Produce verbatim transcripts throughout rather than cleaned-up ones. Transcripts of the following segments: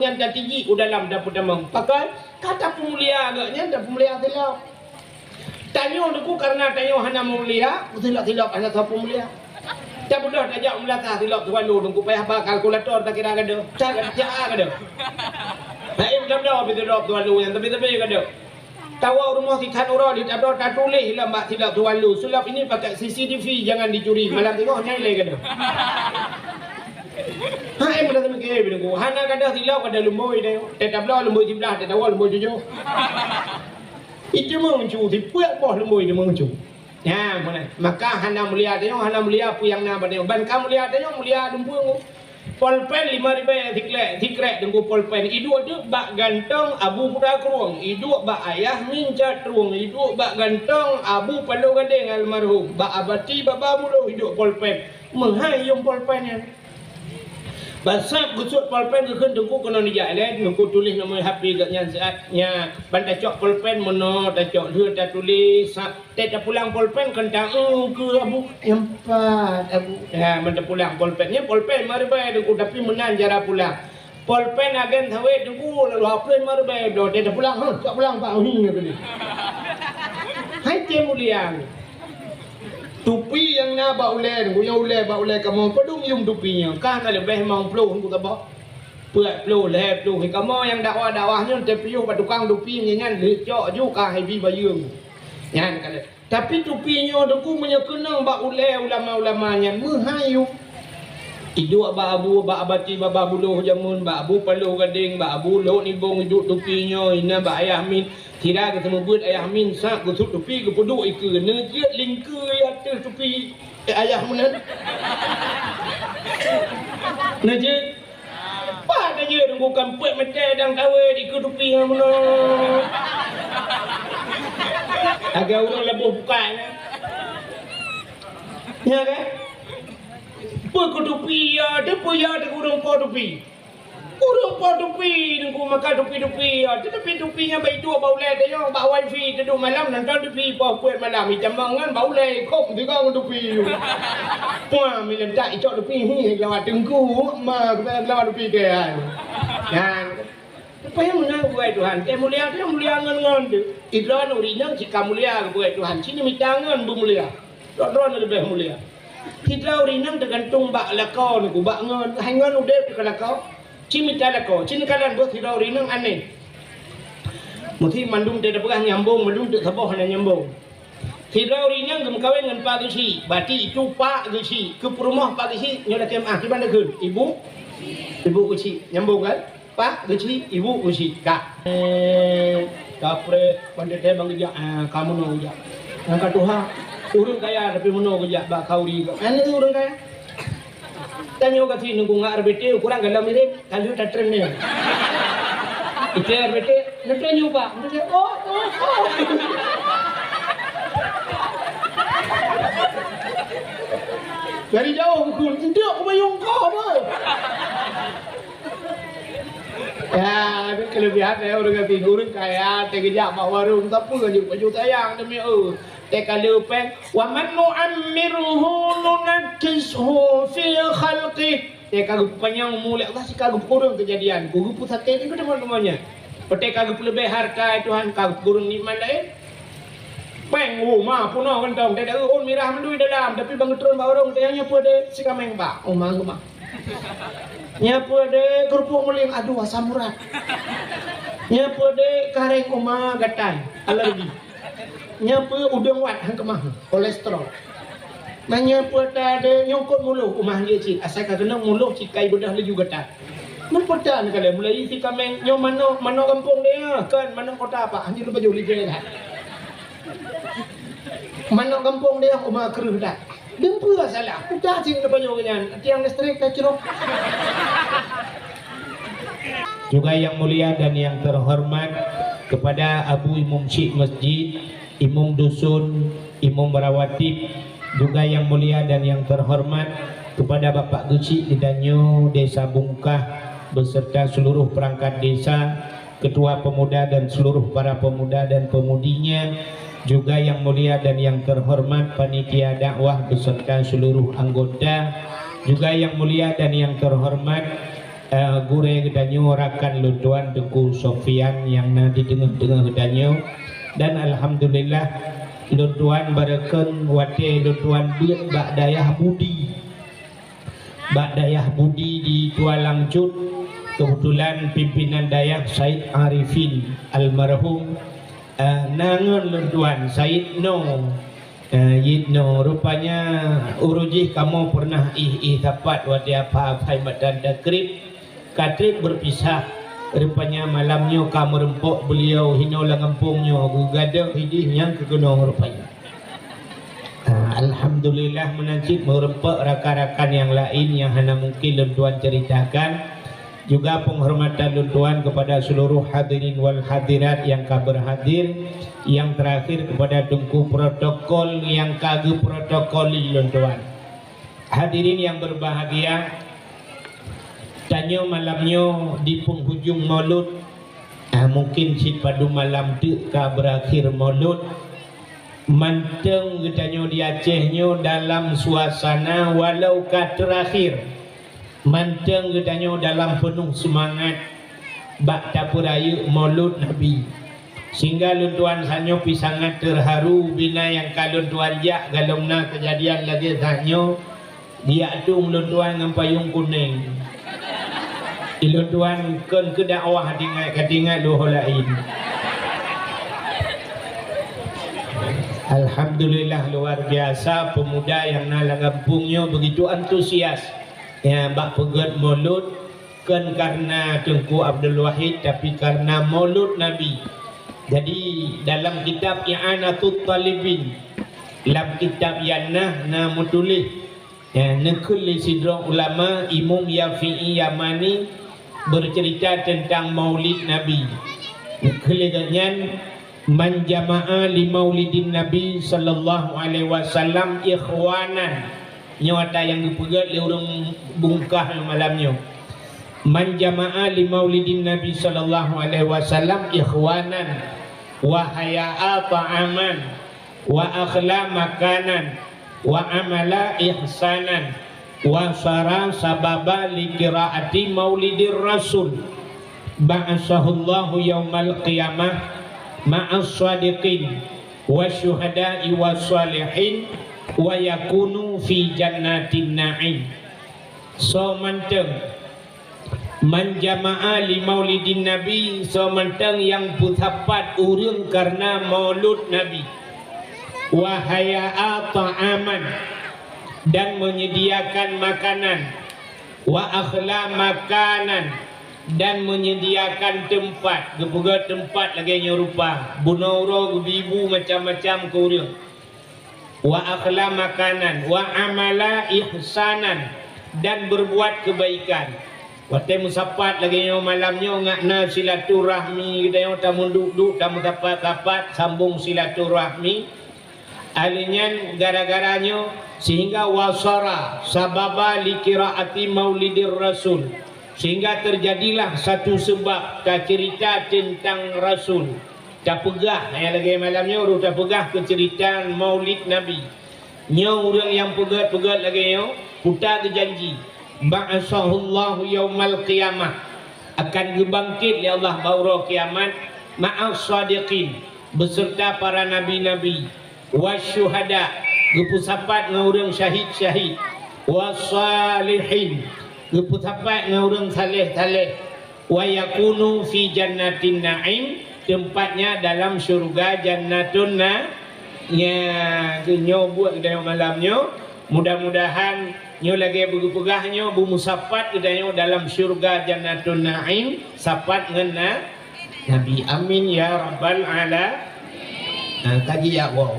Nyan tatijik u dalam tapeutamong. Pakon? Ka tapeumulia geuh nyan, tapeumulia silop. Tanyoe Teungku, kareuna tanyoe hana mulia, silop-silop hana soe peumulia. Tabeudôh tajak u meulasah silop tuan lu Teungku, payah ba kalkulator takira gadôh. Ca, ca gadôh. Hai, beudôh-beudôh silop tuan lu nyan, tapi-tapi gadôh. Tawoe u rumoh si Khan uroe di tabloe tatuléh lam bak silop tuan lu, "Sulap ini pakai C C T V, jangan dicuri." Malam teungoh nyan lé gadôh. Hai, meunan meuke Teungku. Hana gadôh silop, gadôh lumbôi deh. Teutabloe lumbôi siblaih, teutawoe lumbôi tujoh. Itu meuchu, sipeue boh lumbôi itu meuchu. Nyan, meunan. Maka hana mulia tanyoe, hana mulia peue nyang na bak tanyoe. Ban ka mulia tanyoe, mulia dumpeue. Polpen lima ribèe sikrek, sikrek Teungku polpen. Iduek teuk bak gantong Abu Putra Krueng, iduek bak Ayah Min Cat Trueng, iduek bak gantong Abu Paloh Gadeng almarhum, bak Abati Baba Buloh iduek polpen. Meuhai yum polpen nyan. Ban sab geusut polpen geukheun Teungku keunoe nijak lé, Teungku tuléh nomor H P geuh nyan siat nyan. Ban tacok polpen meunoe, tacok lheueh tatuléh, sab Teuh tapulang polpen kon ta-eu keu Abu, nyang pat Abu. Ha, ban tapulang polpen, nyan polpen lima ribèe Teungku, tapi meunan cara pulang. Polpen agen sawét Teungku, lalu hapus lima ribèe bloe, teuh tapulang, ha, cok pulang Pak Uhi kali. Hai cen mulia. Tupi nyang na bak ulèe Teungku, nyang ulèe bak ulèe kamoe, padum yum tupi nyan, ka na leubeh limong ploh Teungku saboh. Peuet ploh, lhèe ploh, kamoe nyang dakwah-dakwah nyoe teupiôh bak tukang tupi nyan, lheueh cok ju ka hai bi bayeue. Nyan ka lheueh. Tapi tupi nyoe Teungku meunyoe keunong bak ulèe ulama-ulama nyan meuhai yum. Iduek bak Abu, bak Abati Baba Buloh jameun, bak Abu Paloh Gadeng, bak Abu Lhok Nibong iduek tupi nyoe, inan bak Ayah Min. Sira geuseumeubeuet Ayah Min sab geusut tupi geupeuduek ikeue, neujeuet lingkeue ateueh tupi Ayah meunan. Neujeuet Pat aja Teungku kampet meutai dang kawé di keu tupi ngon meunoe. Lagèe ureueng laboh bukai nyan. Nya kan? Peue keu tupi ya, teupeue ya teuh ureueng po tupi. Ureueng po tupi Teungku maka tupi-tupi ya, tetapi tupi nyan bak iduek bak ulèe tanyoe bak wifi teuduek malam nonton tupi poh peuet malam itamong ngon bak ulèe kop tiga ngon tupi. Puang milentak icok tupi hi lawan Teungku ma keubah lawan tupi keu ai. Nyan. Supaya meunan bukai Tuhan. Teuh mulia teuh mulia ngon-ngon teuh. Idroe ureueng inong cit ka mulia bukai Tuhan. Cit mita ngon beumulia. Droe-droe leubeh mulia. Sidroe ureueng inong teugantung bak lakoe Teungku, bak ngon, hai ngon udép teuh ka lakoe. Cit mita lakoe, cit neukalon beuh sidroe ureueng inong aneh. Meusti mandum teuh tapeugah nyambong, mandum teuh saboh hana nyambong. Sidroe ureueng inong geumeukawen ngon Pak Geuchik, berarti itu Pak Geuchik. Keu peurumoh Pak Geuchik nyoe lakèe meu'ah, kiban takheun? Ibu? Ibu Geuchik. Nyambong kan? Pak Geuchik, Ibu Geuchik. Ka. Eh, kapreh, pandai teuh bang geujak, ah, ka meunoe geujak. Nyang ka tuha, ureueng kaya tapi meunoe geujak bak khauri. Hana ureueng kaya. Tanyoe ka sinoe ngon R B T, ukurang galom mirip, ka lheueh tatrem nyoe. Ite R B T, "Neutanyong, Pak." Neutanyong, "Oh, oh, oh." Dari jauh bukon, "Enteuk kubayong kah, boh." Ya, itu kelebihan ya ureueng kaya. Ureueng kaya, teuh geujak bak warong, tapi baju, baju sayang demi, oh. Teuh ka lheueh péng, "Wa man nu'ammirhu nunakkishu fil khalqi." Teuh ka geupanyang umu lé Allah, si ka geupeureueng keujadian, ku geupeusaté di teuma-teumanya. Teuh ka geupeuleubeh harta Tuhan, ka geupeureueng nikmat laén. Péng, oh, ma, peunoh kantong, teuh ôn mirah mandum dalam, tapi bang geutron bak ureueng, teuh nyan peue deh, si kaméng bak, oh, ma, ma. Nyan peue deh, keurupuk muling, aduh, asam urat. Nyan peue deh, karéng, oh, ma, gatai, alergi. Nyan peue udeueng wat han keumah, kolesterol. Nyan peue ta deh nyungkot muloh, umah jih cit, asai ka keunong muloh cit kai beudah laju gata. Meupeue ta neukalon mulai si kaméng nyoe manok, manok gampông deh, kon manok kota Pak, han jeuet lôn pajoh lé jih that. Manok gampông deh, uma kreueh that. Dum peue salah, udah cit lôn pajoh nyan, tiang listrik tacrok. Juga yang mulia dan yang terhormat kepada Abu Imum Syik Masjid, Imum Dusun, Imum Rawatib, juga yang mulia dan yang terhormat kepada Bapak Geuchik Geutanyoe Desa Bungkah beserta seluruh perangkat desa, ketua pemuda dan seluruh para pemuda dan pemudinya, juga yang mulia dan yang terhormat panitia dakwah beserta seluruh anggota, juga yang mulia dan yang terhormat Eh, gurée geutanyoe, rakan lôn tuan Teungku Sofyan nyang na di teungoh-teungoh geutanyoe, dan alhamdulillah lôn tuan barokon watée lôn tuan beuet bak dayah Budi. Bak dayah Budi di Tualang Cut, keubeutulan pimpinan dayah Said Arifin almarhum, eh, na ngon lôn tuan Said No. Eh, Yit No, rupanya uroe jih kamoe peureunah ih-ih sapat watée apa-apa matan takrib, ka treb beupisah. Rupanya malam nyoe ka meureumpok beuliau hinoe lam gampông nyoe, geugadôh idih nyang keukeunong rupanya. Ah, alhamdulillah, meunan cit meureumpok rakan-rakan nyang laén nyang hana mungkin lôn tuan ceritakan. Juga penghormatan lôn tuan kepada seluruh hadirin wal hadirat yang ka berhadir. Yang terakhir kepada Teungku protokol yang ka geuprotokoli lôn tuan. Hadirin yang berbahagia, tanyoe malam nyoe di penghujung Maulud, ah, mungkin cit padum malam teuk ka berakhir Maulud. Mantong geutanyoe di Aceh nyoe dalam suasana walau ka terakhir. Mantong geutanyoe dalam peunoh seumangat bak tapeurayeuk Maulud Nabi. Sehingga lôn tuan sanyoe pih sangat teuharu bina nyang ka lôn tuan jak galom na keujadian lagée sanyoe, jiak tueng lôn tuan ngon payong kunéng. Di lôn tuan kon keu dakwah, tinggai ka tinggai lôn ho laén. Alhamdulillah, luar biasa pemuda nyang na lam gampông nyoe begitu antusias. Ya, bak peugét Maulud, kon karena Teungku Abdul Wahid, tapi karena Maulud Nabi. Jadi, dalam kitab I'anatut Talibin, lam kitab Yannah na meutuléh, ya, neukheun lé sidroe ulama, Imam Yafi'i Yamani, bercerita tentang Maulid Nabi. Neukheun lé geuhnyan, "Man jama'a li maulidin Nabi sallallahu alaihi wasallam ikhwanan." Nyoe ata nyang geupeugét lé ureuëng bungkah malam nyoe. "Man jama'a li maulidin Nabi sallallahu alaihi wasallam ikhwanan wa haya'a ta'aman wa akhla makanan wa amala ihsanan wa sara sababa li qiraati maulidir rasul, ba'asahullahu yaumal qiyamah ma'as shadiqin wa syuhada'i was shalihin wa yakunu fi jannatin na'im." Soe mantong, "Man jama'a li maulidin Nabi," soe mantong nyang peusapat ureuëng karena maulud Nabi, "wa haya'a ta'aman," dan menyediakan makanan, "wa akhla makanan," dan menyediakan teumpat, geupeugét teumpat lagée nyoe rupa, bunoe uroe geubi-bu macam-macam keu ureuëng. "Wa akhla makanan, wa amala ihsanan," dan berbuat kebaikan. Watée meusapat lagée nyoe malam nyoe, ngat na silaturahmi geutanyoe, tameuduek-duek, tameusapat-sapat, sambong silaturahmi. Aleuh nyan gara-gara nyoe sehingga wasara sababa li qiraati maulidir rasul, sehingga terjadilah satu sebab tacerita tentang rasul. Tapeugah, nyang lagée malam nyoe, ureuëng tapeugah keu cerita maulid Nabi. Nyoe ureuëng nyang peugét-peugét lagée nyoe, kuta geujanji, "Ba'asahullahu yaumal qiyamah," akan geubangkét lé Allah bak uroe kiamat, "ma'as shadiqin," beserta para nabi-nabi, "wasyuhada," geupeusapat ngon ureuëng syahid-syahid, "wassalihin," geupeusapat ngon ureuëng saleh-saleh, "wa yakunu fi jannatin na'im," tempatnya dalam syurga Jannatun Na-, nya, nyoe buet geutanyoe malam nyoe. Mudah-mudahan nyoe lagée beugeupeugah nyoe beumeusapat geutanyoe dalam syurga Jannatun Na'im, sapat ngon na-, Nabi. Amin ya rabbal ala-, nah, kaji ya wow.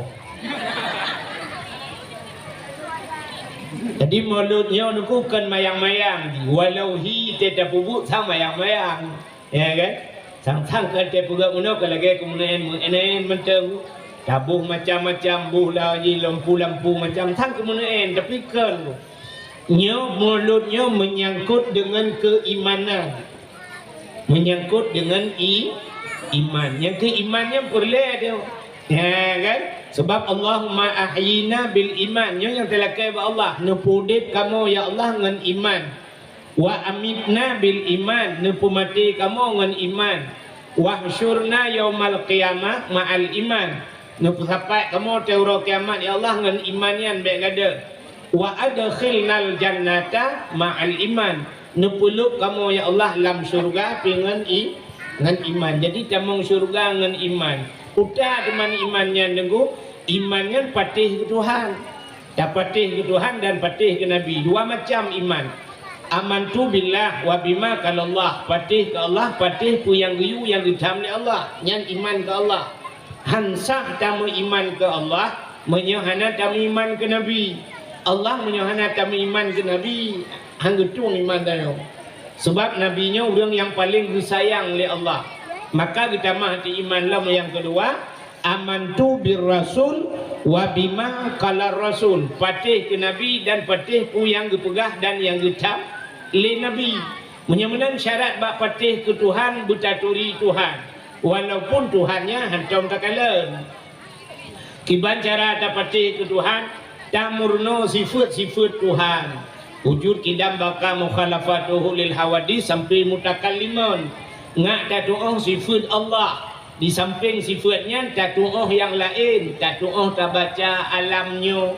Jadi, maulud nyoe nuku kon mayang-mayang, walau hi teuh tapeubuet sang mayang-mayang, ya kan? Sang-sang ka teupeugah meunoe ka lagée keumeuneuen-meuneuen mantong, taboh macam-macam, boh lagi lampu-lampu macam, sang keumeuneuen, tapi kon. Nyoe, maulud nyoe menyangkut dengan keimanan. Menyangkut dengan i-, iman. Nyang keu iman nyan peureulée tu. Ya kan? Sebab, "Allahumma ahyina bil iman." Nyoe nyang teulakée bak Allah. Neupeudeb kamoe, ya Allah, ngon iman. Wa amitna bil iman, neupeumaté kamoe ngon iman. Wahsyurna yaumal qiyamah ma'al iman, neupeusapat kamoe watèe uroe kiamat, ya Allah, ngon iman nyan bèk gadôh. Wa adkhilnal jannata ma'al iman, neupeulhôb kamoe, ya Allah, lam syeuruga pih ngon i-, ngon iman. Jadi tamong syeuruga ngon iman. Peue teuma iman nyan, Teungku? Iman nyan patéh keu Tuhan. Tapatéh keu Tuhan dan patéh keu Nabi. Dua macam iman. Amantu billah wa bima qalallah. Patéh keu Allah, patéh peue nyang geuyue nyang geutham lé Allah. Nyan iman keu Allah. Han sah tameuiman keu Allah meunyoe hana tameuiman keu Nabi. Allah meunyoe hana tameuiman keu Nabi, han geutueng iman tanyoe. Sabab Nabi nyoe ureueng nyang paleng geusayang lé Allah. Maka geutamah di iman lom nyang keudua, amantu bir rasul wa bima qalar rasul. Patéh keu Nabi dan patéh peue nyang geupeugah dan nyang geutham lé Nabi. Meunyoe meunan syarat bak patéh keu Tuhan, beutaturi Tuhan, walaupun Tuhan nyan hántom takalon. Kiban cara tapatéh keu Tuhan? Tameurunoe sifeuet-sifeuet Tuhan. Wujud, qidam, baqa, mukhalafatuhu lil hawadits sampai mutakallimun. Ngat tatu'oh sifeuet Allah. Di sampéng sifeuet nyan tatu'oh nyang laén, tatu'oh tabaca alam nyoe.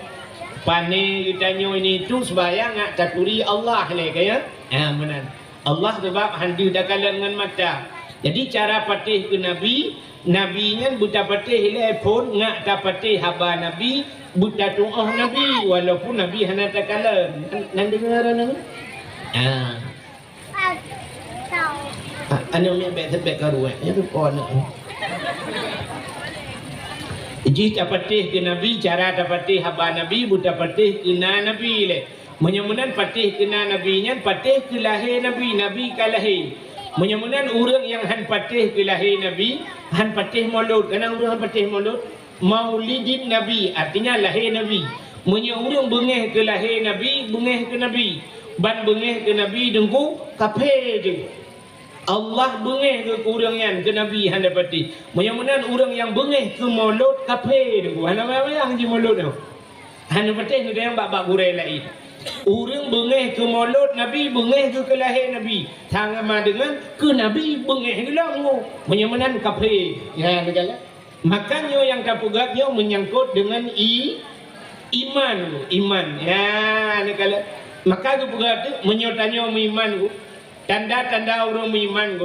Pané geutanyoe ini itu, seumbahyang ngat taturi Allah lé, kan ya? Ha, meunan. Allah sabab han deuh takalon ngon mata. Jadi cara patéh keu Nabi, Nabi nyan beutapatéh ilèe phôn, ngat tapatéh haba Nabi, beutatu'oh Nabi, walaupun Nabi hana takalon. Nan deungoe droeneuh? Ah. Ah, aneuk miet bèk, bèk karu, eh. Nyan tu po aneuk. Jih tapatéh keu Nabi, cara tapatéh haba Nabi, beutapatéh keu na Nabi lé. Meunyoe meunan patéh keu na Nabi nyan patéh keu lahé Nabi, Nabi ka lahé. Meunyoe meunan ureueng nyang han patéh keu lahé Nabi, han patéh molot. Kana ureueng han patéh molot? Maulidin Nabi, artinya lahé Nabi. Meunyoe ureueng beungéh keu lahé Nabi, beungéh keu Nabi. Ban beungéh keu Nabi Teungku, kaphé jeuet. Allah beungéh keu ureueng nyan, keu Nabi hana patéh. Meunyoe meunan ureueng nyang beungéh keu molot, kaphé Teungku. Hana payah-payah jimolot nyoe. Hana patéh neutanyong bak-bak gurèe laén. Ureueng beungéh keu molot Nabi, beungéh keu, keu lahé Nabi. Sama deungon keu Nabi beungéh keu lom. Meunyoe meunan kaphé. Ya, neukalon. Maka nyoe nyang tapeugah nyoe meunyangkot deungon i-, iman, iman. Ya, neukalon. Maka geupeugah teuk, meunyoe tanyoe meuiman, tanda-tanda ureueng meuiman,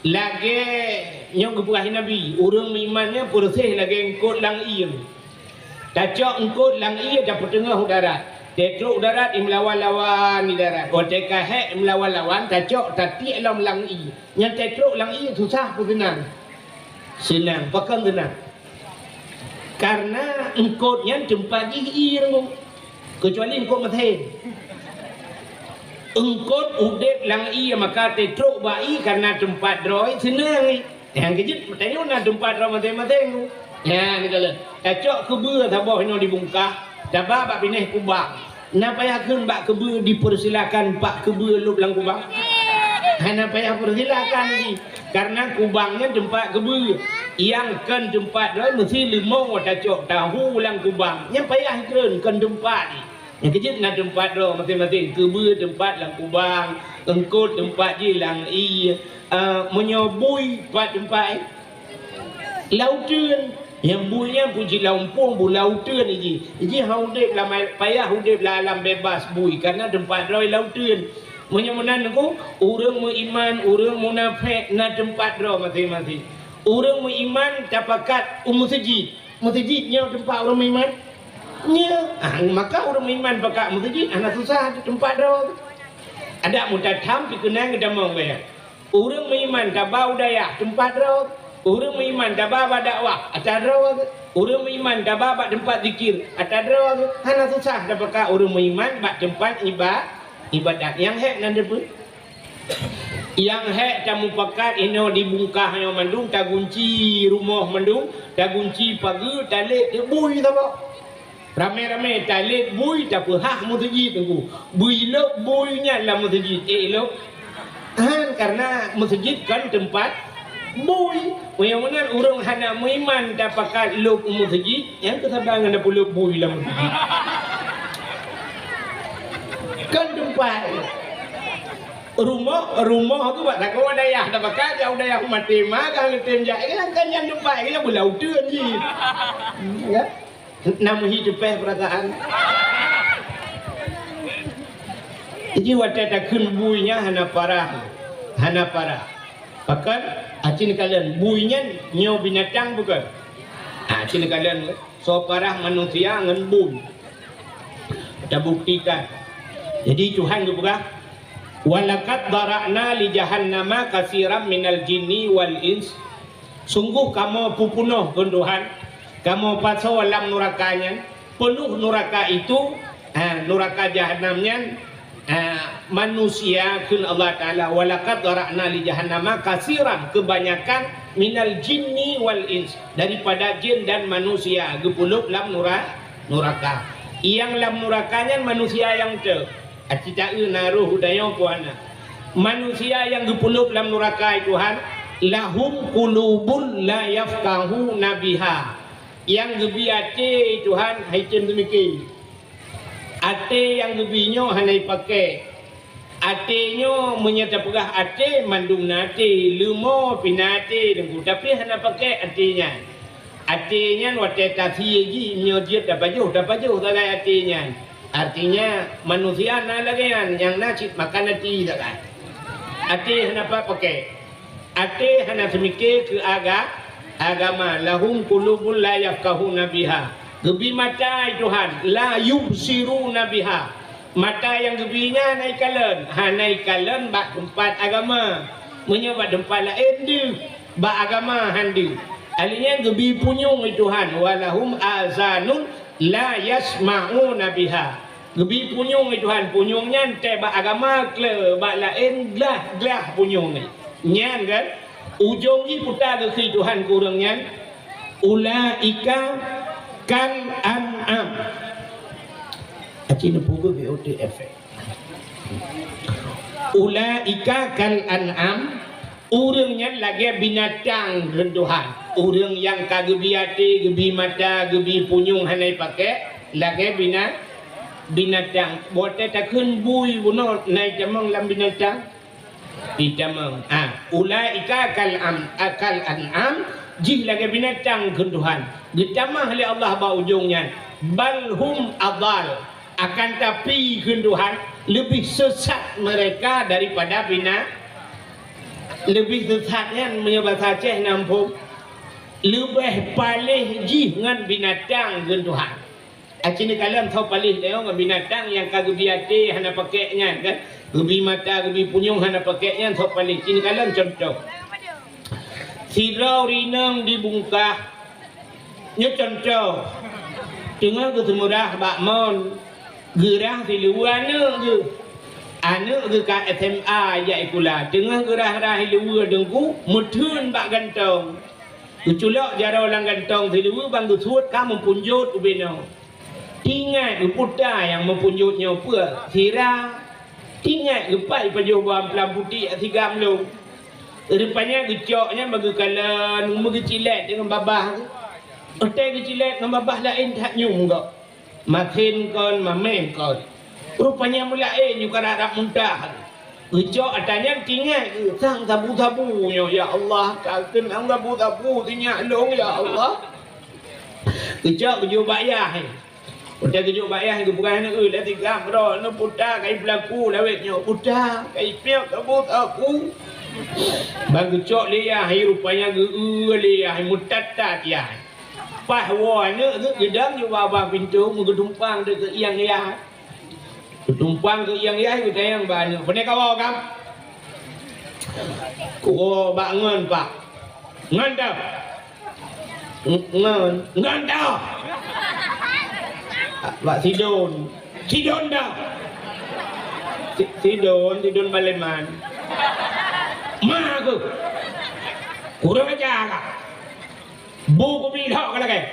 lagèe nyoe geupeugah Nabi, ureueng meuiman nyan peureuséh lagèe eungkot lam ié. Tacok eungkot lam ié, tapeuteungoh u darat. Tatrok u darat, imeulawan-lawan di darat. Watèe ka hék imeulawan-lawan, tacok, tatiek lom lam ié. Nyan tatrok lam ié susah peue seunang? Seunang, pakon seunang? Karena eungkot nyan teumpat jih ié, keucuali eungkot maté. Eungkot udép lam ié, maka tatrok bak ié karena teumpat droe seunang. Nyang keujeuet, tanyoe na teumpat droe maté-maté. Nyan, neukalon. Tacok keubeue saboh inoe dibungkah, taba bak binéh kubang. Na payah kheun bak keubeue dipersilakan bak keubeue lôb lam kubang? Hana payah persilakan jih, karena kubang nyan teumpat keubeue. Nyang kon teumpat droe meusti leumo tacok tahu lam kubang. Nyan payah kheun kon teumpat jih. Nyang keujeuet na teumpat droe maté-maté. Keubeue teumpat lam kubang, eungkot teumpat jih lam ié. Ah, meunyoe bui pat teumpat, eh? Lam uteuen. Nyang bui nyan peue jih lam umpung, bui lam uteuen jih. Jih han udép lam ai-, payah udép lam alam bebas bui, karena teumpat droe lam uteuen. Meunyoe meunan Teungku, ureueng meuiman, ureueng munafék na teumpat droe maté-maté. Ureueng meuiman tapakat u meuseujid. Meuseujid nyoe teumpat ureueng meuiman? Nyoe. Ah, maka ureueng meuiman pakat meuseujid hana susah teumpat droe. Adak meutatham pikeunong geutamong baya. Ureueng meuiman taba u dayah teumpat droe. Ureueng meuiman taba bak dakwah atra droe. Ureueng meuiman taba bak teumpat zikir atra droe. Hana susah tapakat ureueng meuiman bak teumpat iba-, ibadat. Nyang hék nan deupeue? Nyang hék tamupakat inoe dibungkah nyoe mandum, tagunci rumoh mandum, tagunci pageue, talét bui saboh. Ramé-ramé talét bui tapeuhah meuseujid Teungku. Bui lôb bui nyan lam meuseujid. Eh, lôb. Han, karena meuseujid kon teumpat bui. Meunyoe meunan ureueng hana meuiman tapakat lôb u meuseujid, nyan keusaban ngon tapeulôb bui lam meuseujid. Kon teumpat. Rumoh, rumoh tu bak takue dayah, dak pakat jak u dayah maté ma ka leutem jak, kan nyan teumpat ka beulau teun jih. Ya? Nam hi teupeh peurasaan. Jadi watée takheun bui nyan hana parah. Hana parah. Pakon? Aci neukalon bui nyan nyoe binatang bukon? Ha, aci neukalon soe parah manusia ngon bui. Tabuktikan. Jadi Tuhan geupeugah, "Walaqad dzara'na li jahannama katsiran minal jinni wal ins." Sunggoh kamoe peupunoh keu Tuhan, kamoe pasoe lam nuraka nyan, peunoh nuraka itu, ha, nuraka jahanam nyan, ha, manusia kheun Allah Taala, "Walaqad dzara'na li jahannama katsiran," kebanyakan, "minal jinni wal ins," daripada jin dan manusia geupeulop lam nura-, nuraka. Nyang lam nuraka nyan manusia nyang teuh. Aci taeu na roh u dayong kuhana. Manusia nyang geupeulop lam nuraka, ai Tuhan, "lahum qulubun la yafqahuna biha." Nyang geubi até, ai Tuhan, hai tem teumike. Até nyang geubi nyoe hana jipakék. Até nyoe meunyoe tapeugah até, mandum na até, leumo pih na até, Teungku, tapi hana pakék até nyan. Até nyan watée tasie jih, meunyoe jeuet tapajoh, tapajoh sagai até nyan. Artinya, manusia na lagée nyan, nyang na cit makan até sagai. Até hana pat pakék. Até hana teumike keu aga-, agama. "Lahum qulubun la yafqahuna biha." Geubi mata, ai Tuhan, "la yubsiruna biha." Mata nyang geubi nyan hana jikalon, hana jikalon bak teumpat agama. Meunyoe bak teumpat laén deuh, bak agama han deuh. Ahli nyan geubi punyueng, ai Tuhan, "Walahum azanun la yasma'una biha." Geubi punyueng, ai Tuhan, punyueng nyan teuh bak agama, kle bak laén glah-glah punyueng nyan. Nyan kan, ujong jih peue ta geukheun Tuhan keu ureuëng nyan, "Ulaika kal an'am." Aci neupeubuet B O T F. "Ulaika kal an'am," ureuëng nyan lagée binatang, kheun Tuhan. Ureuëng nyang ka geubi até, geubi mata, geubi punyueng hana jipakék, lagée bina-, binatang. Watée takheun bui bunoe na jitamong lam binatang? Jitamong. Ah, "Ulaika kal am-, kal an'am," jih lagée binatang, kheun Tuhan. Geutamah lé Allah bak ujong nyan, "bal hum adhal." Akan tapi, kheun Tuhan, leubeh sesat mereka daripada bina-, leubeh sesat nyan, meunyoe basa Aceh na muphom, leubeh paléh jih ngon binatang, kheun Tuhan. Aci neukalon soe paléh teuh ngon binatang nyang ka geubi até hana pakék nyan, kan? Geubi mata, geubi punyueng hana pakék nyan soe paléh. Ci neukalon cuntoh. Sidroe ureuëng inong di Bungkah, nyoe cuntoh, teungoh geuseumurah bak mon, geurhah siluweue aneuëk geuh. Aneuëk geuh ka S M A jak sikula, teungoh geurhah-rhah siluweue, Teungku, meutheun bak gantong. Geuculok jaroe lam gantong siluweue ban geusuet ka meupunjot ubé noe. Tingat geuputa nyang meupunjot nyoe peue? Sira. Tingat geupat jipajoh bak amplam putéh sigam lom. Rupanya geucok nyan ban geukalon, meugeucilét deungon babah. Watée geucilét ngon babah laén that nyoe gob. Masin kon, mameng kon. Rupanya meulaén nyoe ka rab-rab muntah. Geucok ata nyan tingat geuh sang sabu-sabu nyoe, "Ya Allah, ka keunong sabu-sabu sinyak lôn, ya Allah." Geucok geujok bak yah. Watée geujok bak yah, geupeugah aneuk, "Eh, dah tigam droe, neuputa kai peulaku lawét nyoe, puta kai piep sabu-sabu." Ban geucok lé yah, rupanya geu-eu lé yah, meutat-tat yah. Paih woe aneuk geuh geudong nibak babah pintoe, meugeutumpang dikeue ieng yah. Geutumpang keu ieng yah, geutanyong bak aneuk, "Pane kawoe kam?" "Kuwoe bak ngon, Pak." "Ngon toh?" "Ng-, ngon." "Ngon toh?" "Bak Sidon." "Sidon toh?" "Si-, Sidon, Sidon Baleman." "Ma keuh." "Kurang aja kah?" "Bu kubi lhok ka lagée.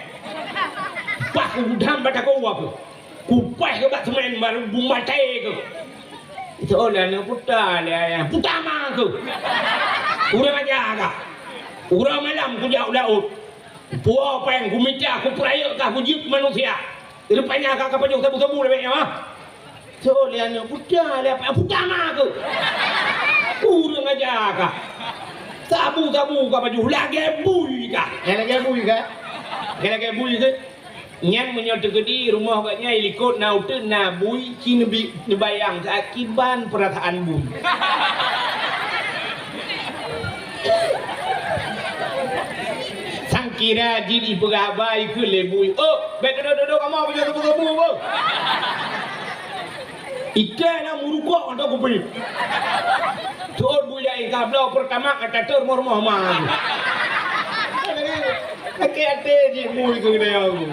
Paih kugudam bak takue keuh. Kupaih keuh bak seumén baru bu maté keuh." Soe lé aneuk, "Puta lé ayah." "Puta ma keuh. Kurang aja kah. Uroe malam kujak u laôt. Puwoe péng kumita, kupeurayeuk kah kujeuet manusia. Rupanya kah kapajoh sabu-sabu lé nyoe, ah." Soe lé aneuk, "Puta lé apa? Puta ma keuh." Ureueng aja kah? Sabu-sabu ka pajoh, lagèe bui kah? Eh, lagèe bui kah? Lagèe, lagèe bui kah? Nyan meunyoe teukeudi rumoh gobnyan likot na uteuen na bui, ci neubi-, neubayang sakiban peurasaan bui. Sangkira jih jipeugah haba ikheun lé bui, "Oh, bèk dudoe-dudoe kamoe, bèk dudoe-dudoe kamoe, boh!" Iké na meurukok atau kupi. Tuôn bui laén ka bloe peurtama ka tateur rumoh-rumoh ma. Sakét até jih bui keu geutanyoe.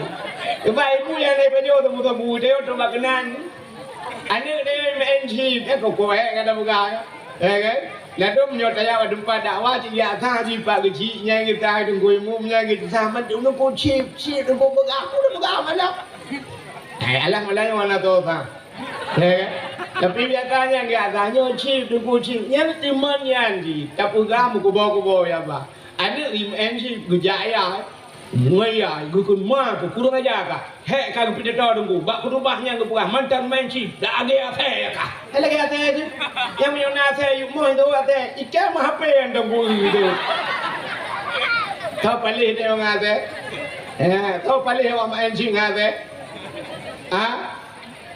Sebab ibu nyang lé pajoh teumeu-teumeu, tanyoe teuma keunan. Aneuk tanyoe meu'en chip, eh, kok-kok, eh, ka tapeugah, eh, kan? Ladôm nyoe tajak bak teumpat dakwah, cit jak sah jih pak keuchik, nyang geutanyoe teungku imum, nyang geutanyoe sah, man teungku chip, chip, teungku peugah, aku dah peugah malam. Eh, alah malam nyoe hana tho sah. Ya kan? Tapi biasanya enggak tanya chip, teungku chip. Nyan teuma nyan jih, tapeugah meukubo-kubo ya bah. Aneuk ri meu'en chip geujak ya. Ngon ya, geukheun ma keu kureueng aja kah. Hék ka geupidato teungku. Bak khutubah nyan geupeugah mantong main chip. Dak lagèe asèe ya kah. Hék lagèe asèe jih. Nyang meunyoe na asèe yue moh itu asèe. Iké meuhapé nyang teungku itu. Tho paléh deh ngon asèe. Ya, tho paléh awak meu'en chip ngon asèe. Ha?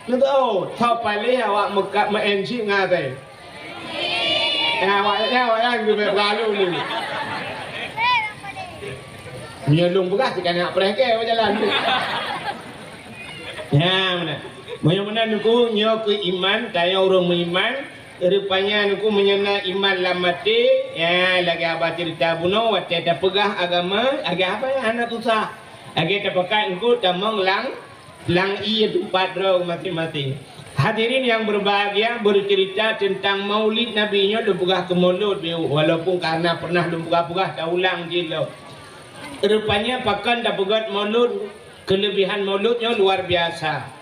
Nyoe tho, tho paléh awak meukat meu'en chip ngon asèe. Nyan awak nyan, awak nyan geubèk peulalu ni. Meunyoe lôn peugah, cit ka na preh kèe bak jalan tu. Nyan meunan. Meunyoe meunan teungku, nyoe keuh iman, tanyoe ureueng meuiman. Rupanya teungku meunyoe na iman lam até, ya, lagèe haba ceurita bunoe, watèe tapeugah agama, lagèe haba nyang hana susah. Lagèe tapakat teungku tamong lam Lam ié teumpat droe maséng-maséng. Hadirin yang berbahagia, bercerita tentang Maulid Nabi nyoe lôn peugah keu Maulud, walaupun ka na pernah lôn peugah-peugah, taulang jih lom. Rupanya pakon tapeugöt Maulud, keulebihan Maulud nyoe luar biasa.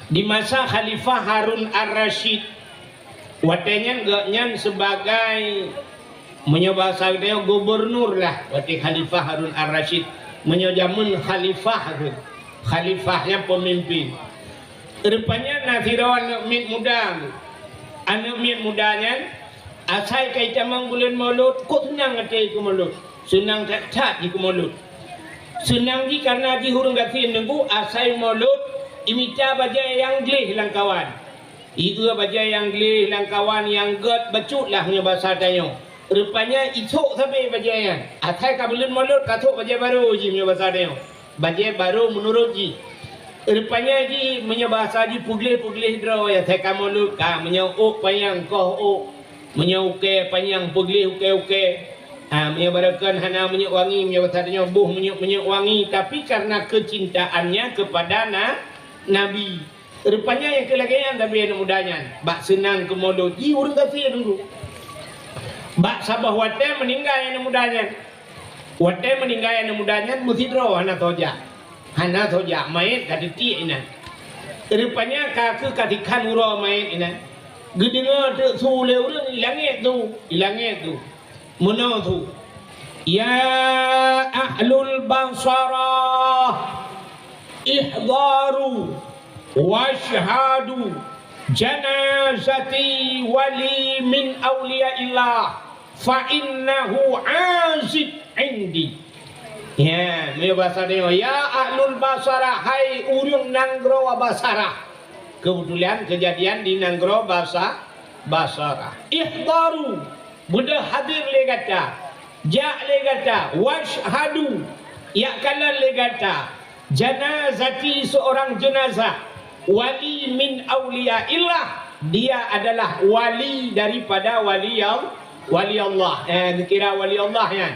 Di masa Khalifah Harun Ar-Rasyid, watèe nyan gobnyan sebagai, meunyoe bahasa geutanyoe, gubernur lah, watèe Khalifah Harun Ar-Rasyid. Meunyoe jameun khalifah kheueh, khalifah nyan peumimpin. Rupanya na sidroe aneuk miet muda. Aneuk miet muda nyan, asai ka itamong buleuen Maulud, kok seunang até jih keu Maulud. Seunang that-that jih keu Maulud. Seunang jih kareuna jih ureueng gasien teungku, asai Maulud, imita bajèe nyang gleh lam kawan. Ié bajèe nyang gleh lam kawan nyang gèt bacut lah meunyoe basa tanyoe. Rupanya isôk sabe bajèe nyan. Asai ka buleuen Maulud ka sôk bajèe barô jih meunyoe basa tanyoe. Bajèe barô meunurot jih. Rupanya jih meunyoe basa jih peugleh-peugleh droe, asai ka Maulud ka, meunyoe ôk panyang koh ôk. Meunyoe ukèe panyang peugleh ukèe-ukèe. Ha, meunyoe barokon hana minyeuk wangi, meunyoe basa tanyoe boh minyeuk-minyeuk wangi, tapi karena kecintaannya kepada na-, Nabi. Rupanya nyang keu lagèe nyan tabi aneuk muda nyan, bak seunang keu Maulud jih ureueng gasien teungku. Bak saboh watèe meuninggai aneuk muda nyan. Watèe meuninggai aneuk muda nyan meusidroe hana tho jak. Hana tho jak, manyèt ka teutiek inan. Rupanya ka kheueh ka tikhan uroe manyèt inan. Geudeungö teuk su lé ureueng i langèt tu, i langèt tu. Meunoe su, "Ya ahlul Basarah, ihdaru wasyhadu janazati wali min auliyaillah, fa innahu azib indi." Ya, meunyoe basa tanyoe, "Ya ahlul Basarah, hai ureueng nanggroe Basarah." Keubeutulan keujadian di nanggroe Basa-, Basarah. "Ihdaru," beudôh hadir lé gata, jak lé gata, "wasyhadu," jak kalon lé gata, "janazati," seurang jeunazah, "wali min auliyaillah," dia adalah wali daripada wali Al-, wali Allah. Eh, geukira wali Allah nyan.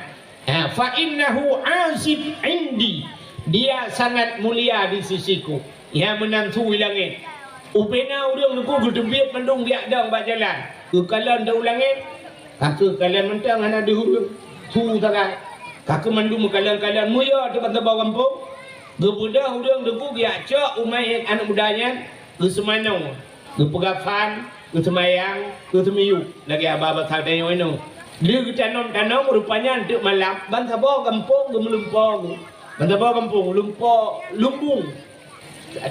Ha, "fa innahu azib indi," dia sangat mulia di sisiku. Nyang meunan su i langèt. Ubena ureueng teungku geuteubiet mandum geujak dong bak jalan. Geukalon dong u langèt. Ka kheueh kalon mantong hana deuh ureueng. Su sagai. Ka kheueh mandum meukalon-kalon, meuyue teuk ban saboh gampông. Geubeudôh ureueng teungku geujak cok u manyèt aneuk muda nyan, geuseumanoe. Geupeugah fan, geuseumayang, geuseumiyueb, lagèe haba basa tanyoe nyoe. Lheueh geutanom-tanom, rupanya eunteuk malam, ban saboh gampông geumeulimpô. Ban saboh gampông, limpô, lumbung.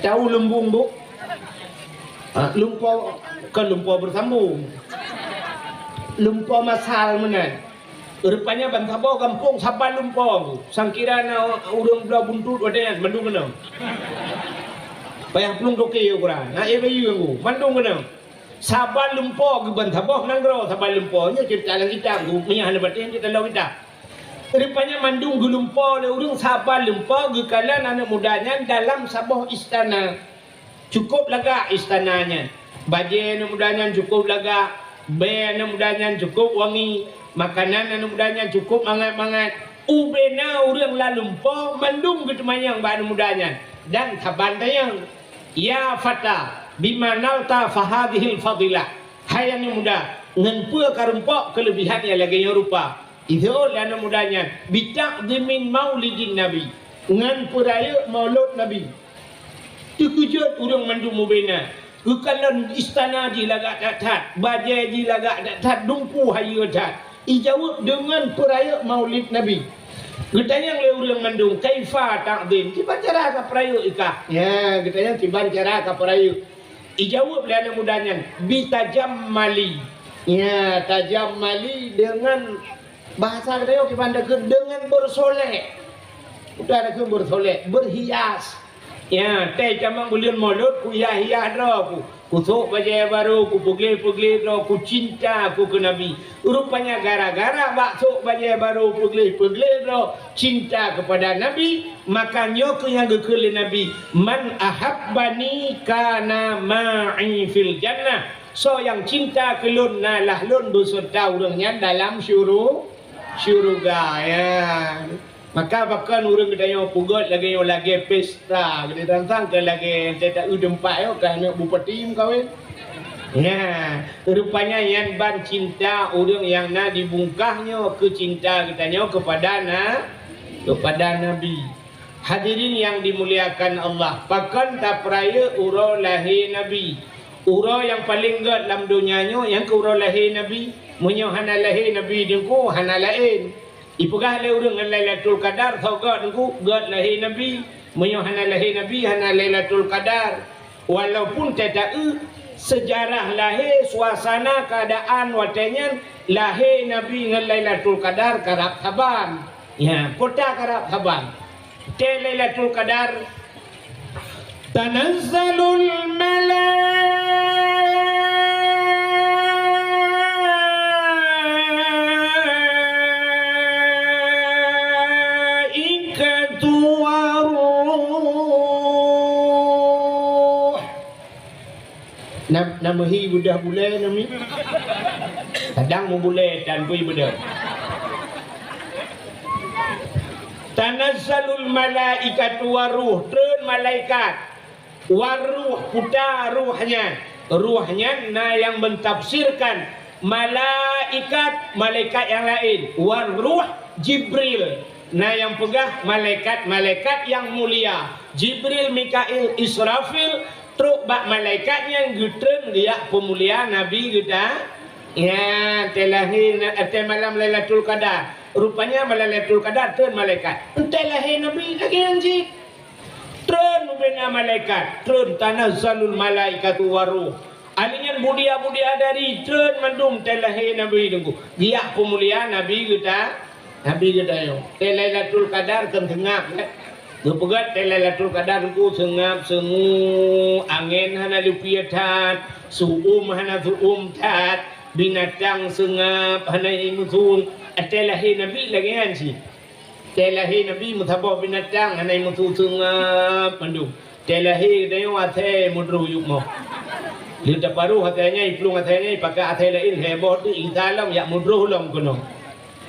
Tahu lumbung, Bu? Ha, limpô, kon limpô beusambông. Lumpoe masal meunan. Rupanya ban saboh gampông saban lumpoe. Sangkira na ureuëng bloe buntut watée nyan, mandum keunong. Payah plueng toke ukuran. Na ié bayeue, mandum keunong. Saban lumpoe geuban saboh nanggroe, saban lumpoe. Nyoe ceurita lam kitab, meunyo hana baten, ceurita lam kitab. Rupanya mandum geulumpoe lé ureuëng, saban lumpoe geukalon aneuëk muda nyan dalam saboh istana. Cukup lagak istana nyan. Bajée aneuëk muda nyan cukup lagak, bée aneuëk muda nyan cukup wangi, makanan aneuëk muda nyan cukup mangat-mangat. Ubena ureuëng lam lumpoe mandum geuteumanyong bak aneuëk muda nyan, dan saban tanyong, "Ya fata, bima nalta fahadhil fadilah." Hai aneuëk muda, ngon peue ka rumpok keuleubihan nyang lagée nyoe rupa? Jijaweueb lé aneuëk muda nyan, "Bita'dhimin maulidin Nabi," ngon peurayeuk maulud Nabi. Teukeujot ureuëng mandum ubena. Geukalon istana jih lagak that-that, bajée jih lagak that-that, dumpeue hayeue that. Jijaweueb deungon peurayeuk maulid Nabi. Geutanyong lé ureuëng mandum, "Kaifa ta'dhim?" Kiban cara kapeurayeuk ikah? Ya, geutanyong kiban cara kapeurayeuk. Jijaweueb lé aneuëk muda nyan, "Bitajammali." Ya, tajammali deungon bahasa geutanyoe kiban takheun deungon beursolek. Udah takheun beursolek, beurhias. Ya, tée tamong buleuen Maulud, kuhias-hias droe ku. Kusok bajée barô, kupeugleh-peugleh droe, kucinta ku keu Nabi. Rupanya gara-gara bak sok bajée barô, peugleh-peugleh droe, cinta kepada Nabi, maka nyoe keuh nyang geukheun lé Nabi, "Man ahabbani kana ma'i fil jannah." Soe nyang cinta keu lôn, na lah lôn beuseureuta ureuëng nyan dalam syuru-, syuruga. Ya. Maka pakon ureuëng geutanyoe peugét lagée nyoe, lagée pesta, geutanyoe sang-sang keu lagée teuta eu teumpat nyoe ka aneuëk bupati meukawen. Nah, rupanya nyan ban cinta ureuëng nyang na di bungkah nyoe keu cinta geutanyoe keupada na-, keupada Nabi. Hadirin yang dimuliakan Allah, pakon tapeurayeuk uroe lahé Nabi? Uroe nyang paleng gét lam donya nyoe nyang keuh uroe lahé Nabi. Meunyoe hana lahé Nabi Teungku, hana laén. Ipeugah lé ureuëng ngon Lailatul Qadar, soe gét Teungku? Gét lahé Nabi. Meunyoe hana lahé Nabi, hana Lailatul Qadar. Walaupun teuta eu seujarah lahé, suasana keuadaan watée nyan lahé Nabi ngon Lailatul Qadar karab saban. Ya, peue ta karab saban. Tée Lailatul Qadar, tanazzalul malaikatu waruh. Na, na meuhi beudoh bulée nami. Kadang meubulée tan bui beudoh. Tanazzalul malaikatu waruh, treun malaikat. Waruh, peue ta ruh nyan? Ruh nyan na nyang meutafsirkan malaikat, malaikat nyang laén. Waruh Jibril, na nyang peugah malaikat-malaikat nyang mulia. Jibril, Mikail, Israfil, trok bak malaikat nyan geutreun geujak peumulia Nabi geuta. Ya, tée lahé, tée malam Lailatul Qadar. Rupanya malam Lailatul Qadar treun malaikat. Tée lahé Nabi lagée nyan cit. Treun ubena malaikat, treun, tanazzalul malaikatu waruh. Ahli nyan budia-budia dari treun mandum tée lahé Nabi Teungku. Geujak peumulia Nabi geuta, Nabi geutanyoe. Tée Lailatul Qadar kan seungab, kan? Geupeugét tée Lailatul Qadar Teungku seungab, seungue, angén hana leupie that, seu-uem hana seu-uem that, binatang seungab hana imeusu. Tée lahé Nabi lagée nyan cit. Tée lahé Nabi meusaboh binatang hana imeusu seungab mandum. Tée lahé geutanyoe asèe meudroh yup moh. Lheueh taparoh asèe nyan, iplueng asèe nyan, ipakat asèe laén, heboh teuk, isa lom jak meudroh lom keunoe.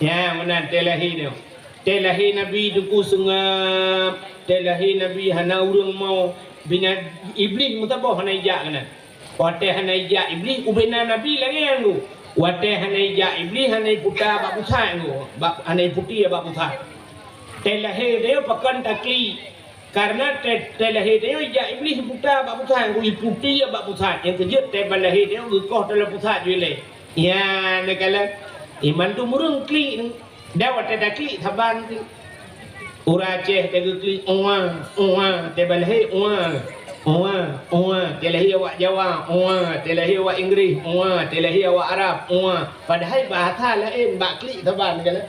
Nyan meunan tée lahé nyoe. Tée lahé Nabi Teungku seungab, tée lahé Nabi hana ureuëng mo, bina-, Iblih meusaboh hana ijak keunan. Watée hana ijak Iblih, ubena Nabi lagée nyan Teungku. Watée hana ijak Iblih, hana iputa bak pusat Teungku. Bak, hana iputi bak pusat. Tée lahé tanyoe pakon taklik. Karena tée, tée lahé tanyoe ijak Iblih iputa bak pusat Teungku, iputi bak pusat. Nyang keujeuet tée ban lahé tanyoe geukoh dalam pusat ju ilée. Nyan neukalon. Iman tu mureueng klik Teungku. Dan watée taklik saban tu. Ureuëng Aceh teugeuklik, "Uwa, uwa," tée ban lahé, "Uwa." Ua, ua, teulahé awak Jawa, ua, teulahé awak Inggris, ua, teulahé awak Arab, ua. Padahai bahasa laén bak klik saban kan.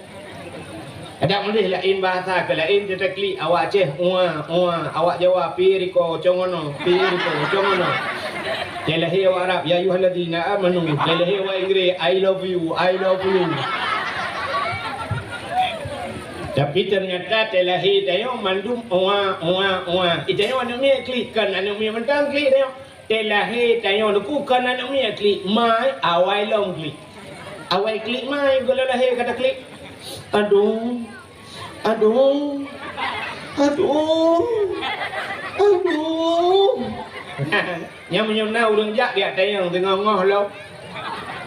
Adak meudeh laén bahasa keu laén teutaklik awak Aceh, ua, ua, awak Jawa, pi riko, congono, pi riko, congono. Teulahé awak Arab, ya ayyuhalladzina amanu, teulahé awak Inggris, I love you, I love you. Tapi teunyata teulahé tanyoe mandum ua, ua, ua. Itanyoe aneuk miet klik, kon aneuk miet mantong klik tanyoe. Teulahé tanyoe nuku kon aneuk miet klik, mai awai lom klik. Awai klik mai, goh lom lahé ka taklik. Aduh. Aduh. Aduh. Aduh. Nyan meunyoe na ureueng jak geutanyong teungoh-ngoh lom.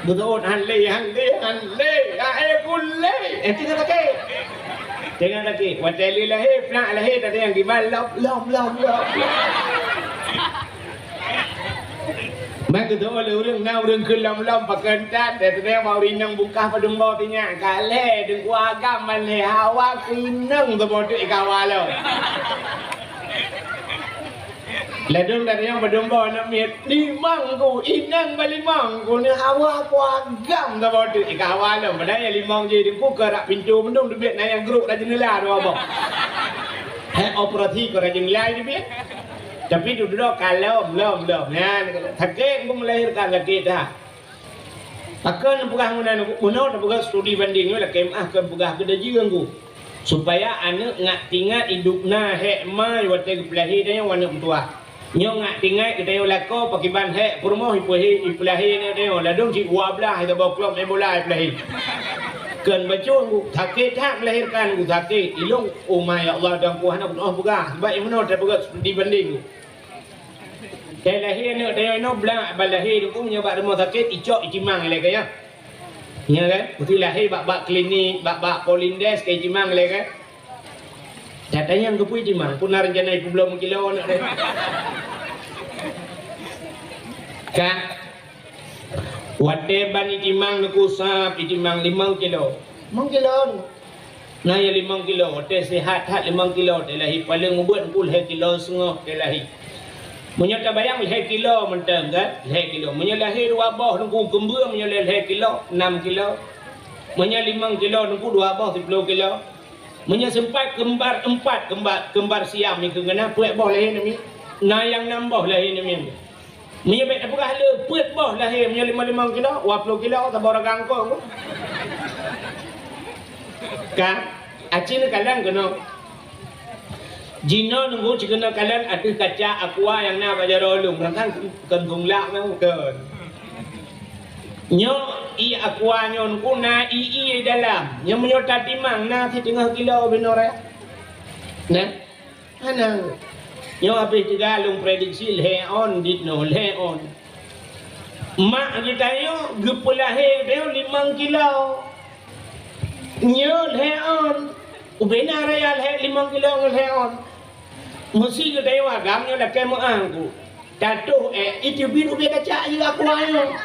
Beutôi han lé, han lé, han lé. Aé pun lé. Eh, teungoh takét. Teungoh takét. Watèe lé lahé, plak lahé, tatanyong kiban lom, lom, lom, lom. Meukeudua lé ureueng na ureueng keu lom-lom pakon that, dan teungoh bak ureueng inong bungkah padum boh tinyak, ka lhèe deungku agam ban lhèe hawa keu inong teuboh teuk ikawa lom. Ladôm dari nyang padum boh aneuk miet, limong ku, inong ba limong ku, ni hawa ku agam teuboh teuk ikawa lom. Padahai nyang limong jih deungku keu rak pintoe meunan teubiet, na nyang grok rak jeundela dua boh. Hai operasi keu rak jeundela teubiet. Tapi dudoe ka lom, lom, lom. Nyan, sakét, engku melahirkan sakét that. Pakon peugah meunan, meunoe tapeugah studi banding nyoe lakèe meu'ah kon peugah keu dajeueng ku. Supaya aneuk ngat tingat idop na hék ma watèe geupeulahé tanyoe aneuk meutuwah. Nyoe ngat tingat geutanyoe lakoe pakiban hék peurumoh ipeuhé, ipeulahé aneuk tanyoe ladôm cit dua blaih saboh klub main bola ipeulahé. Kon bacut ku, sakét that melahirkan ku, sakét. Ilôn, oh ma ya Allah, dan ku hana kunoh peugah. Sabab nyang meunoe tapeugah studi banding ku. Watèe lahé aneuk tanyoe inoe blah ban lahé deungku meunyoe bak rumoh sakét icok itimang ilèe keu nyan. Nyan kan? Beutôi lahé bak-bak klinik, bak-bak Polindes ka itimang ilèe kan? Tatanyong keupeue itimang, peue na reuncana ipeubloe meukilo aneuk tanyoe. Kan? Watèe ban itimang deungku sab, itimang limong kilo. Limong kilo. Na nyang limong kilo, watèe sihat that limong kilo, watèe lahé paleng ubit deungku lhèe kilo seungoh watèe lahé. Meunyoe tabayang lhèe kilo mantong kan, lhèe kilo. Meunyoe lahé dua boh deungku keumbeueng, meunyoe lhèe, lhèe kilo, nam kilo. Meunyoe limong kilo deungku dua boh siplôh kilo. Meunyoe seumpat keumbar empat, keumbar, keumbar siam nyan keuh na peuet boh lahé namiet. Na nyang nam boh lahé namiet. Meunyoe bèk tapeugah le peuet boh lahé, meunyoe limong-limong kilo, dua plôh kilo, saboh ragam kong. Ka, aci neukalon keunoe. Jinoe nunggu cikeunoe kalon ateueh kaca aqua nyang na bak jaroe lôn, meunan kan kon geuglak nyan kon. Nyoe ié aqua nyoe nunggu na ié-ié dalam. Nyoe meunyoe tatimang na siteungoh kilo binoe raya. Nah. Hana. Nyoe habéh teuga lôn prediksi lhèe ôn dit nyoe, lhèe ôn. Mak geutanyoe geupeulahé geutanyoe limong kilo. Nyoe lhèe ôn. Ubena raya lhèe limong kilo ngon lhèe ôn. Meusi geutanyoe agam nyoe lakèe meu'ah ku. Tatoh èk, iteubiet ubé kaca ié aqua nyoe.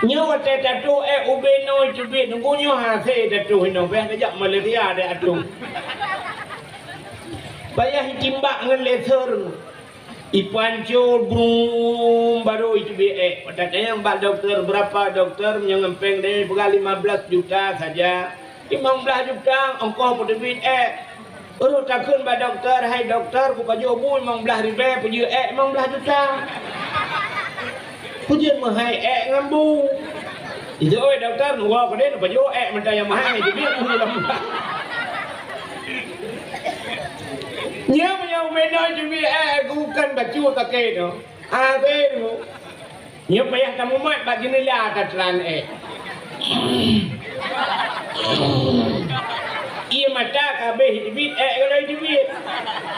Nyoe watèe tatoh èk ubé noe iteubiet, nunggu nyoe hasé tatoh inoe, bèk tajak Malaysia deh atong. Payah itimbak ngon laser. Ipancô brum, baru iteubiet èk. Watèe tanyong bak dokto, berapa dokto, meunyoe ngon péng deh peugah lima belas juta saja. Limong blaih juta ongkoh peuteubiet èk. Rôh takheun bak dokto, "Hai dokto, kupajoh bu limong blaih ribèe peujeuet èk limong blaih juta. Peujeuet meuhai èk ngon bu." Itu, "Oi dokto, nyoe keudéh pajoh èk mantong nyang meuhai, teubiet bu limong blaih." Nyoe meunyoe ubé noe teubiet èk, bukan bacut takée nyoe. Habéh nyoe. Nyoe payah tamumat bak jeundela tateulan èk. Ié mata ka habéh iteubiet èk, kalau iteubiet.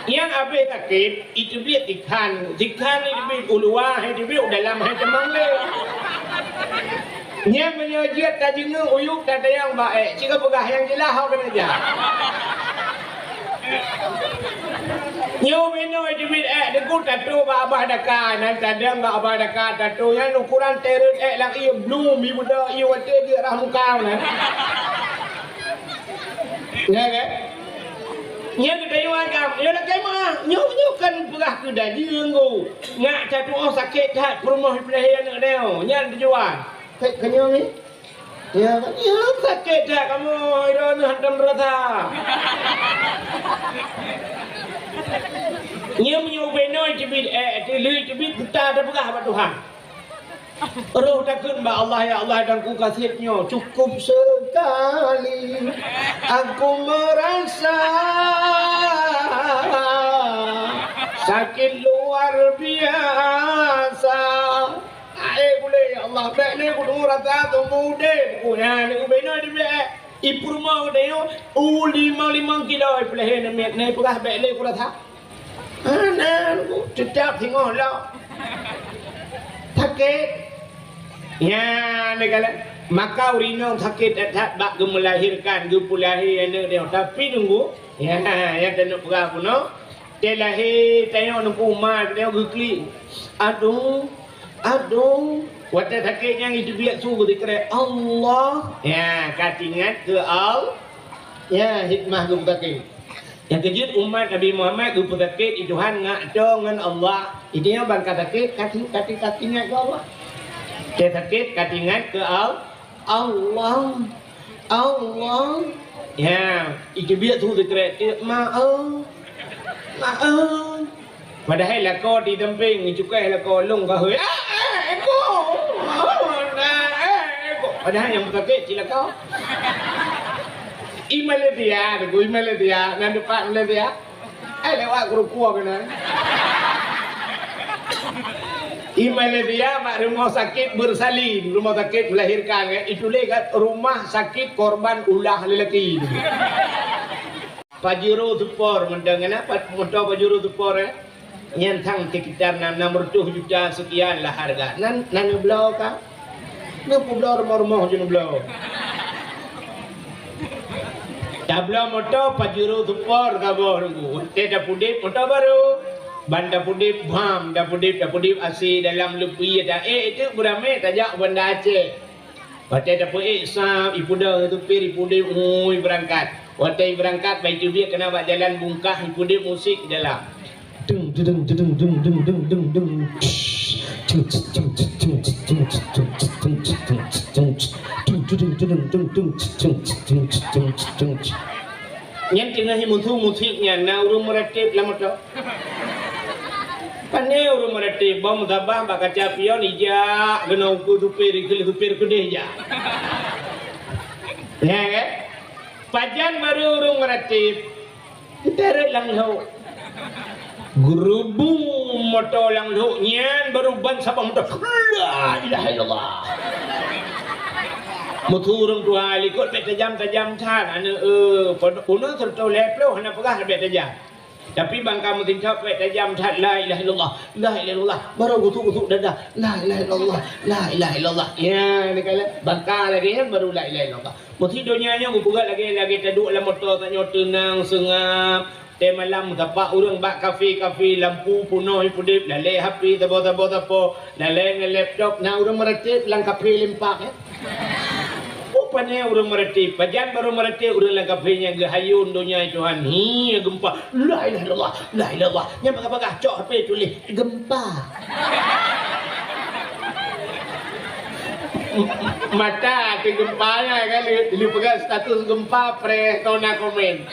Nyang habéh sakét, iteubiet sikhan. Sikhan iteubiet u luwa, hai iteubiet u dalam, hai teumang lé. Nyan meunyoe jeuet tajeungeuk uyueb tatanyong bak èk, cit ka peugah nyang jeulaih ho keuneuk jak. Nyoe binoe teubiet èk, deungon tato bak babah daka, nan tadong bak babah daka tato, nyan ukuran teureut èk lagèe blum, ié beudôk, ié watèe jeuet rah muka nyan. Ya kan? Nyan geutanyong agam, nyoe lakèe meu'ah. Nyoe, nyoe kan peugah keu dajeueng, Gu. Nyak tatu'oh sakét that peurumoh ipeulahé aneuk tanyoe. Nyan tujuan. Sakét keu nyoe ni? Ya, ya, sakét that kamoe, droeneuh hantom rasa. Nyoe meunyoe ubé noe teubiet, eh, teulheueh teubiet, teuta tapeugah bak Tuhan. Roh takheun bak Allah, "Ya Allah, dan ku kasih nyoe cukup sekali. Aku merasa sakit luar biasa." Ae gulé, "Ya Allah, bèk lé kudeungoe rasa tumu udeb." Ku nyan, ubé noe teubiet, eh. Ipeurumoh udeb, u limong-limong kilo ipeulahé namiet, nyan ipeugah, "Bèk lé kurasa." Hana, teutap singoh lom. Sakét. Ya, neukalon. Maka ureueng inong sakét that-that bak geumeulahérkan, geupeulahé aneuk nyoe. Tapi teungku, ya, nyang taneuk peugah bunoe, teulahé tanyoe neupeu uma tanyoe geuklik. Aduh, aduh. Watèe sakét nyan iteubiet su geusikrek, "Allah." Ya, ka teuingat keu Al-, ya, hikmah geupeusakét. Nyang keujeuet umat Nabi Muhammad geupeusakét i Tuhan ngak toe ngon Allah. Itanyoe ban ka sakét, ka ti-, ka ti-, ka teuingat keu Allah. Watèe sakét, ka teuingat keu Al-, Allah. Allah. Ya, iteubiet su sikrek, "Maaf. Maaf." Padahai lakoe di sampéng, cukai lakoe lôn ka hôi. "Ah, eh, eko. Ah, eh, eko." Padahai nyang sakét cit lakoe. I Malaysia, teungku, i Malaysia, nan teumpat Malaysia. Eh, lewat keurukua keunan. I Malaysia, bak rumoh sakét bersalin, rumoh sakét melahirkan, kan? Ituléh kan, rumah sakit korban ulah lelaki. Pajero Sport, mantong keunan, pa-, moto Pajero Sport, eh. Nyan sang sekitar enam, enam ratus juta sekian lah harga. Nan, nan neubloe ka? Neupeubloe rumoh-rumoh ju neubloe. Tabloe moto Pajero Sport saboh teungku. Watèe tapeuudép moto barô. Ban tapeuudép bam, tapeuudép, tapeuudép A C dalam leupie ta-, eh, itu beuramé tajak u Banda Aceh. Watèe tapeuék sab, ipeudong supir, ipeudép, ui, beurangkat. Watèe ibeurangkat, bah iteubiet keunan bak jalan bungkah, ipeudép musik di dalam. Dung, dung, dung. Nyan teungoh imusu musik nyan, na ureueng meuratéb lam moto. Pane ureueng meuratéb, bak meutabah bak kaca pion ijak, keunoe ukeue supir, ikheun lé supir keudeh jak. Nyan, kan? Pajan barô ureueng meuratéb, teutarek lam lhok. Geureubu moto lam lhok nyan, barô ban saboh moto. La ilaha illallah. Meusu ureueng tuha likot bèk tajam-tajam that, aneuk, eh, peunoh seureutôh lhèe ploh hana peugah leubeh tajam. Tapi ban ka meusintob bèk tajam that, la ilaha illallah, la ilaha illallah. Barô gusuk-gusuk dada, la ilaha illallah, la ilaha illallah. Ya, neukalon ban ka lagèe nyan barô la ilaha illallah. Meusi donya nyoe geupeugah lagèe, lagèe taduek lam moto tanyoe teunang, seungab. Watèe malam tapak ureueng bak kafe-kafe, lampu peunoh ipeudép, lalè H P saboh-saboh sapo, lalè ngon laptop, na ureueng meuratéb lam kafe limpak, eh. Pane ureueng meuratéb, pajan barô meuratéb ureueng lam kafe nyan geuhayôn donya Tuhan. Hi, geumpa. La ilaha illallah, la ilaha illallah. Nyan bagah-bagah cok H P tuléh, "Geumpa." Mata teugeumpa nyan kan, lé, lé peugah status geumpa, preh, tona komen.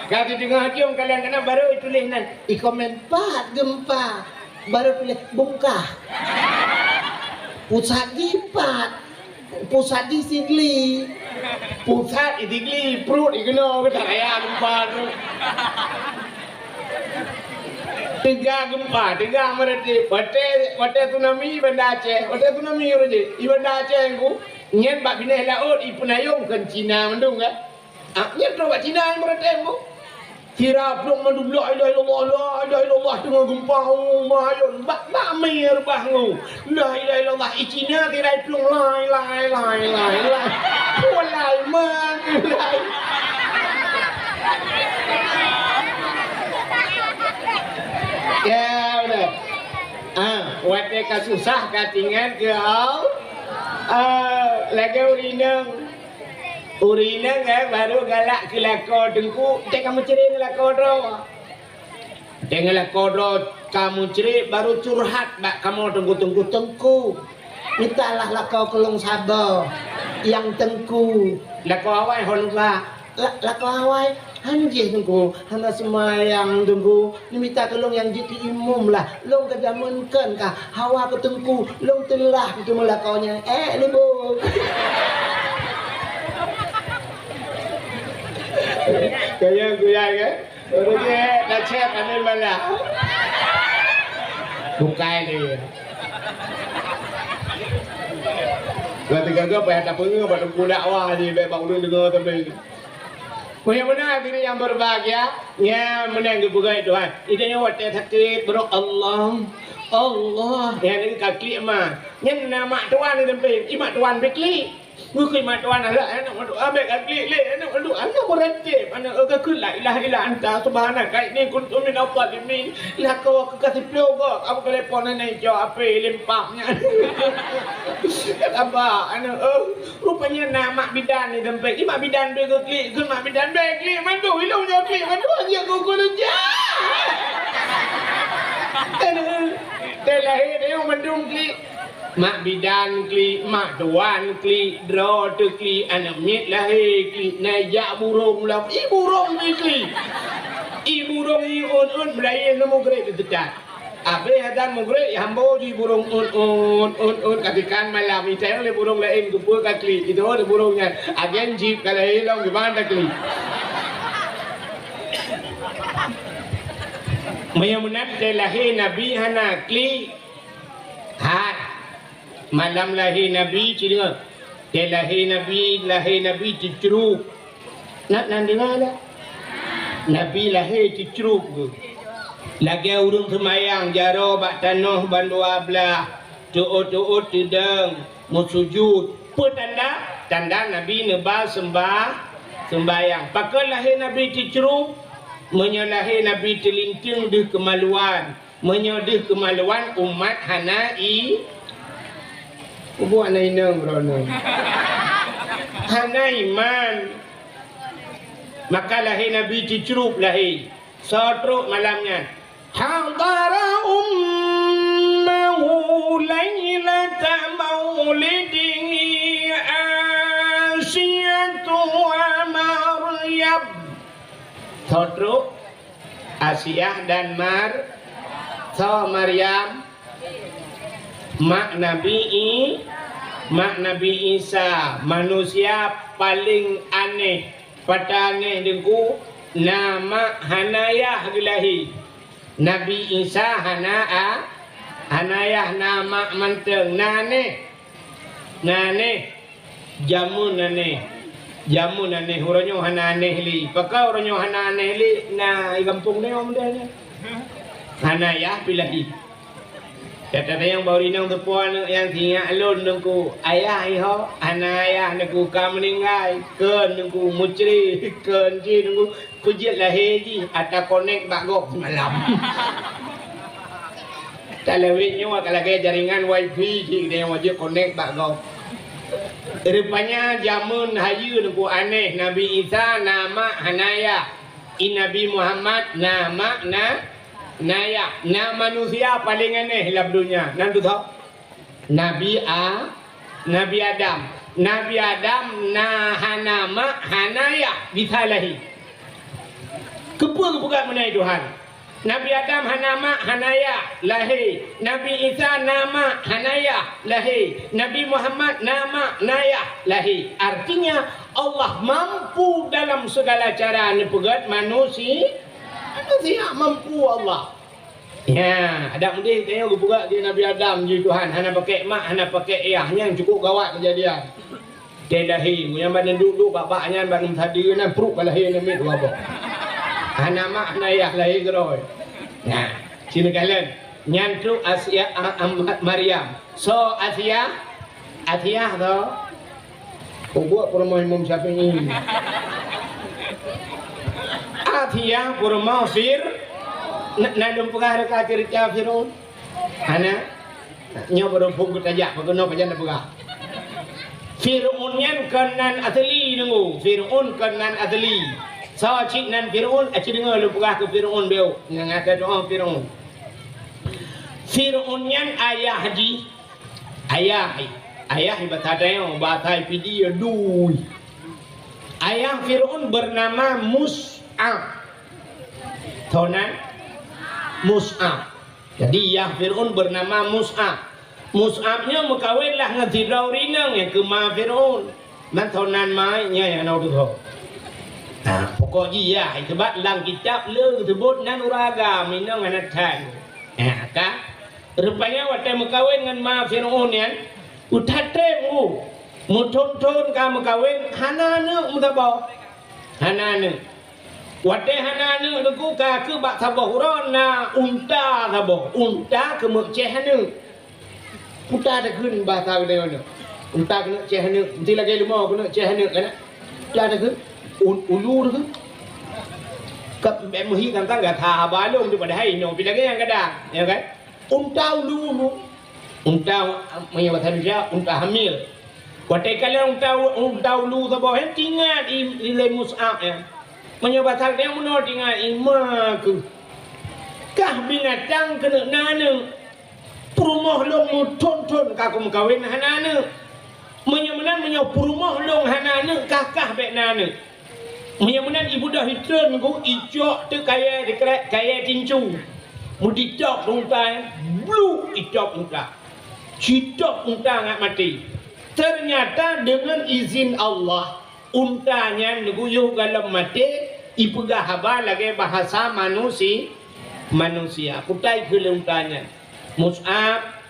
Ka teudeungoe jeuem kalon keunan barô ituléh nan. I komen, "Pat geumpa." Barô tuléh, "Bungkah." Pusat jipat. Pusat di Sigli. Pusat di Sigli, pruet di keunoe, keutak raya geumpa tu. Teuga geumpa, teuga meuratéb. Watèe, watèe tsunami Banda Aceh, watèe tsunami ureueng jih, i Banda Aceh teungku, nyan bak binéh laôt ipeunayong keu Cina mandum kan. Ah, nyan troh bak Cina nyang meuratéb, Bu. Sira plueng mandum, "La ilaha illallah, la ilaha illallah," teungoh geumpa, oh, mahayôn. Bak, bak mi reubah ngu. "La ilaha illallah," i Cina sira plueng, "La ilaha, la ilaha, la." Walai, man, walai. Ya, udah. Ah, watèe ka susah, ka teuingat keu Allah. Ah, lagèe ureueng inong. Ureueng inong, eh, baru galak keu lakoe teungku, teuka meucre ngon lakoe droe. Teuka lakoe droe ka meucre, baru curhat bak kamoe teungku-teungku, "Teungku, mitalah lakoe keu lôn saboh, nyang teungku." Lakoe awai ho lôn ba. La-, lakoe awai, "Han jih teungku, hana seumayang teungku. Neumita keu lôn nyang jeuet keu imum lah. Lôn ka jameun kon ka hawa keu teungku, lôn teulah keu teumeu lakoe nyan." Eh, libur. Kaya guyai kan? Ureueng nyan dah cek ane malah. Bukai dia. Berarti gaga payah tapeungeut bak teungku dakwah jih, bèk bak ureueng deungoe tapi. Meunyoe meunan hadirin yang berbahagia, nyan meunan geupeugah Tuhan. Ida nyoe watèe sakét, bro, Allah, Allah. Nyan ka klik ma. Nyan na mak tuan di sampéng, i mak tuan pih klik. Bukon mak tuan, alah, aneuk mandum, abéh ka klik lé, aneuk mandum, aneuk meuratéb, aneuk, eh, ka kheun, "La ilaha illa anta, subhanaka, inni kuntu minadh dhalimin." Lakoe ka siploh goe, ka beutelepon aneuk ijok, H P limpak nyan. Ka ba, aneuk, eh. Rupanya na mak bidan di sampéng. Di mak bidan bèk geuklik, kheun mak bidan bèk klik mandum, ilôn nyoe klik mandum, anjing kuku leuja. Teuh lahé teuh mandum klik. Mak bidan klik, mak tuan klik, droe teuklik, aneuk miet lahé klik, na jak burông lam, i burông pih klik. I burông i ôn-ôn meulayeue lom mugreb teutat. Abéh azan mugreb, i hambo jih burông ôn-ôn, ôn-ôn, ka dikan malam, itayong lé burông laén, keupeue ka klik, itu lé burông nyan. Agen jih ka lahé lom, gimana klik? Meunyoe meunan teuh lahé Nabi hana klik, hat. Malam lahé Nabi, ci deungoe. Teuh lahé Nabi, lahé Nabi teucrub. Na, na deungoe dak? Nabi lahé teucrub geuh. Lagèe ureueng seumayang jaroe bak tanoh bandua blah, teuôt-teuôt teudong, meusujut. Peue tanda? Tanda Nabi neuba seumbah-, seumbahyang. Pakon lahé Nabi teucrub? Meunyoe lahé Nabi teulinteung deuh keumaluan, Meunyoe deuh keumaluan umat hana i-, mubuet hana inong droeneuh. Hana iman. Maka lahé Nabi teucrub lahé. Soe trok malam nyan? Hadara ummahu lailata maulidihi Asiyatu wa Maryam. Soe trok? Asiah dan Mar-, soe Maryam? Mak Nabi I-, mak Nabi Isa, manusia paléng aneh. Pat aneh teungku, na mak hana yah geulahé. Nabi Isa hana a-, hana yah, na mak mantong, na aneh. Na aneh. Jameun aneh. Jameun aneh, uroe nyoe hana aneh lé. Pakon uroe nyoe hana aneh lé? Na i gampông nyoe model nyoe. Hana yah pih lahé. Gata tanyong bak ureueng inong teupeue aneuk nyang sinyak lôn teungku. Ayah iho, hana ayah teungku, ka meuninggai. Kheun teungku, meucre, kheun jih teungku. Peue jeuet lahé jih, ata konek bak gob semalam. Talawét nyoe ka lagèe jaringan wifi jih, geutanyoe wajéb konek bak gob. Rupanya jameun hayeue teungku aneh, Nabi Isa na mak hana yah. I Nabi Muhammad na mak na, na yah. Na manusia paléng aneh lam donya. Nan tu tho? Nabi A-, Nabi Adam. Nabi Adam na hana mak, hana yah, bisa lahé. Keupeue geupeugah meunan Tuhan? Nabi Adam hana mak, hana yah, lahé. Nabi Isa na mak, hana yah, lahé. Nabi Muhammad na mak, na yah, lahé. Artinya, Allah mampu dalam segala cara neupeugèt manusi-, manusia mampu Allah. Nya, adak meudeh tanyoe geupeugah di Nabi Adam jih Tuhan, hana pakèk mak, hana pakèk yah, nyan cukup gawat keujadian. Teuh lahé, meunyan ban duek-duek bak-bak nyan ban meusadeue nan pruet ka lahé namiet dua boh. Hana mak, hana yah, lahé keudroe. Nah, sineuk kalon. Nyan trok Asia, a, a, Maryam. Soe Asia? Asia soe? Peubuet peurumoh Imam Syafi'i. Asia peurumoh Fir-, na, na lôn peugah reuka ceurita Fir'aun? Hana? Nyoe baru phon geutajak, pakon pajan tapeugah. Fir'aun nyan kon nan asli. Deungoe, Fir'aun kon nan asli. Soe cit nan Fir'aun? Aci deungoe lôn peugah keu Fir'aun beuh. Nyan ka doa Fir'aun. Fir'aun nyan ayah jih, ayah, ayah basa tanyoe, basa Pidie dui. Ayah Fir'aun bernama Mus'ab. Toh nan Mus'ab. Jadi, yah Fir'aun bernama Mus'ab. Mus'ab nyoe meukawen lah ngon sidroe ureueng inong nyang keu ma Fir'aun. Mantong nan ma nyan nyang na tuho. Nah, pokok jih yah, sebab lam kitab le geuseubut nan ureueng agam, inong hana that. Nah, ka. Rupanya watèe meukawen ngon ma Fir'aun nyan, uthat treb mu. Meuthon-thon ka meukawen, hana aneuk meusaboh. Hana aneuk. Watèe hana aneuk teungku ka keuh bak saboh uroe na unta saboh, unta keuneuk céh aneuk. Unta takheun basa geutanyoe nyoe. Unta keuneuk céh aneuk, meusti lagèe leumo keuneuk céh aneuk kan. Unta takheun, u-, ulu takheun. Ka bèk meuhi tantang gata haba lôn tu padahai nyoe pi lagèe nyang gadang, ya kan? Unta ulu-ulu. Unta, meunyoe basa Indonesia, unta hamil. Watèe kalon unta, unta ulu saboh nyan, tingat i, i lé Mus'ab nyan. Meunyoe basa geutanyoe meunoe tingat i ma keuh. Kah binatang keuneuk na aneuk. Peurumoh lôn meuthon-thon ka kumeukawen hana aneuk. Meunyoe meunan, meunyoe peurumoh lôn hana aneuk, kah-kah bèk na aneuk. Meunyoe meunan, ibeudôh itreun ku, icok teuk kayèe dikrek, kayèe tincu. Meuditôp unta nyan, bluk itôp unta. Citôp unta ngat maté. Ternyata deungon izin Allah, unta nyan neuguyôh gohlom maté, ipeugah haba lagèe bahasa manusi-, manusia. Kutai keu lé unta nyan. Mus'ab,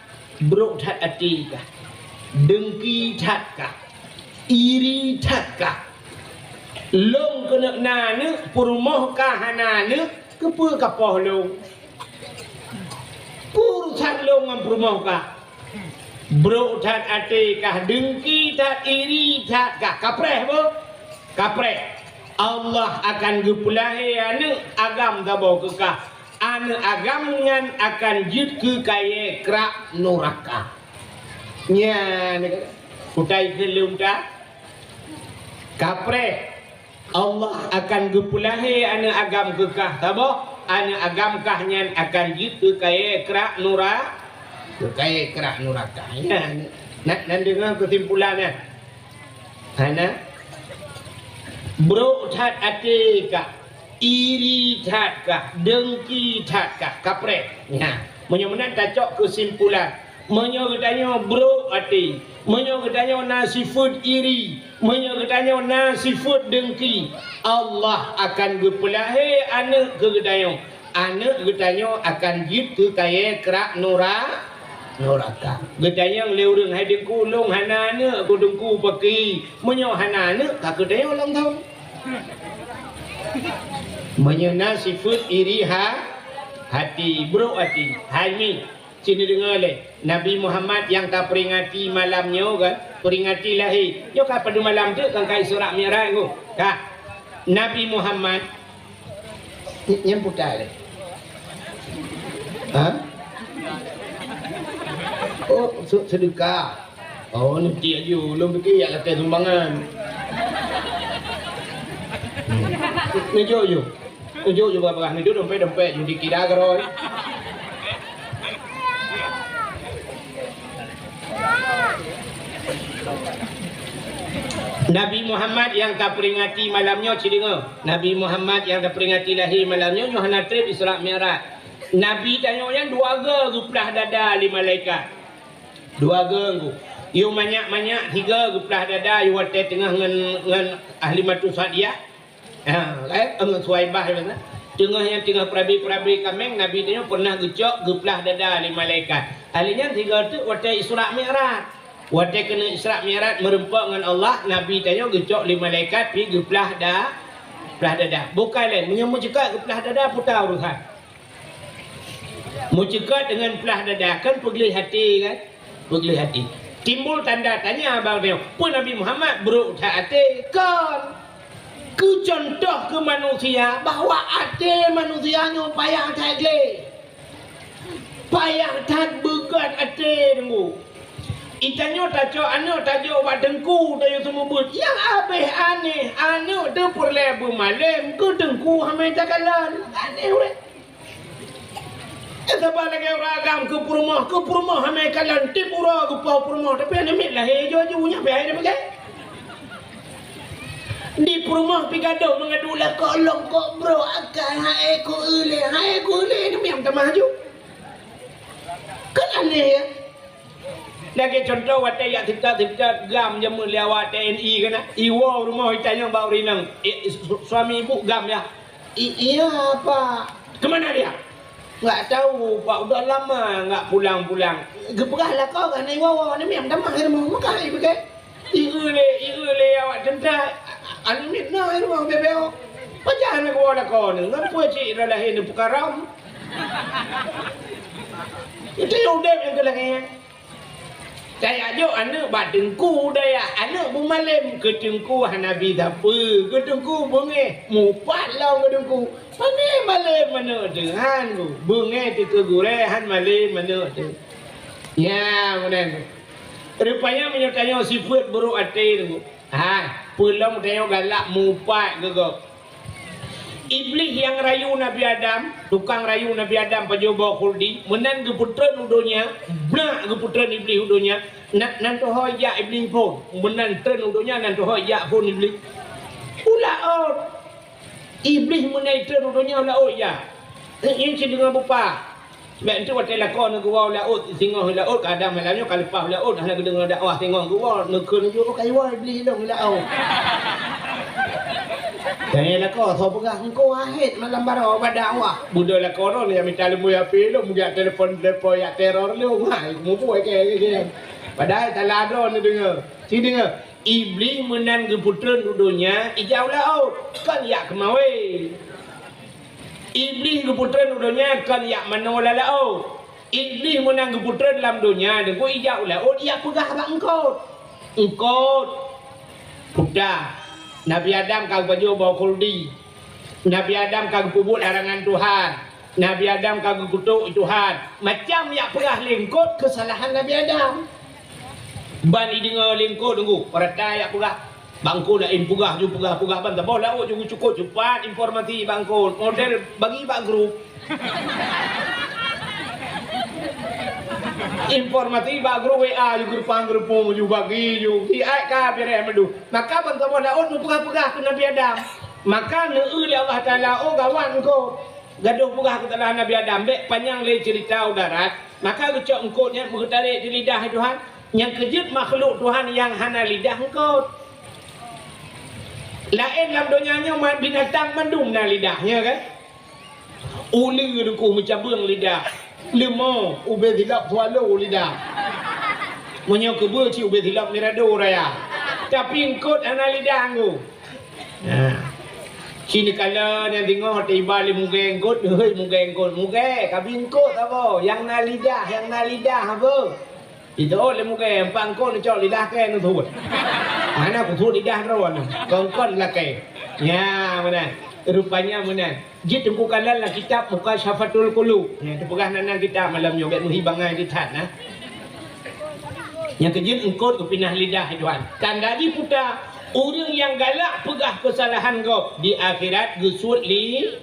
brok that até kah, dengki that kah, iri that kah. Lôn keuneuk na aneuk, peurumoh kah hana aneuk, keupeue kapoh lôn? Peue urusan lôn ngon peurumoh kah? Brok that até kah, dengki that, iri that kah, kapreh beuh? Kapreh. Allah akan geupeulahé aneuk agam saboh keu kah. Aneuk agam nyan akan jeuet keu kayèe krak nuraka. Nyan, kutai keu lôn that. Kapreh. Allah akan geupeulahé aneuk agam keu kah saboh, aneuk agam kah nyan akan jeuet keu kayèe krak nura-, keu kayèe krak nuraka. Nyan, na, na deungö keusimpulan nyan. Hana? Brok that até kah, iri that kah, dengki that kah, kapreh. Nyan, meunyoe meunan tacok keusimpulan. Meunyoe geutanyoe brok até, meunyoe geutanyoe na sifeuet iri, meunyoe geutanyoe na sifeuet dengki, Allah akan geupeulahé aneuk keu geutanyoe. Aneuk geutanyoe akan jeuet keu kayèe krak nura-, nuraka. Geutanyong lé ureueng, "Hai Teungku, lôn hana aneuk, keu Teungku pakri?" Meunyoe hana aneuk, ka geutanyoe lom thon. Meunyoe na sifeuet iri ha-, hati, brok hati, hai mi. Ci neudeungoe lé, Nabi Muhammad nyang taperingati malam nyoe kan, peringati lahé. Nyoe ka padum malam teuk kan ka Isra Mi'raj nyoe. Ka. Nabi Muhammad ny-, nyang puta lé. Ha? Oh, se-, seudeukah. Oh, nanti aju, lôn pike jak lakèe sumbangan. Hmm. Neujok ju. Neujok ju barang-barang, neujok dompet-dompet, ju dikira keurôi. Nabi Muhammad nyang taperingati malam nyoe, ci deungoe. Nabi Muhammad nyang taperingati lahé malam nyoe, nyoe hana trép Isra Mi'raj. Nabi tanyoe nyan dua goe geuplah dada lé malaikat. Dua goe ngon. Yôh manyak-manyak sigoe geuplah dada, yôh watèe teungoh ngon, ngon Halimatu Sa'diyah. Ha, kan? Ngon Suwaibah, ya, kan? Teungoh nyan teungoh peurabe-peurabe kaméng, Nabi tanyoe pernah geucok geuplah dada lé malaikat. Ahli nyan sigoe teuk watèe Isra Mi'raj. Watèe keuneuk Isra Mi'raj meureumpok ngon Allah, Nabi tanyoe geucok lé malaikat pi geuplah da-, plah dada. Bukai lé, meunyoe meuceukat geuplah dada, puta urusan. Meuceukat deungon plah dada, kan peugleh até kan? Peugleh até. Timbul tanda tanya bak tanyoe, peue Nabi Muhammad brok that até? Kon. Keu cuntoh keu manusia bahwa até manusia nyoe payah that gleh. Payah that beugöt até deungoe. Itanyoe tacok aneuk tajok bak teungku, tayue seumeubeuet. Nyang abéh aneh, aneuk teuh peureulée beumalém, keu teungku hana takalon. Aneh ureuëng. Eh, saban lagée ureuëng agam keu peurumoh, keu peurumoh hana kalon, tiep uroe geupoh peurumoh, tapi aneuk miet lahé ju-ju, nyan pih hai neupeugah. Di peurumoh pih gadôh meungadôh lakoe lom kok brok akai, hai ku ulée, hai ku ulée, aneuk miet tamah ju. Kan aneh, ya? Lagée cuntoh watée jak seukat-seukat gam jameun lé awak T N I keunan. Iwoe rumoh itanyong bak ureuëng inong, "Eh, su-, suami ibu gam ya?" "I-, iya, Pak." "Kemana dia?" "Nggak tahu, Pak, udah lama nggak pulang-pulang." Geupeugah lakoe kan iwoe-woe, aneuk miet tamah di rumoh, meukai beuke. Ieu lé, ieu lé awak teuntang, aneuk miet na di rumoh bebeo. Pajan geuwoe lakoe nyoe, ngon peue cit dah lahé neupeukaram. Itu udeb nyang keu lagée nyan. Tajak jok aneuk bak teungku dayah, aneuk beumalém keu teungku hana bi sapeue, keu teungku beungéh, mupat lom keu teungku. Pane malém aneuk teuh, han bu, beungéh teuh keu gurée, han malém aneuk teuh. Nya, meunan. Rupanya meunyoe tanyoe sifeuet buruk até teungku. Ha, peulom tanyoe galak mupat keu gob. Iblih nyang rayu Nabi Adam, tukang rayu Nabi Adam pajoh boh khuldi, meunan geupeutreun u donya, brak geupeutreun Iblih u donya, na-, nan tuho jak Iblih phon, meunan treun u donya nan tuho jak phon Iblih. U laôt. Iblih meunan treun u donya u laôt jak. Nyan cit deungon bupa. Bèk enteuk watèe lakoe neuh geuwoe u laôt, singoh u laôt, kadang malam nyoe ka leupah u laôt, hana geudeungoe dakwah singoh geuwoe, neukheun jih, "Oh, ka iwoe Iblih lôn u laôt." Tanyong lakoe, soe peugah, "Engkau ahét malam baroe bak dakwah." Beudôh lakoe droe nyang mita leumui api lôn, jak telepon-telepon, jak teror lôn. Ha, mubuet kèe, kèe, kèe. Padahai salah droe neudeungoe. Ci deungoe, Iblih meunan geupeutreun u donya, ijak u laôt, kon jak keumawé. Iblih geupeutreun u donya kon jak manoe lam laôt. Iblih meunan geupeutreun lam donya, deungon ijak u laôt, ijak peugah bak eungkôt. Eungkôt, peue, Nabi Adam ka geupajoh boh khuldi. Nabi Adam ka geupeubuet larangan Tuhan. Nabi Adam ka geukutok Tuhan. Macam jak peugah lé eungkôt keusalahan Nabi Adam. Ban ideungoe lé eungkôt, deungoe, peurata jak peugah. Bak eungkôt laén peugah ju, peugah, peugah ban saboh laôt ju geucukôp cupat informasi bak eungkôt. Model bagi bak grup. Informasi bak grup W A ju geureupang geureupung ju bagi ju. Siat ka beureh meudôh. Maka ban saboh laôt meupeugah-peugah keu Nabi Adam. Maka neueu lé Allah Taala, "Oh, gawat eungkôt. Gadôh peugah keusalahan Nabi Adam, bèk panyang lé ceurita u darat." Maka geucok eungkôt nyan geutarek di lidah Tuhan. Nyang keu jeuet makhluk Tuhan nyang hana lidah eungkôt. Laén lam donya nyoe ma-, binatang mandum na lidah, nya kan? Uleue deukuh meucabeueng lidah. Leumo, ubé silop swallow lidah. Meunyoe keubeue cit ubé silop mirado raya. Tapi eungkôt hana lidah, ngu. Nah. Ci neukalon nyang singoh teuiba lé mugée eungkôt, hei mugée eungkôt, mugée, kabi eungkôt saboh, nyang na lidah, nyang na lidah apa? Jiteuôt lé mugée, empat eungkôt neucok lidah kèe neusuet. Hana kusuet lidah droeneuh, kon-kon lakèe. Nya meunan, rupanya meunan. Jeuet teungku kalon lam kitab Mukasyafatul Qulub. Nya teupeugah nan, nan kitab malam nyoe, bèk meuhi bangai teuh that na. Nyang keu jeuet eungkôt geupinah lidah Tuhan. Tanda jih peue? Ureueng nyang galak peugah keusalahan gob di akhirat geusuet li-,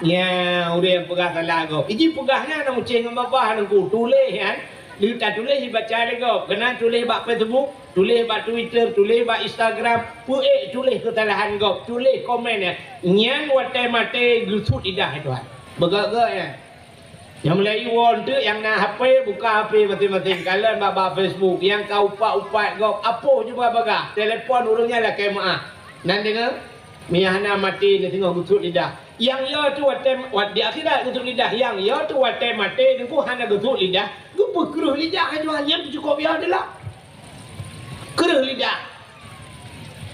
nya ureueng nyang peugah salah gob. Iji peugah nyan na meucéh ngon babah teungku, tuléh nyan. Lheueh tatuléh ibaca lé gob, keunan tuléh bak Facebook, tuléh bak Twitter, tuléh bak Instagram, peuék tuléh keusalahan gob, tuléh komen nyan. Nyan watèe maté geusuet lidah Tuhan. Beugöt-göt nyan. Nyang meulayeue woe eunteuk nyang na H P, buka H P maséng-maséng, kalon bak, bak Facebook, nyang ka upat-upat gob, apoh ju bagah-bagah, telepon ureueng nyan lakèe meu'ah. Nan deungoe, meunyo hana maté, na singoh geusuet lidah. Nyang yo teuh watèe, wat-, di akhirat geusuet lidah, nyang yo teuh watèe maté, teungku hana geusuet lidah, geupeukreueh lidah, nyan teuh cukôp yo teuh lah. Kreueh lidah.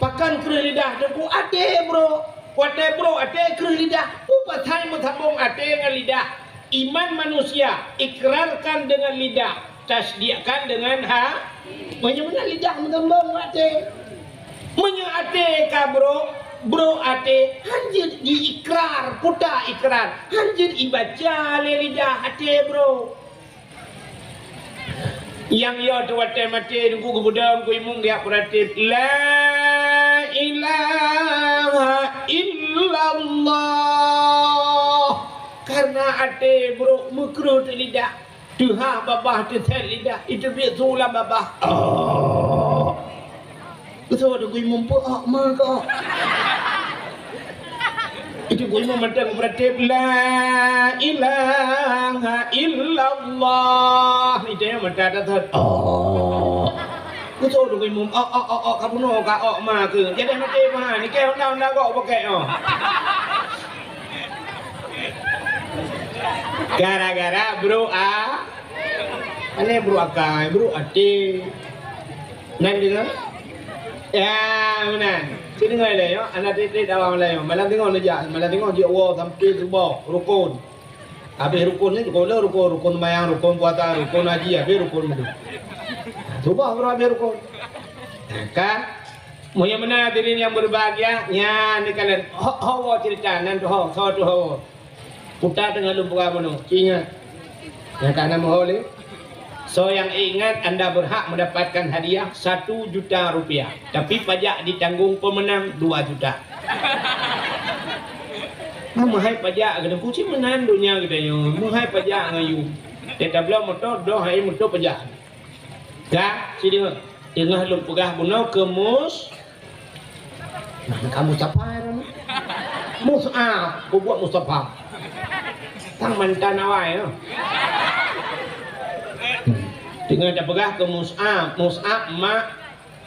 Pakon kreueh lidah teungku? Até brôk. Watèe brôk até kreueh lidah. Peue pasai meusambông até ngon lidah? Iman manusia ikrarkan dengan lidah, tasdikkan dengan ha-, meunyoe meunan lidah meusambông ngon até. Meunyoe até ka brôk, brôk até, hanjeuet jiikrar, peue ta ikrar, hanjeuet ibaca lé lidah até brôk. Nyang yo teuh watèe maté Teungku geubeudôh Teungku Imum geujak peuratéb, "La ilaha illallah." Karena até brôk meukreueh teuh lidah, teuhah babah teusét lidah, iteubiet su lam babah. Oh. Beutôi Teungku Imum peuok ma kok. Itu Teungku Imum mantong peuratéb, "La ilaha illallah." Itu nyang mantong teusét. Oh. Beutôi Teungku Imum, "Ok, ok, ok, ok, ka bunoe, ka ok ma keuh." Jadi maté ma, ni kèe honda-honda gok pakai, oh. Gara-gara brôk a-, aneh brôk akai, brôk até. Nan deungö? Ya, meunan. Ci deungö lé nyoe, aneuk tieb-tieb dakwah malam nyoe. Malam teungoh neujak, malam teungoh jeuet woe sampoe suboh, rukon. Habéh rukon nyoe, rukon le, rukon, rukon seumayang, rukon puasa, rukon haji, habéh rukon meudeh. Suboh baru habéh rukon. Ka? Meunyoe meunan hadirin yang berbahagia, nyan neukalon ho-, hawa cerita nan tu ho, soe tu hawa. Puta teungoh lôn peugah bunoe, ingat. Nyang ka na meuho lé. Soe nyang ingat anda berhak mendapatkan hadiah satu juta rupiah, tapi pajak ditanggung pemenang dua juta. Nah, meuhai pajak keuneuk kucing meunan donya geutanyoe, meuhai pajak ngon yum. Teutabloe moto, doh hai moto pajak. Ka, ci deungö. Teungoh lôn peugah bunoe keu Mus-, nah, ka Mustafa ya, Mus-, Mus'ab, peubuet Mustafa. Tang mantan awai, ya. Teungoh tapeugah keu Mus'ab, Mus'ab mak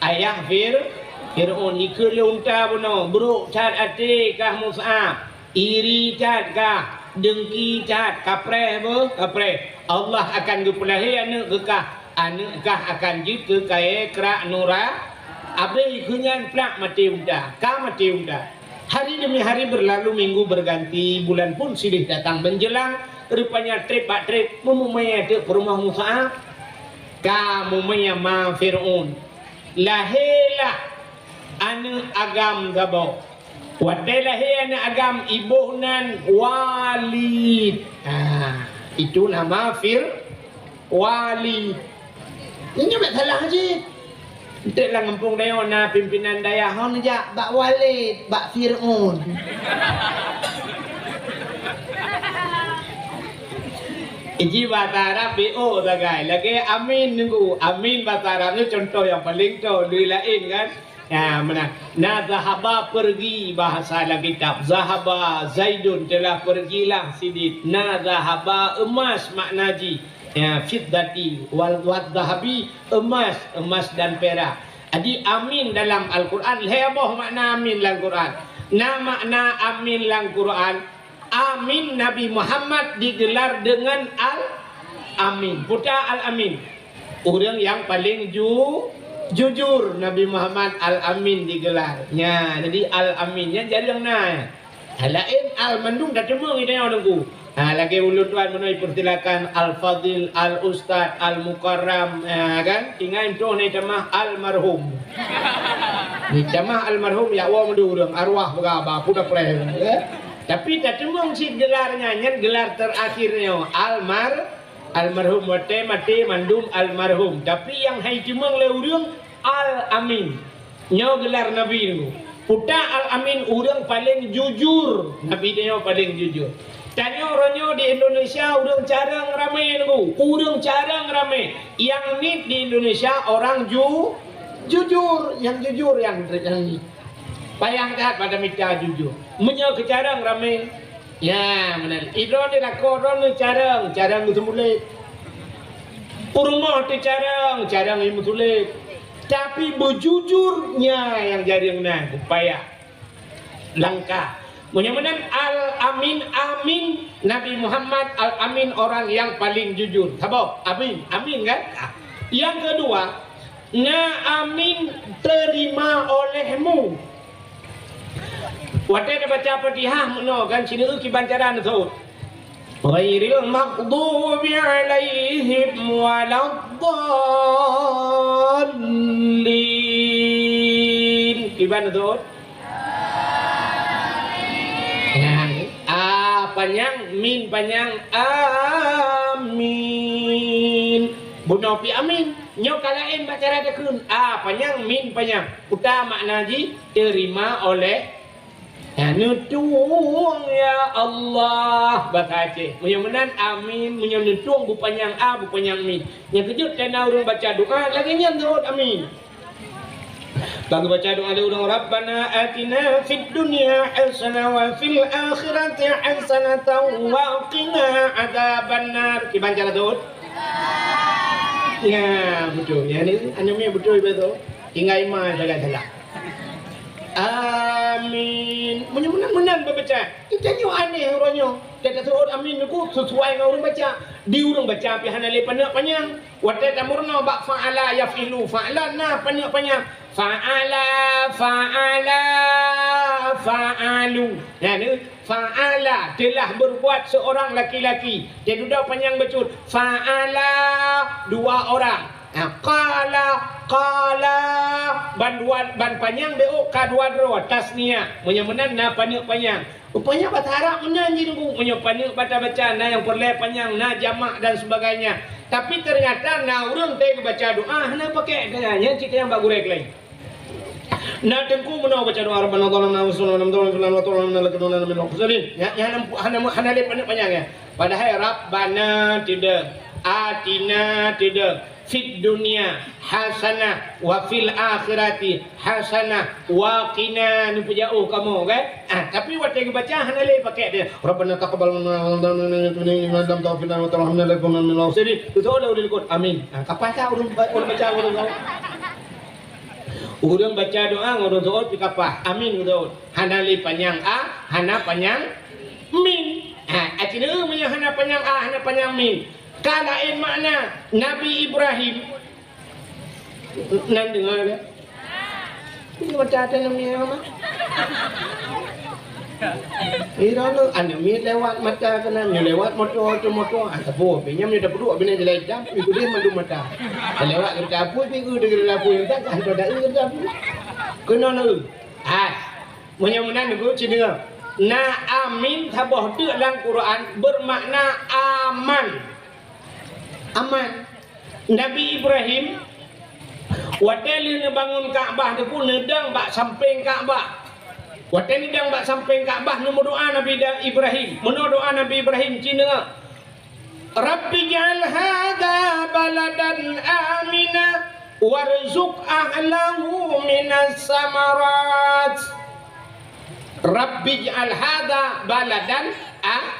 ayah Fir-, Fir'aun. Ikeu lé unta bunoe, brôk that até kah Mus'ab. Iri that kah, dengki that, kapreh beuh, kapreh. Allah akan geupeulahé aneuk keu kah, aneuk kah akan jeuet keu kayèe krak nura-, abéh keu nyan plak maté unta, ka maté unta. Hari demi hari berlalu, minggu berganti, bulan pun silih datang menjelang, rupanya trép bak trép meumumè teuk peurumoh Mus'ab. Ka mumè ma Fir'aun. Lahé lah aneuk agam saboh. Watèe lahé aneuk agam, iboh nan Walid. Ah, itu nama Fir-, Walid. Nyoe bèk salah cit. Enteuk lam gampông tanyoe na pimpinan dayah hon jak bak Walid, bak Fir'aun. Iji bahasa Arab B O sagai. Lagèe amin nunggu. Amin bahasa Arab nyoe contoh nyang paleng toe, leuen laén kan. Ya, meunan. Na zahaba pergi bahasa lam kitab. Zahaba Zaidun telah pergilah Sidin. Na zahaba emas makna jih. Ya, fiddati wal, wad zahabi, emas, emas dan perak. Jadi amin dalam Al-Quran, lhèe boh makna amin lam Quran. Na makna amin lam Quran, Amin Nabi Muhammad digelar dengan Al-Amin. Peue ta Al-Amin? Ureueng nyang paleng ju-, jujur Nabi Muhammad Al-Amin digelar. Nya, jadi Al-Amin nyan jareueng na. Laén Al mandum ka teumeung di tanyoe Teungku. Ha, lagèe ulôn tuan meunoe ipersilakan Al-Fadil, Al-Ustaz, Al-Mukarram, ha, kan? Tinggai entoh na itamah Almarhum. Itamah Almarhum, ya Allah, meudureueng, arwah beugaba, peue tapreh, ya. Tapi tateumeung cit gelar nyan, nyan gelar terakhir nyoe, Almar-, Almarhum. Watèe maté mandum Almarhum. Tapi nyang hai teumeung lé ureueng, Al-Amin. Nyoe gelar Nabi Teungku. Peue ta Al-Amin, ureueng paleng jujur. Nabi tanyoe paleng jujur. Tanyoe uroe nyoe di Indonesia ureueng carông ramé Teungku. Ureueng carông ramé. Nyang nit di Indonesia orang ju-, jujur. Nyang jujur nyang, nyang nit. Payah that bak tamita jujur. Meunyoe keu carông ramé, ya, meunan. Idroe ni lakoe droeneuh carông, carông geuseumeulét. Peurumoh teucarông, carông nyang meusulet. Tapi beujujur, nyan nyang jareueng na, upaya, langkah. Meunyoe meunan Al-Amin, amin, Nabi Muhammad Al-Amin orang yang paling jujur. Saboh, amin, amin kan? Ah. Yang kedua, na amin terima olehmu. Watèe tabaca Fatihah meunoe kan, sineuk kiban cara neusôt. Ghairil maghdubi alaihim waladdallin. Kiban neusôt? Nah, a panyang, min panyang, amin. Bunoe pih amin. Nyoe ka laén bak cara takheun. A panyang, min panyang. Uta makna jih, terima oleh. Ya, neutueng, ya Allah, bahasa Aceh. Meunyoe meunan, amin. Meunyoe neutueng, beupanyang a, beupanyang min. Nyang keujeuet, kana ureuëng baca doa, lagée nyan rhot amin. Bang baca doa lé ureuëng, "Rabbana atina fid dunya hasanah wa fil akhirati hasanah wa qina adzabannar." Kiban cara rhot? Ya, beutôi. Ya, ni, anu mi beutôi, beutôi. Tinggai ma salah-salah. Amin. Meunyoe meunan-meunan beubaca. Kita nyoe aneh uroe nyoe. Kita seuôt amin nyoe sesuai ngon ureuëng baca. Di ureuëng baca pih hana lé paneuk panyang. Watée tameurunoe bak fa'ala yaf'ilu, fa'ala na paneuk panyang. Fa'ala, fa'ala, fa'alu. Nah, ni fa'ala, telah berbuat seorang laki-laki. Dia dudoe panyang bacut. Fa'ala, dua orang. Ha, qala, qala, ban dua, ban panyang deuh ka dua droe, tasniah. Meunyoe meunan na paneuk panyang. Rupanya basa Arab meunan jih Teungku. Meunyoe paneuk bata baca, na nyang peureulée panyang, na jamak dan sebagainya. Tapi ternyata na ureuëng teubaca doa hana pakai keu nyan, nyan cit nyang bak gurée keulayi. Na Teungku meunoe baca doa, "Rabbana zalamna anfusana wa lam taghfir lana wa tarhamna lanakunanna minal khasirin." Nyan, nyan hana, hana, hana lé paneuk panyang nyan. Padahai Rabbana teudeung, Atina teudeung, fid dunya hasanah wa fil akhirati hasanah wa qina, neupeujauh kamoe, kan? Ah, tapi watée geubaca hana lé pakai dia. Rabbana taqabbal minna innaka antal wahhab. Rabbana taqabbal minna innaka antal wahhab. Rabbana taqabbal minna innaka antal wahhab. Amin. Ah, kapah tak ureuëng ba-, ureuëng baca ureuëng tahu? Ureuëng baca doa ngon ureuëng seuôt pih kapah. Amin ureuëng seuôt. Hana lé panyang a, hana panyang min. Ha, artinya meunyoe hana panyang a, hana panyang min. Ka laén makna Nabi Ibrahim. Nan deungoe lé. Ini macam ada nama mah. Ira lo, anu mi lewat mata kena, nyo lewat moto, tu moto. Ah, sapu, pinyam nyo dah peuduek bina jalan hitam, ikut dia mandum mata. Lewat kereta api, pi u deungon lampu yang tak, ah, dah kereta api. Kena na. Ah. Meunyoe meunan Teungku, ci deungoe. Na amin saboh teuk lam Quran bermakna aman. Aman. Nabi Ibrahim, watée lheueh neubangun Ka'bah Teungku, neudong bak sampéng Ka'bah. Watée neudong bak sampéng Ka'bah, neumeudoa Nabi Da-, Ibrahim. Meunoe doa Nabi Ibrahim, ci deungoe, "Rabbi ij'al hadza baladan amina warzuq ahlahu minas samarat." Rabbi ij'al hadza baladan a-,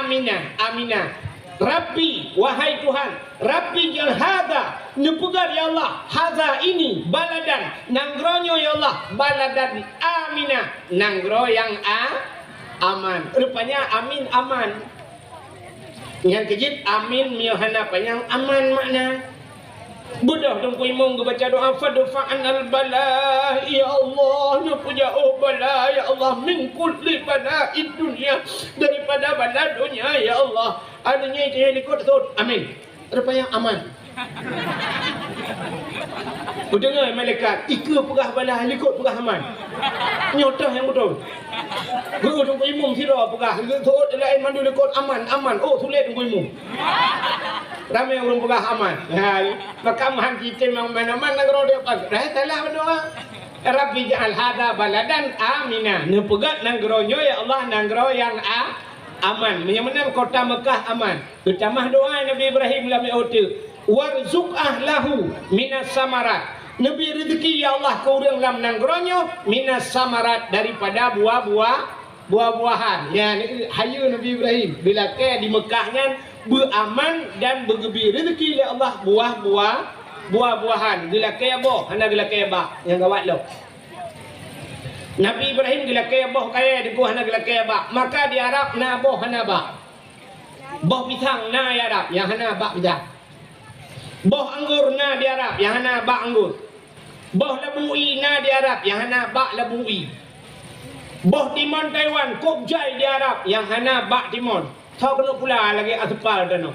amina, amina. Rabbi, wahai Tuhan, Rabbi ij'al hadza, neupeugét ya Allah, hadza ini, baladan, nanggroe nyoe ya Allah, baladan amina, nanggroe nyang a-, aman. Rupanya amin aman. Nyan keuh jeuet amin meunyoe hana panyang aman makna. Beudôh Teungku Imum geubaca doa, "Fadfa 'annal bala," ya Allah, neupeujauh bala, ya Allah, "min kulli bala'id dunya," daripada bala donya, ya Allah. Anu nyoe likot sot. Amin. Rupanya aman. Kudeungoe malaikat, ikeue peugah bala likot peugah aman. Nyoe toh nyang beutôi. Guru Teungku Imum sidroe peugah, seuôt laén mandum likot aman, aman. Oh, sulet Teungku Imum. Ramé ureuëng peugah aman. Ha, maka aman kita memang aman-aman nanggroe dia pan. Dah salah berdoa. Rabbi ja'al hadza baladan amina. Neupeugét nanggroe nyoe, ya Allah, nanggroe nyang a-, aman. Meunyoe meunan kota Mekah aman. Geutamah doa Nabi Ibrahim lam uteuk, "Warzuq ahlahu minas samarat." Neubi reuzeki, ya Allah, keu ureuëng lam nanggroe nyoe minas samarat, daripada buah-buah, buah-buahan. Nyan hayeue Nabi Ibrahim geulakée di Mekah nyan beuaman dan beugeubri reuzeki lé Allah buah-buah, buah-buahan. Geulakée boh, hana geulakée bak. Nyang gawat lom. Nabi Ibrahim geulakée boh kayée, Teungku, hana geulakée bak. Maka di Arab na boh hana bak. Boh pisang na di Arab nyang hana bak pisang. Boh anggô na di Arab nyang hana bak anggô. Boh labu ie na di Arab nyang hana bak labu ie. Boh timon Taiwan kôb jai di Arab nyang hana bak timon. Soe keuneuk pula lagée aspal tanoh.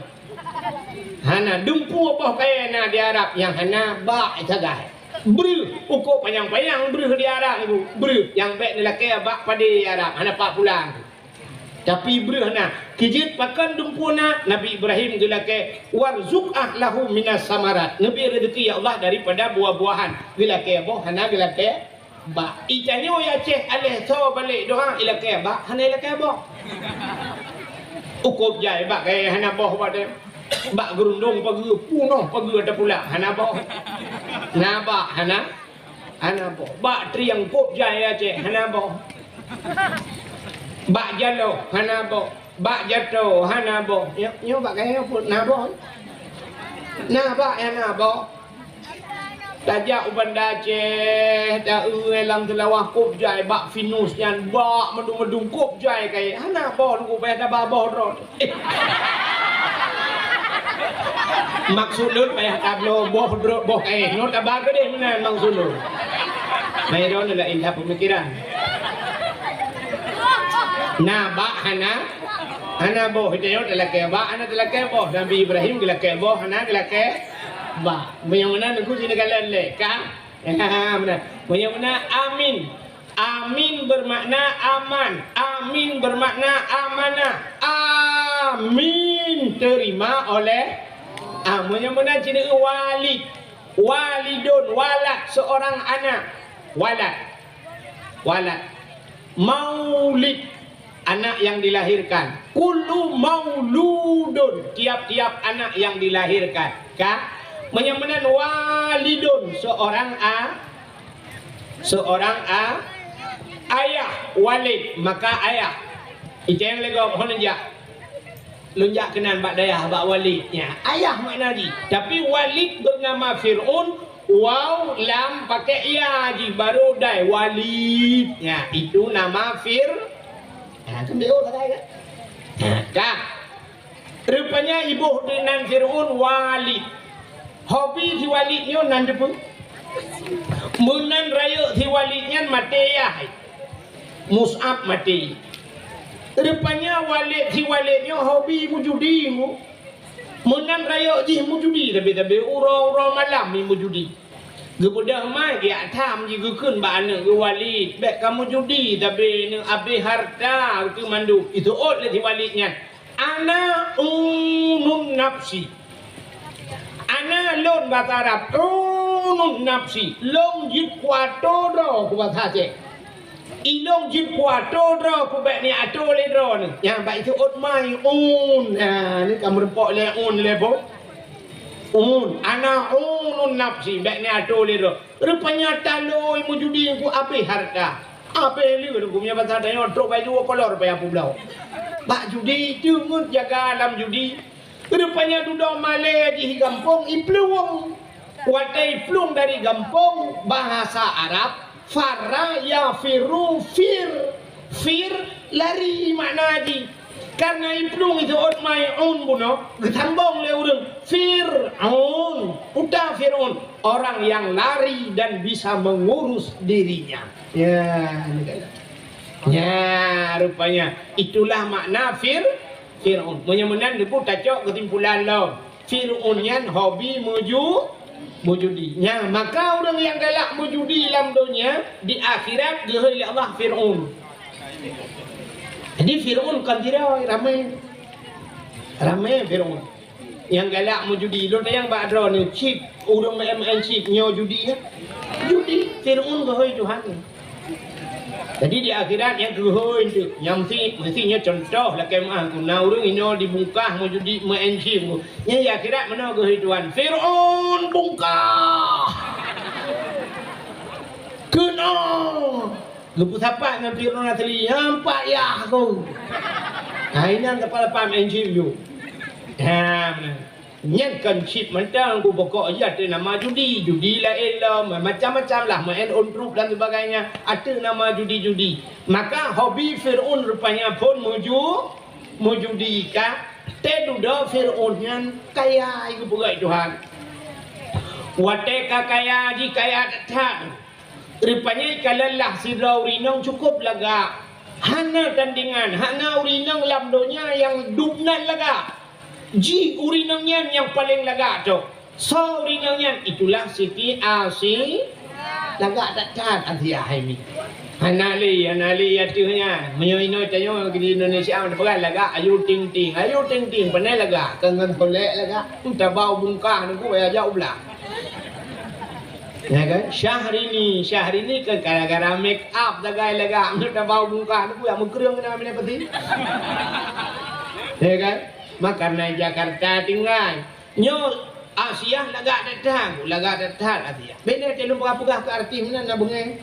Hana dumpeue boh kayée na di Arab nyang hana bak sagai. Breuh, ukoe panyang-panyang breuh di Arab nyoe. Breuh nyang bék neulakée bak padé Arab, hana pat pula. Tapi breuh na, keu jeuet pakon dumpeue na, Nabi Ibrahim geulakée, "Warzuq ahlahu minas samarat." Neubri rezeki, ya Allah, daripada buah-buahan. Geulakée boh, hana geulakée bak. Itanyoe ya Aceh, aléh soe balek doa, ilakée bak, hana ilakée boh. Ukôb jai bak kayée hana boh bak deh. Bak geurundong pageue, punoh pageue tapulak, hana boh. Na bak, hana, hana boh. Bak trieng kôb jai ya Aceh, hana boh. Bak jaloh, hana boh. Bak jato, hana boh. Nyoe, nyoe bak kayée pun na boh. Na bak, hana boh. Tajak u Banda Aceh, taeu lam Seulawah kôb jai bak finus nyan, bak meudung-meudung kôb jai kayée. Hana boh, Teungku, payah taba boh droe. Maksud lôn payah tabloe boh droe, boh kayée. Nyoe taba keudeh meunan maksud lôn. Mai droeneuh laén that peumikiran. Na bak, hana, hana boh. Itanyoe talakée bak, hana talakée boh. Nabi Ibrahim geulakée boh, hana geulakée bak. Meunyoe meunan, Teungku, sineukala lé, ka? Ha, meunan. Meunyoe meunan, amin. Amin bermakna aman. Amin bermakna amanah. Amin, terima oleh. Ah, meunyoe meunan, cit walid. Walidun, walad, seorang anak. Walad. Walad. Maulid, anak yang dilahirkan. Kullu mauludun, tiap-tiap anak yang dilahirkan. Ka? Meunyoe meunan, walidun, seorang a-, seorang a-, ayah, walid, maka ayah. Iteng lé gob, hon jak. Lôn jak keunan bak dayah, bak walid. Ya, ayah makna jih. Tapi walid bernama Fir'aun, waw, lam, pakai ya jih, baru dai, walid. Ya, itu nama Fir-, ya, kan B O sagai kan? Ya, ka. Rupanya iboh nan Fir'aun walid. Hobi si Walid nyoe nan teupeue? Meunan rayeuk si Walid nyan maté yah. Mus'ab maté. Rupanya Walid, si Walid nyoe hobi meujudi, Bu. Meunan rayeuk jih meujudi, tapi-tapi uroe-uroe malam jih meujudi. Geubeudôh mai geujak tham jih geukheun bak aneuk geuh, "Walid, bék kamoe judi, tapi neuk abéh hareuta teuh mandum." Iseuôt lé si Walid nyan, "Ana unun nafsi." Ana lôn basa Arab, unun nafsi, lôn jeuet keu atô droe keu basa Aceh. I lôn jeuet keu atô droe keu bék ni atô lé droeneuh. Nyang bak iseuôt mai un. Ha, ni ka meurumpok lé un lé boh. Un, ana unun nafsi, bék ni atô lé droe. Rupanya taloe meujudi keu abéh hareuta. Abéh lé, Teungku, meunyoe basa tanyoe, trok bak dua kolor payah peubloe. Bak judi, teungeut jaga lam judi. Rupanya dudoe malée jih gampông, iplueng. Watée iplueng dari gampông, bahasa Arab, farra yafirru, fir. Fir, lari makna jih. Karena iplueng iseuôt mai un bunoe, geusambong lé ureuëng, Fir'aun, uta Fir'aun, orang yang lari dan bisa mengurus dirinya. Ya, ni kan. Ya, rupanya itulah makna Fir-, Fir'aun. Meunyoe meunan, Teungku, tacok keusimpulan lom. Fir'aun nyan hobi meuju-, meujudi. Nyan, maka ureuëng nyang galak meujudi lam donya, di akhirat geuhôi lé Allah Fir'aun. Jadi Fir'aun kon sidroe, ramé. Ramé Fir'aun. Nyang galak meujudi, lôn tanyong bak droeneuh, chip, ureuëng maén-maén chip, nyoe judi nyan? Judi, Fir'aun geuhôi Tuhan. Jadi di akhirat nyang geuhôi tu, nyang meusi, meusi nyoe contoh lakée meuah ku, na ureuëng inoe dibungkah meujudi maén chip. Nyan di akhirat meunoe geuhôi Tuhan, Fir'aun bungkah. Keunoe. Geupeusapat ngon Fir'aun asli, "Nyan pat yah ku." Ha, inan teupalapa maén chip ju. Ha, meunan. Nyan kon chip mantong ku, pokok jih ateueh nama judi. Judi laén lom, macam-macam lah, maén on trup dan sebagainya, ateueh nama judi-judi. Maka hobi Fir'aun rupanya pun meuju-, meujudi ka. Teududoe Fir'aun nyan kaya, geupeugah Tuhan. Watée ka kaya jih, kaya that-that. Rupanya ka lheueh lah sidroe ureuëng inong cukup lagak. Hana tandingan, hana ureuëng inong lam donya nyang dub nan lagak. Jih ureuëng inong nyan nyang paleng lagak tu. Soe ureuëng inong nyan? Itulah Siti Asi-, lagak that-that Asiah hai mi. Hana lé, hana lé ateueh nyan. Meunyoe inoe tanyoe di Indonesia, peugah lagak Ayu Ting Ting. Ayu Ting Ting, pane lagak? Keu ngon solek lagak. Tabau bungkah nunggu, baya jak u blang. Ya kan? Syahrini, Syahrini kan gara-gara make up sagai lagak. Tabau bungkah nunggu, ya meukreueng keunan minah peti. Ya kan? Maka na Jakarta tinggai. Nyoe Asiah lagak that-that, lagak that-that Asiah. Beda teuh lôn peugah-peugah keu artis meunan na beungéh.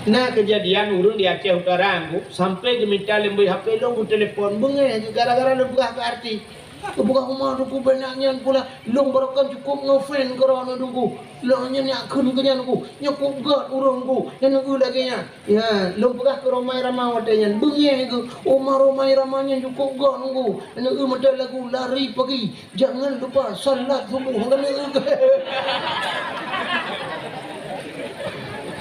Na keujadian ureuëng di Aceh Utara nyoe sampai geumita leumbôi H P lôn, geutelepon beungéh gara-gara lôn peugah keu artis. Geupeugah uma Teungku beunak nyan pula, lôn barokan cukôp ngefans keu droeneuh Teungku. Lôn nyan nyak kheun keu nyan Teungku, nyoe kôp gét ureuëng Teungku, nyan neu lagée nyan. Ya, lôn peugah keu Rhoma Irama watée nyan, beungéh geuh, uma Rhoma Irama nyan cukôp gét Teungku. Neu meuda lagu Lari Pagi, jangan lupa salat subuh.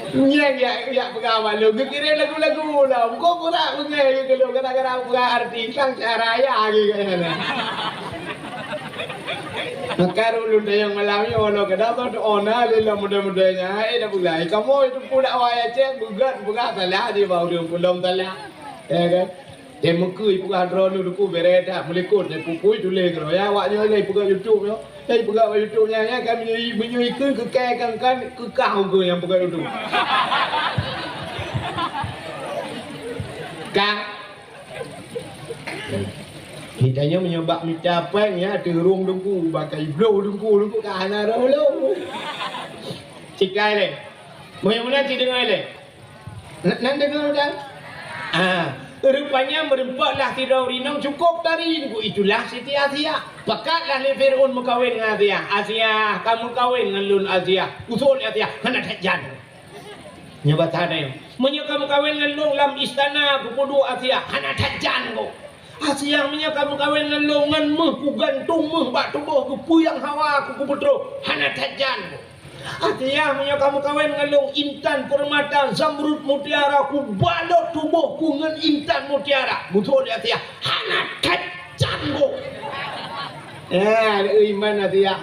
Nyan yak, yak peugah awak lôn, geukirém lagu-lagu lom. Kok pura beungéh geuh lôn, gara-gara peugah artis, sang cara ya geuh. Maka ulôn tayang malam nyoe, walau kadang tu ona lé lom muda-muda nyan, hai dah pulai. Kamoe itu pun dakwah Aceh, beugat, peugah salah di bawah ureuëng pun lom salah. Ya kan? Teumeukui peugah droeneuh Teungku bere that meulikot, teumeukui tuléh keudroe. Ya, awak nyoe lé peugah YouTube nyoe. Lé peugah bak YouTube nyan, ya kan, meunyoe, meunyoe ikeu keukai kan, kan, keukah ukeue nyang peugah YouTube. Ka. Mitanyoe meunyoe bak mita péng, ya, teurông Teungku, bak kai bloh Teungku, Teungku ka hana roh lom. Cikai lé. Meunyoe meunan ci deungoe lé. N-, nan deungoe kan? Ah, rupanya meureumpok lah sidroe rinong cukôp tari Teungku, itulah Siti Asiah. Pakatlah lé Fir'aun meukawen ngon Asiah. Asiah, ka meukawen ngon lôn Asiah. Usul Asiah, hana that jan. Nyoe basa tanyoe. Meunyoe ka meukawen ngon lôn lam istana, kupeuduek Asiah, hana that jan gob. Asiah, meunyoe ka meukawen ngon lôn, ngon méuh kugantung méuh bak tuboh, geupeue nyang hawa ku kupeutroh, hana that jan gob. Asiah, meunyoe ka meukawen ngon lôn, intan, peurmata, zamrud, mutiara, kubalot tuboh ku ngon intan mutiara. Beutôi Asiah, hana that jan gob. Ya, iman Asiah.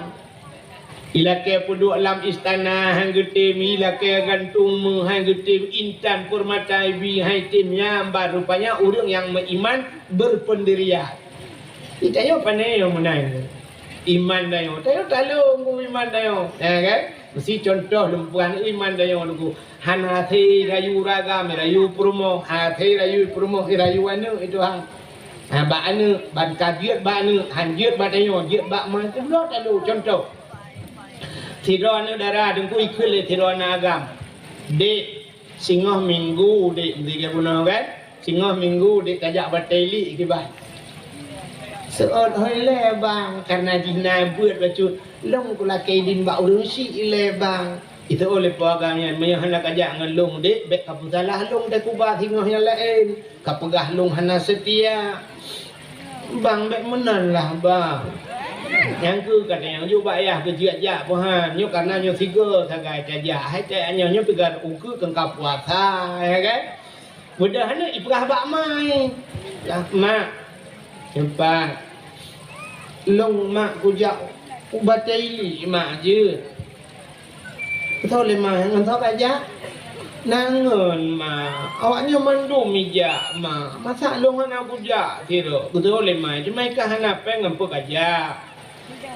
Ilakée peuduek lam istana han geutem, ilakée gantung méuh han geutem, intan peurmata ibi han item, nyan baru rupanya ureuëng nyang meuiman beurpeundirian. Di tanyoe pane nyang meunan iman tanyoe, tanyoe talông ngon iman tanyoe, ya kan? Meusi contoh lôn peugah iman tanyoe nyoe, hana hase rayu ragam, rayu peurumoh, hase rayu peurumoh, rayu aneuëk itu ha. Ha, bak aneuëk, ban ka jeuet bak aneuëk, han jeuet bak tanyoe, jeuet bak ma, itu bloe talông contoh. Sidroe aneuëk dara Teungku ikheun lé sidroe aneuëk agam. Dek, singoh minggu dek, meusigoe bunoe kan? Singoh minggu dek tajak batée ilik kiban. Seuôt hôi lé bang, kareuna jih na beuet bacut. Lôn kulakée idin bak ureuëng syiek lé bang. Iseuôt lé po agam nyan, meunyoe hana kajak ngon lôn dek, bék kapeusalah lôn teukuba singoh nyang laén. Kapeugah lôn hana seutia. Bang, bék meunan lah, bang. Nyang keu ka tanyong ju bak yah geujak-jak peuhan. Nyoe kana nyoe sigoe sagai tajak. Hai tajak nyoe, nyoe piga ukeue keu ka puasa, ya kan? Mudah ni ipeugah bak mai. Lah, mak. Cepat. Lôn mak kujak u batée ilik mak jeuet. Beutôi lé ma, ngon soe kajak? Ngon ma. Awak nyoe mandum ijak ma. Masa lôn hana kujak sidroe? Beutôi lé ma, cuma ikah hana péng ngon peue kajak.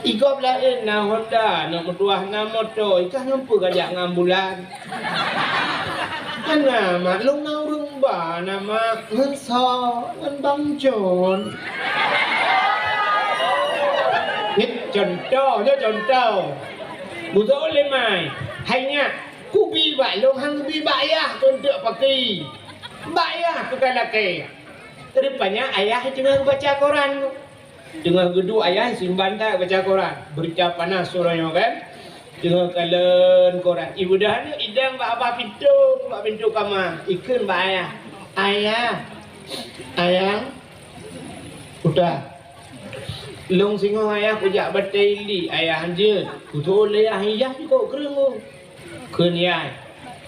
Igob laén na Honda, na meutuah na moto, ikah ngon peue kajak ngon ambulan? Hana mak, lôn na ureuëng ba na mak, ngon soe, ngon Bang Jon. Nyoe contoh, nyoe contoh. Beutôi lé mai. Hai nyak, kubi bak lôn han kubi bak yah keu eunteuk paki. Bak yah keu ka lakée. Rupanya ayah teungoh baca koran. Teungoh geuduek ayah simban that baca koran. Beurita panas uroe nyoe kan. Teungoh kalon koran. Ibudah ni idang bak, bak pintoe, bak pintoe kama. Ikheun bak ayah. Ayah. Ayah. Udah. Lôn singoh ayah kujak batée ilik, ayah hanjeuet. Kutoh lé ayah, iyah jikok kreueng. Kheun yah,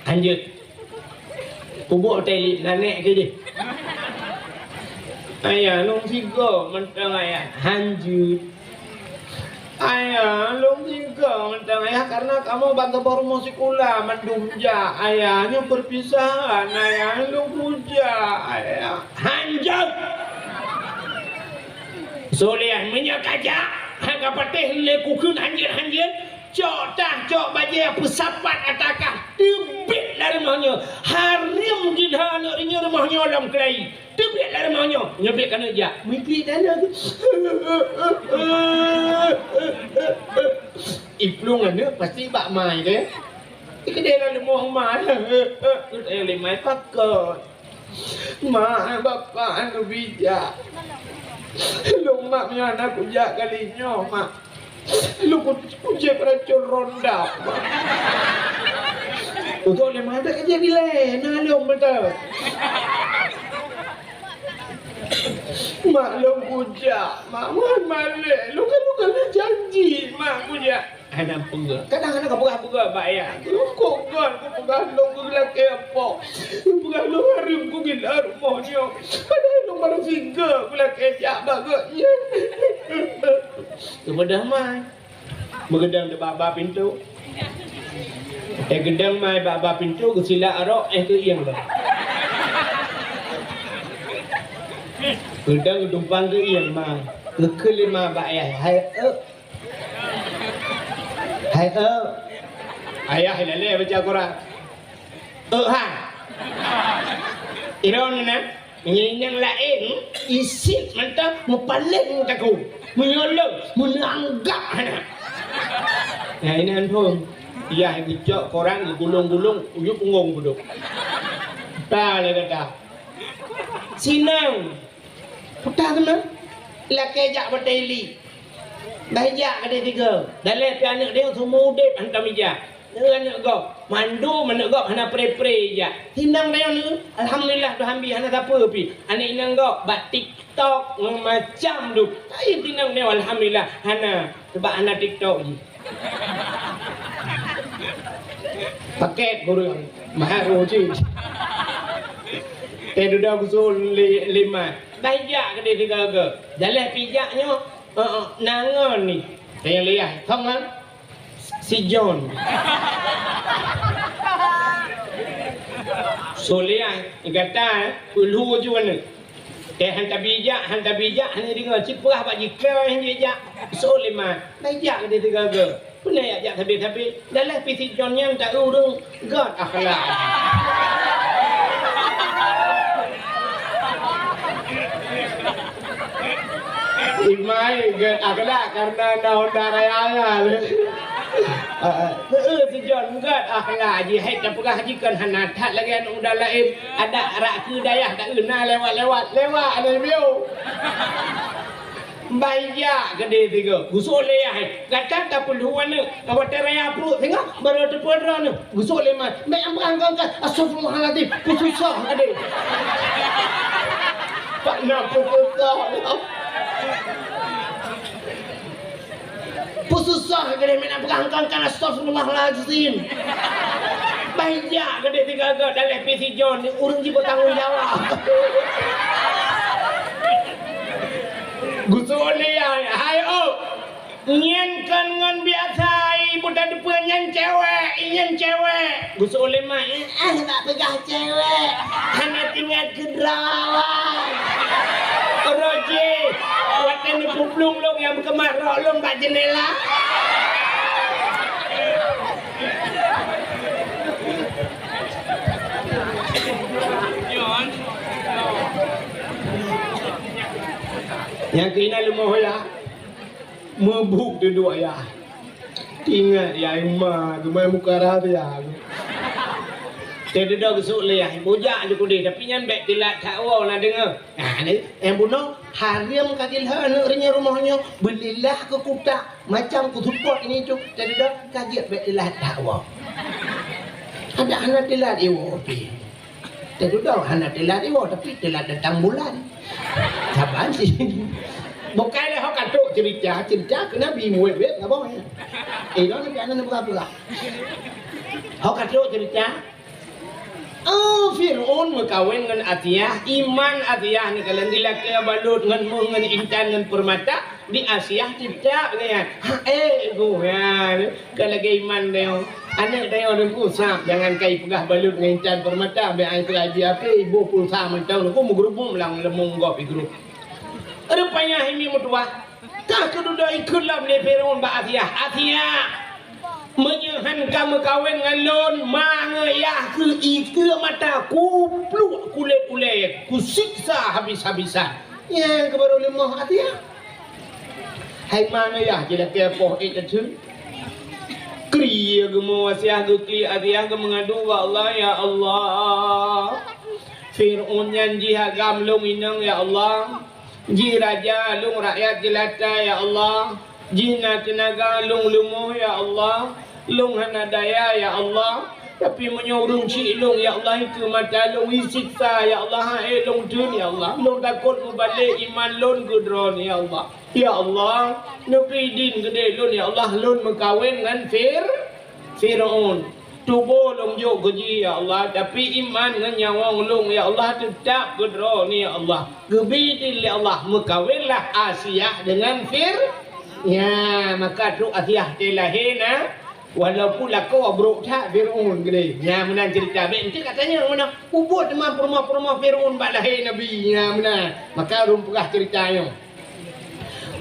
hanjeuet. Peubuet batée ilik, nanek keu jih. Ayah lôn sigoe mantong ayah, hanjeuet. Ayah, lôn tinggai mantong, Ayah, karena kamoe ban saboh rumoh sikula mandum jak, Ayah. Nyoe perpisahan, Ayah, lôn kujak, Ayah. Hanjeuet! Sulian, meunyoe kajak, han kapatéh lé kukheun hanjeuet-hanjeuet, cok tah, cok bajée peusapat ata kah, teubiet lam rumoh nyoe. Hareuem jih lheueh aneuk rinyeuk rumoh nyoe lom keulayi. Teubiet lam rumoh nyoe, nyoe biet keuneuk jak. Meubiet lam rumoh. Iplueng aneuk pasti bak mai deh. Ikeudeh lam rumoh mai. Lé mai pakot. Mak, bapak anu bijak. Lôn mak, meunyoe hana kujak kali nyoe, mak. Lôn ku-, kucéb racun ronda, mak. Untuk lé mak, tak kerja bilai, na lôn betul. Mak, lôn kujak, mak, wan malek. Lôn kan, lôn kan janji, mak, kujak. Hana peugah. Kadang hana kapeugah-peugah bak ayah. Kok kon kupeugah lôn keu lakée po. Kupeugah lôn hareuem kugila rumoh nyoe. Padahai lôn baru sigoe kulakée jak bak gobnyan. Keumudian mai. Meugeudong di bak-bak pintoe. Eh, geudong mai bak-bak pintoe, geusilak arok, eh, geuieng bah. Geudong geutumpang geuieng mai. Geukheun lé ma bak ayah, "Hai, eu." Hai, eu. Ayah ilalée baca Quran. Eu, ha. Iron na, nyang laén isit mantong meupaleng takue. Meunyoe lôn, meuneuk anggap hana. Nah, inan phon. Yah geucok Quran geugulong-gulong, uyup punggong budok. Ta lé gata. Sinang. Peugah keunoe, lakée jak batée ili. Bah jak keudeh tiga. Daleh pih aneuk deuh seumeu udeb hantom ijak. Neu aneuk gob, mandum aneuk gob hana pre-pre ijak. Sinang tanyoe neu, alhamdulillah, Tuhan bi hana sapeue pih. Aneuk inong gob bak TikTok macam tu. Tapi sinang tanyoe alhamdulillah hana, sebab hana TikTok jih. Paket kureueng, mahar uji. Teududoe geusul li-, lima. Bah ijak keudeh tiga-tiga. Daleh pih ijak nyoe, eh, eh, nangon ni. Teuliah, thong kan? Si John. Suliah, gata, eh, peulhu ju aneuk. Teuh han tabi jak, han tabi jak, hana deungoe, cit peugah bak jikeu han jijak. Suliman, bah ijak keudeh tiga-tiga. Peue na jak sabe-sabe, dalam pih si John nyan ta ureueng gét akhlak. Imai gét akhlak karena na Honda Raya nyan. Heeh, si John gét akhlak jih, hai tapeugah jih kon hana that lagée aneuk muda laén. Adak rak keu dayah ta na lewat-lewat, lewat aneuk miu. Bah ijak keudeh tiga, gusok lé yah, gata tapeulhu aneuk, ka watée raya pruet singoh, barô teupeu droeneuh, gusok lé ma, bék ampeurangkangkan, astagfirullahalazim, peususah keudeh. Pak na peususah. Peususah keudeh, bék ampeurangkangkan, astagfirullahalazim. Bah ijak keudeh tiga-tiga, dalam pih si John, ureueng jih bertanggung jawab. Gusok lé, hai, hai, oh. Nyan kon ngon biasa, ibu tateupeue nyan cewek, nyan cewek. Gusok lé ma, eh, eh, tak peugah cewek. Hana teuingat keu droe. Roji, watée neupeuplong lôn nyang meukeumah rok lôn bak jeundela. Nyang keunan leumoh ya, meubuk dudoe ya. Ingat ya, ma geumai muka rahasia. Teududoe geusuk lé ya, bujak ju keudeh, tapi nyan bék teulat that woe na deungoe. Nah, ni, nyang bunoe, hareuem ka jilheueh aneuk rinyeuk rumoh nyoe, beulilah keu kutak, macam kuseupôt ini tu, teududoe ka jeuet bék teulat that woe. Adak hana teulat iwoe pih. Teududoe hana teulat iwoe, tapi teulat datang bulan. Saban sih. Bukai lé ho ka trok cerita, cerita keu Nabi muet-muet ngabong ya. Eh, nyoe tapi aneuk buka pula. Ho ka trok cerita, Oh, Fir'aun meukawen ngon Asiah, iman Asiah neukalon dilakée balot ngon méuh, ngon intan, ngon peurmata, di Asiah teutab nyan. Ha, eh, goh nyan. Ka lagée iman tanyoe. Aneuëk tanyoe teungku sab, jangan kai peugah balot ngon intan peurmata, bèk ai peugah ji ape, iboh pulsa mantong teungku meugeurubum lam leumong gob igrub. Rupanya hai mi meutuwah, ka keududoe ikheun lom lé Fir'aun bak Asiah, "Asiah, meunyoe han ka meukawen ngon lôn, ma ngon yah keuh ikeue mata, kupluk kulét ulée, kusiksa habis-habisan." Nyan keuh baru leumoh Asiah. Hai ma ngon yah jilakée poh ék tatheun. Krie geumo Asiah, geuklik Asiah, geumeungadu bak Allah, "Ya Allah, Fir'aun nyan jih agam lôn inong, ya Allah. Jih raja, lôn rakyat jeulata, ya Allah. Jih na teunaga, lôn leumoh, ya Allah. Lôn hana daya, ya Allah. Tapi meunyoe ureuëng chik lôn, ya Allah, ikeue mata lôn, isiksa, ya Allah, han ék lôn theun, ya Allah. Lôn takot meubalek iman lôn keu Droeneuh, ya Allah." Ya Allah, neubri idin keudéh lôn, ya Allah, lôn meukawen ngon Fir-, Fir'aun. Tuboh lôn jok keu jih, ya Allah, tapi iman ngon nyawöng lôn, ya Allah, teutab keu Droeneuh, ya Allah. Geubri idin lé Allah, meukawenlah Asiah deungon Fir-, ya, maka trok Asiah teulahé na, walaupun lakoe brok that Fir'aun keudéh. Ya, meunan ceurita. Bèk enteuk katanyong meunan. Ubot teuma peurumoh-peurumoh Fir'aun bak lahé Nabi. Ya, meunan. Maka ulôn peugah ceurita nyoe.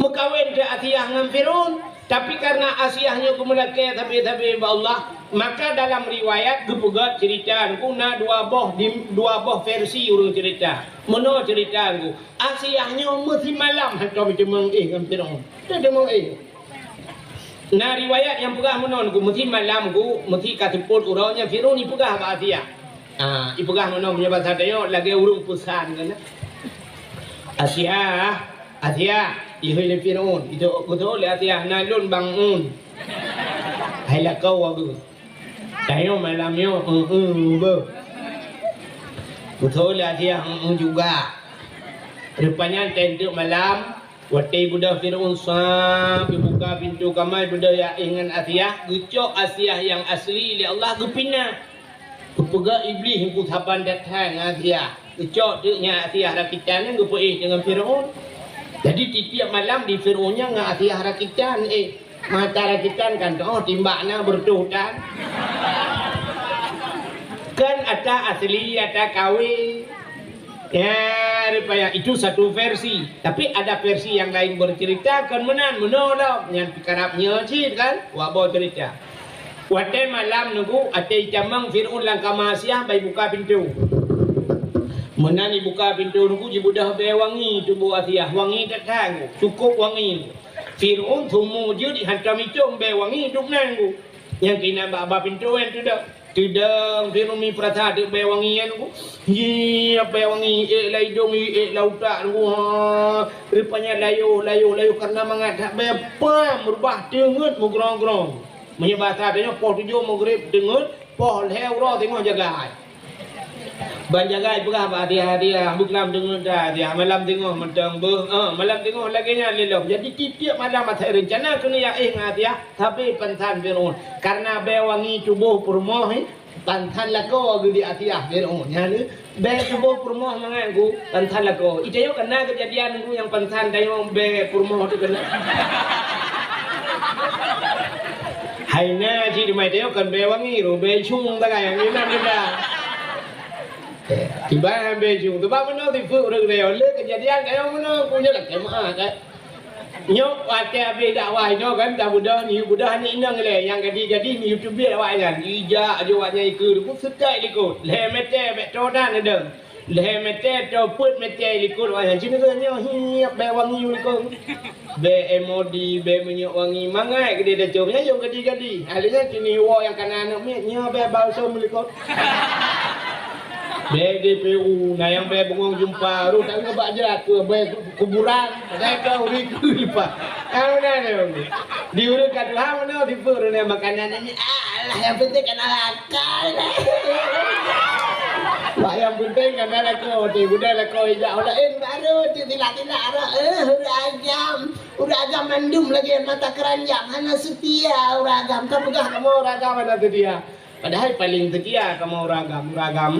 Meukawen teuh Asiah ngon Fir'aun, tapi karena Asiah nyoe geumeulakée sabe-sabe bak Allah, maka dalam riwayat geupeugah ceurita nyoe na dua boh di, dua boh versi ureuëng ceurita. Meunoe ceurita nyoe, Asiah nyoe meusimalam hantom jiteumeung éh ngon Fir'aun. Teudeungoe éh. Na riwayat nyang peugah meunoe, nyoe meusimalam nyoe, meusi ka seupôt uroe nyan Fir'aun ipeugah bak Asiah. Ah, ipeugah meunoe meunyoe basa tanyoe lagée ureuëng peusan kan. "Asiah, Asiah," ihôi lé Fir'aun, itu geutôh lé Asiah, "Na lôn bangun." Hai lakoe wageue. Tanyoe malam nyoe, eu-eu beuh. Geutôh lé Asiah, eu-eu juga. Rupanya teunteuk malam, watée beudôh Fir'aun sab, geubuka pintoe kama, beudôh ya ingat Asiah, geucok Asiah nyang asli lé Allah geupinah. Geupeugah Iblih ngon saban that-that ngon Asiah. Geucok teuk nyan Asiah rakitan nyan geupeuéh deungon Fir'aun. Jadi tiep-tiep malam di Fir'aun nyan ngon Asiah rakitan, éh, mata rakitan kan, oh, timbak na beureutoh tan. Kan ata asli, ata kawé. Ya, rupanya itu satu versi. Tapi ada versi yang lain bercerita, kan meunan, meunoe lom. Nyan pih karab nyoe cit kan, wak boh cerita. Watée malam nyoe, watée itamong Fir'aun lam kama Asiah bai buka pintoe. Meunan ibuka pintoe nyoe, jibeudôh bée wangi tuboh Asiah, wangi that-that, cukôp wangi. Fir'aun seumu jeuet hantom icôm bée wangi dum nan nyoe. Nyang keunan bak-bak pintoe nyan teudong. Teudong Fir'aun mi peurasa teuk bée wangi nyan nyoe. Hi, bée wangi ék lam idong, ék lam utak nyoe. Ha, rupanya layoh, layoh, layoh karena mangat that bée pam reubah teungeut meugrong-grong. Meunyoe basa tanyoe poh tujoh Maghrib teungeut, poh lhée uroe teungoh jagai. Ban jagai peugah bak Asiah, "Asiah, beuklam teungeut dah Asiah, malam teungoh mantong beuh." Eh, malam teungoh lagée nyan lé lom. Jadi tiep-tiep malam asai reuncana keuneuk ya éh ngon Asiah, tapi pansan Fir'aun. Karena bée wangi tuboh peurumoh, eh, pansan lakoe geuh di Asiah Fir'aun. Nyan lé. Bée tuboh peurumoh mangat nyoe, pansan lakoe. Itanyoe kan na keujadian nyoe nyang pansan tanyoe bée peurumoh teuh keunan. Hai na cit teuma itanyoe kan bée wangi ro, bée cung sagai nyang inan beda. Eh, tiba bée cung, teuma meunoe sifeuet ureuëng tanyoe. Lé keujadian tanyoe meunoe, ku nyoe lakée meu'ah kan. Nyoe watée habéh dakwah inoe kan, tabeudôh, nyoe beudôh aneuk inong lé, nyang gadih-gadih nyoe YouTube awaknyan. Ijak aju awaknyan ikeue, seutôt likot. Lhée mètè bèk tô dan neudeueng. Lhée mètè tô peuet mètè likot awaknyan. Cit nyoe hiep bée wangi likot. Bée M O D, bée minyeuk wangi, mangat keudéh tacôm. Nyan nyang gadih-gadih. Akhirnya cit nyoe woe nyang kana aneuk miet, nyoe bée balsam likot. Bée D P U, na nyang bée bungong jumpa, roh tak ngon bak jrat, bée kuburan, bée ka uri ku leupah. Ka meunan nyoe. Di ureuëng ka tuha meunoe sifeuet ureuëng makanan ini, alah, yang penting kana lakoe. Wah, yang penting kana lakoe, ti budak lakoe ijak laén baru ti tilak-tilak arah, eh, ureuëng agam. Ureuëng agam mandum lagée mata keranjang, hana seutia ureuëng agam. Ka peugah kamoe ureuëng agam hana seutia. Padahai paleng seutia kamoe ureueng agam, ureueng agam.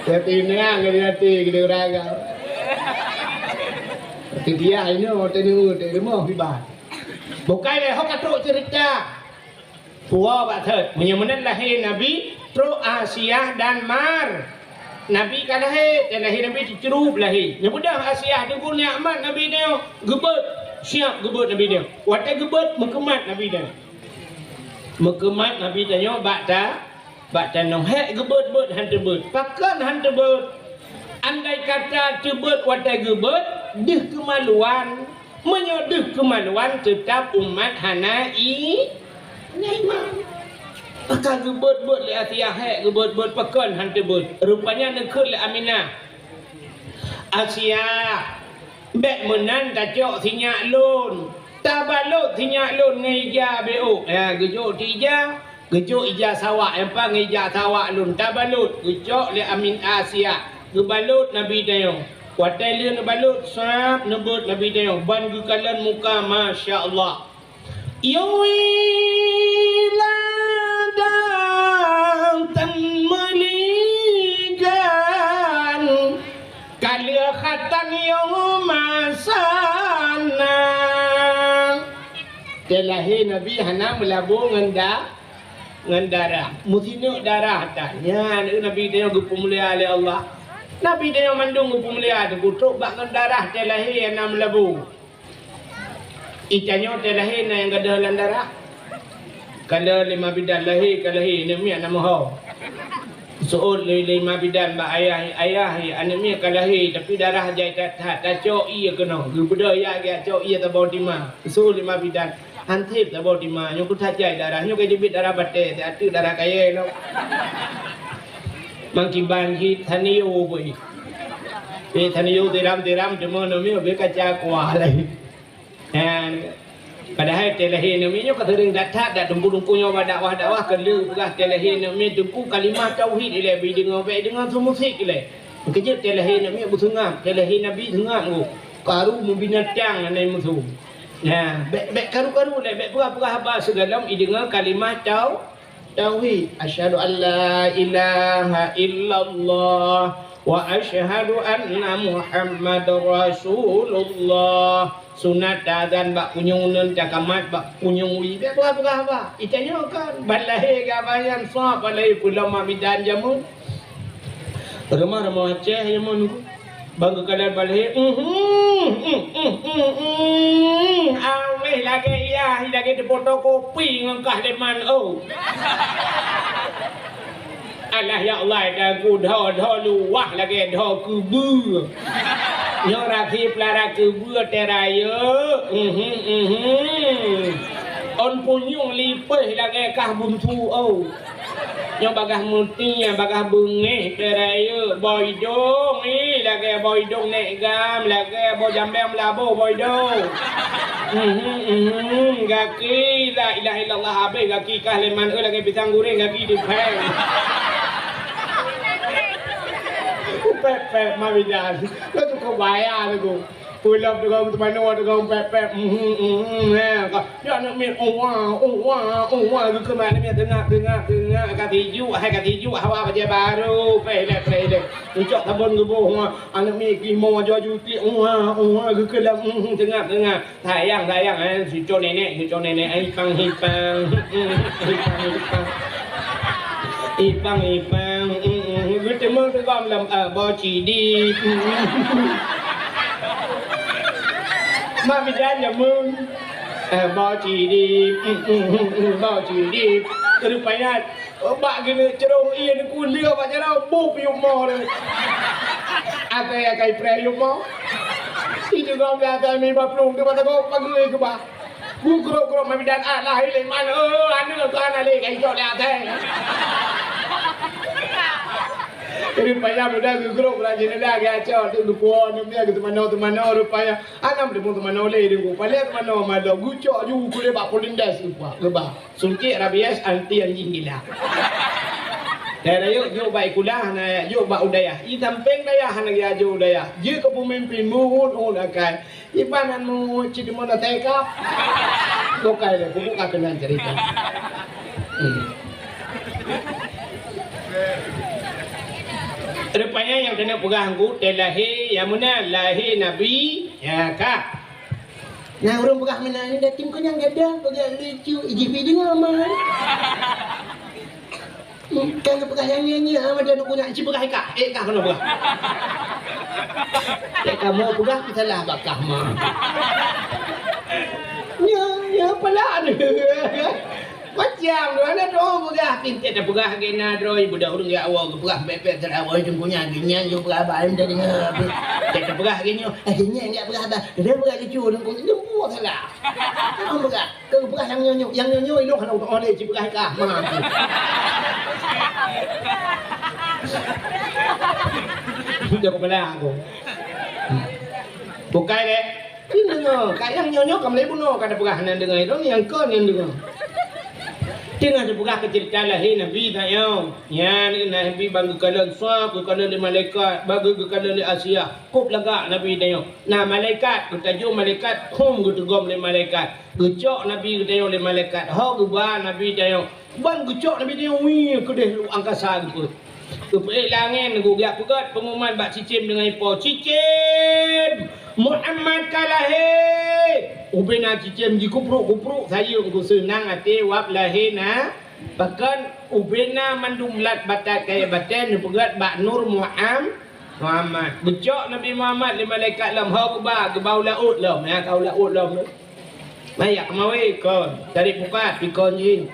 Tapi nyan ngon até geude ureueng agam. Seutia inoe teuneuk teurimong hibat. Bukai lé ho ka trok ceurita. Puwoe bak thot. Meunyoe meunan lahé Nabi, trok Asiah dan Mar. Nabi ka lahé, dan lahé Nabi teucrueb lahé. Nyoe beudôh Asiah teungku nyoe amat Nabi nyoe geubeuet, siap geubeuet Nabi nyoe. Watée geubeuet, meukeumat Nabi nyoe. Meukeumat Nabi tanyoe bak ta, bak tanoh. Hék geubeuet-beuet han teubeuet. Pakon han teubeuet? Andai kata teubeuet watée geubeuet, deuh keumaluan. Meunyoe deuh keumaluan, teutab umat hana i-, hana iman. Maka geubeuet-beuet lé Asiah, hék geubeuet-beuet pakon han teubeuet. Rupanya neukheun lé Aminah, "Asiah, bék meunan tacok sinyak lôn. Tabalot sinyak lôn ngon ija bék ôk." Ya, geujok ti ija. Geujok ija sawak, nyang pang ija sawak lôn tabalot, geucok lé Amin Asiah, geubalot Nabi tanyoe. Watée lheueh neubalot, sab neubeuet Nabi tanyoe, ban geukalon muka, masya Allah. Yui ladang tan meuligan, ka lheueh khatan yoh masana. Watée lahé Nabi hana meulabô ngon da-, ngon darah. Meusineuk darah tan. Nyan, eh, Nabi tanyoe geupeumulia lé Allah. Nabi tanyoe mandum geupeumulia, teukutok bak ngon darah watée lahé hana meulabô. Itanyoe watée lahé na nyang gadôh lam darah. Ka lheueh lé ma bidan lahé, ka lahé, aneuk miet na meuho. Seuôt lé, lé ma bidan bak ayah, "Ayah, aneuk miet ka lahé, tapi darah jai that-that, tacok ié keunoe." Geubeudôh jak, jak cok ié saboh tima. Seuôt lé ma bidan. Han sép saboh tima, nyoe keuh that jai darah, nyoe ka jeuet darah batée, ateueh darah kayée lom. Mangkiban jih taniyô bui. Eh, taniyô tiram-tiram, cuma namiet beu kaca kuah lagi. Nyan, padahai watée lahé namiet nyoe ka seuring that-that, dak teungku-teungku nyoe bak dakwah-dakwah ka lheueh peugah watée lahé namiet teungku kalimah tauhid ilée, beu deungoe, bék deungoe su musik ilée. Keujeuet watée lahé namiet beuseungab, watée lahé Nabi seungab geuh. Karu meubinatang hana musoh. Nah, bék, bék karu-karu lé, bék peugah-peugah haba sigohlom ideungoe kalimah tau-, tauhid. Asyhadu an la ilaha illallah wa asyhadu anna Muhammadar Rasulullah. Sunat taazan bak punyueng uneun, takamat bak punyueng wie. Bék peugah-peugah haba. Itanyoe kan, ban lahé geuhaba nyan, soe ban lahé peulom ma bidan jameun. Rumoh-rumoh Aceh nyan mon, bang geukalon balhé, "Uhum, uhum, uhum, uhum." Awéh lagée yah, lagée teupoto kopi ngon kah leman, oh. Alah ya Allah, dagu dho-dho luwah lagée dho keubeue. Nyoe rasi peulara keubeue terayeuk. Uhum, uhum. On punyueng lipéh lagée kah bunsu, oh. Nyoe bagaih meuti, bagaih beungéh, peurayeuk, boh idong, ih, lagée boh idong nék gam, lagée boh jambéng meulaboh boh idong. Mhm, mhm, gaki, la ilaha illallah, habéh gaki kah leman, eh, lagée pisang guréng gaki dipéng. Pépét, ma bidan. Kau cukup bahaya tu. Peulom teugong teumanoe teugong pép-pép, mhm, mhm, eh, ka, ya aneuk miet, uwa, uwa, uwa, geukheun aneuk miet teungak, teungak, teungak, ka tijuek, hai ka tijuek, hawa bajée barô, preh ilée, preh ilée. Ucok sabon geuboh, uwa, aneuk miet geumo, aju-aju tiek, uwa, uwa, geukheun lom, mhm, teungak, teungak. Sayang, sayang, eh, cuco nenek, cuco nenek, eh, ipang, ipang, mhm, ipang, ipang. Ipang, ipang, mm, mm, geuteumeung teugom lom, eh, boh cidi. Mm, mm. Mak bidan jameun. Eh, boh cidi, mm, mm, mm, mm, boh cidi. Rupanya, bak geuneuk crông ie neukuliek bak jaroe, bup yup mo lé. Atai akai preh yup mo. Itu gom dah atai mi baplueng tu mata kau pageue keubah. Geugrok-grok ma bidan, ah, lahé lé man, oh, aneuk keu aneuk lé, ka icok lé até. Jadi payah muda geugrok ulah jeuet dah, geucok tu geupuwoe aneuk dia, geuteumanoe-teumanoe rupanya. Anam deungon teumanoe lé deungon, paleng teumanoe madong, geucok ju kulé bak polindes, geuba, geuba. Suntik rabies anti anjing gila. Dan rayeuk jok bak ikulah, na jok bak udayah. I sampéng dayah, na jok udayah. Jeuet keu peumimpin, muhun-hun akai. Iban nan mu cit di mana teka. Bukai deh, buka keunan cerita. Hmm. Rupanya nyang keuneuk peugah Teungku, teuh lahé, nyang meunan lahé Nabi, ya ka. Nah, ureueng peugah meunan nyoe, dateng keu nyang gadôh, peugah lucu, ijih pi deungoe, man. Kan geupeugah nyang nyoe-nyoe, ah, mada neuk kunyah, ci peugah i kah, eh, kah keunoe peugah. Cit kamoe peugah, salah bak kah, man. Nyoe, nyoe pelan. Macam tu, hana droe peugah, pintet tapeugah lagèe na droe, budak ureueng jak awak geupeugah bèk-bèk, salah awak, teungku nyan, geuh nyan, geupeugah bak ayeuem tadi, geuh. Cit tapeugah lagèe nyoe, eh, geuh nyan jak peugah bak, dia peugah lucu, teungku, teungku salah. Hana peugah, keu peugah nyang nyoe-nyoe, nyang nyoe-nyoe, ilôn hana utok lé, ci peugah i kah, ma. Dia kepala aku. Bukai deh. Deungoe, ka nyang nyoe-nyoe ka mulai bunoe ka tapeugah hana deungoe, ilôn nyang kon nyang deungoe. Teungoh tapeugah keu ceurita lahé Nabi tanyoe. Nyan Nabi ban geukalon sab, geukalon lé malaikat, ban geukalon lé Asiah. Kôb lagak Nabi tanyoe. Na malaikat, geutajô malaikat, hom geuteugom lé malaikat. Geucok Nabi geutanyoe lé malaikat. Ho geuba Nabi tanyoe. Ban geucok Nabi tanyoe, wih, keudeh luek angkasa geupeu. Geupeuék lam angén, geujak peugöt peungumuman bak cicém deungon ipo, "Cicém, Muhammad ka lahé!" Ubena cicém jikupruk-kupruk, sayeueng geuseunang até wab lahé na. Pakon ubena mandum lat batat kayèe batèe neupeugöt bak Nur Muham-, Muhammad. Geucok Nabi Muhammad lé malaikat lom, ho geuba, geuba u laôt lom, ya, ka u laôt lom. Maya keumawe kon, tarék pukat pikon jih.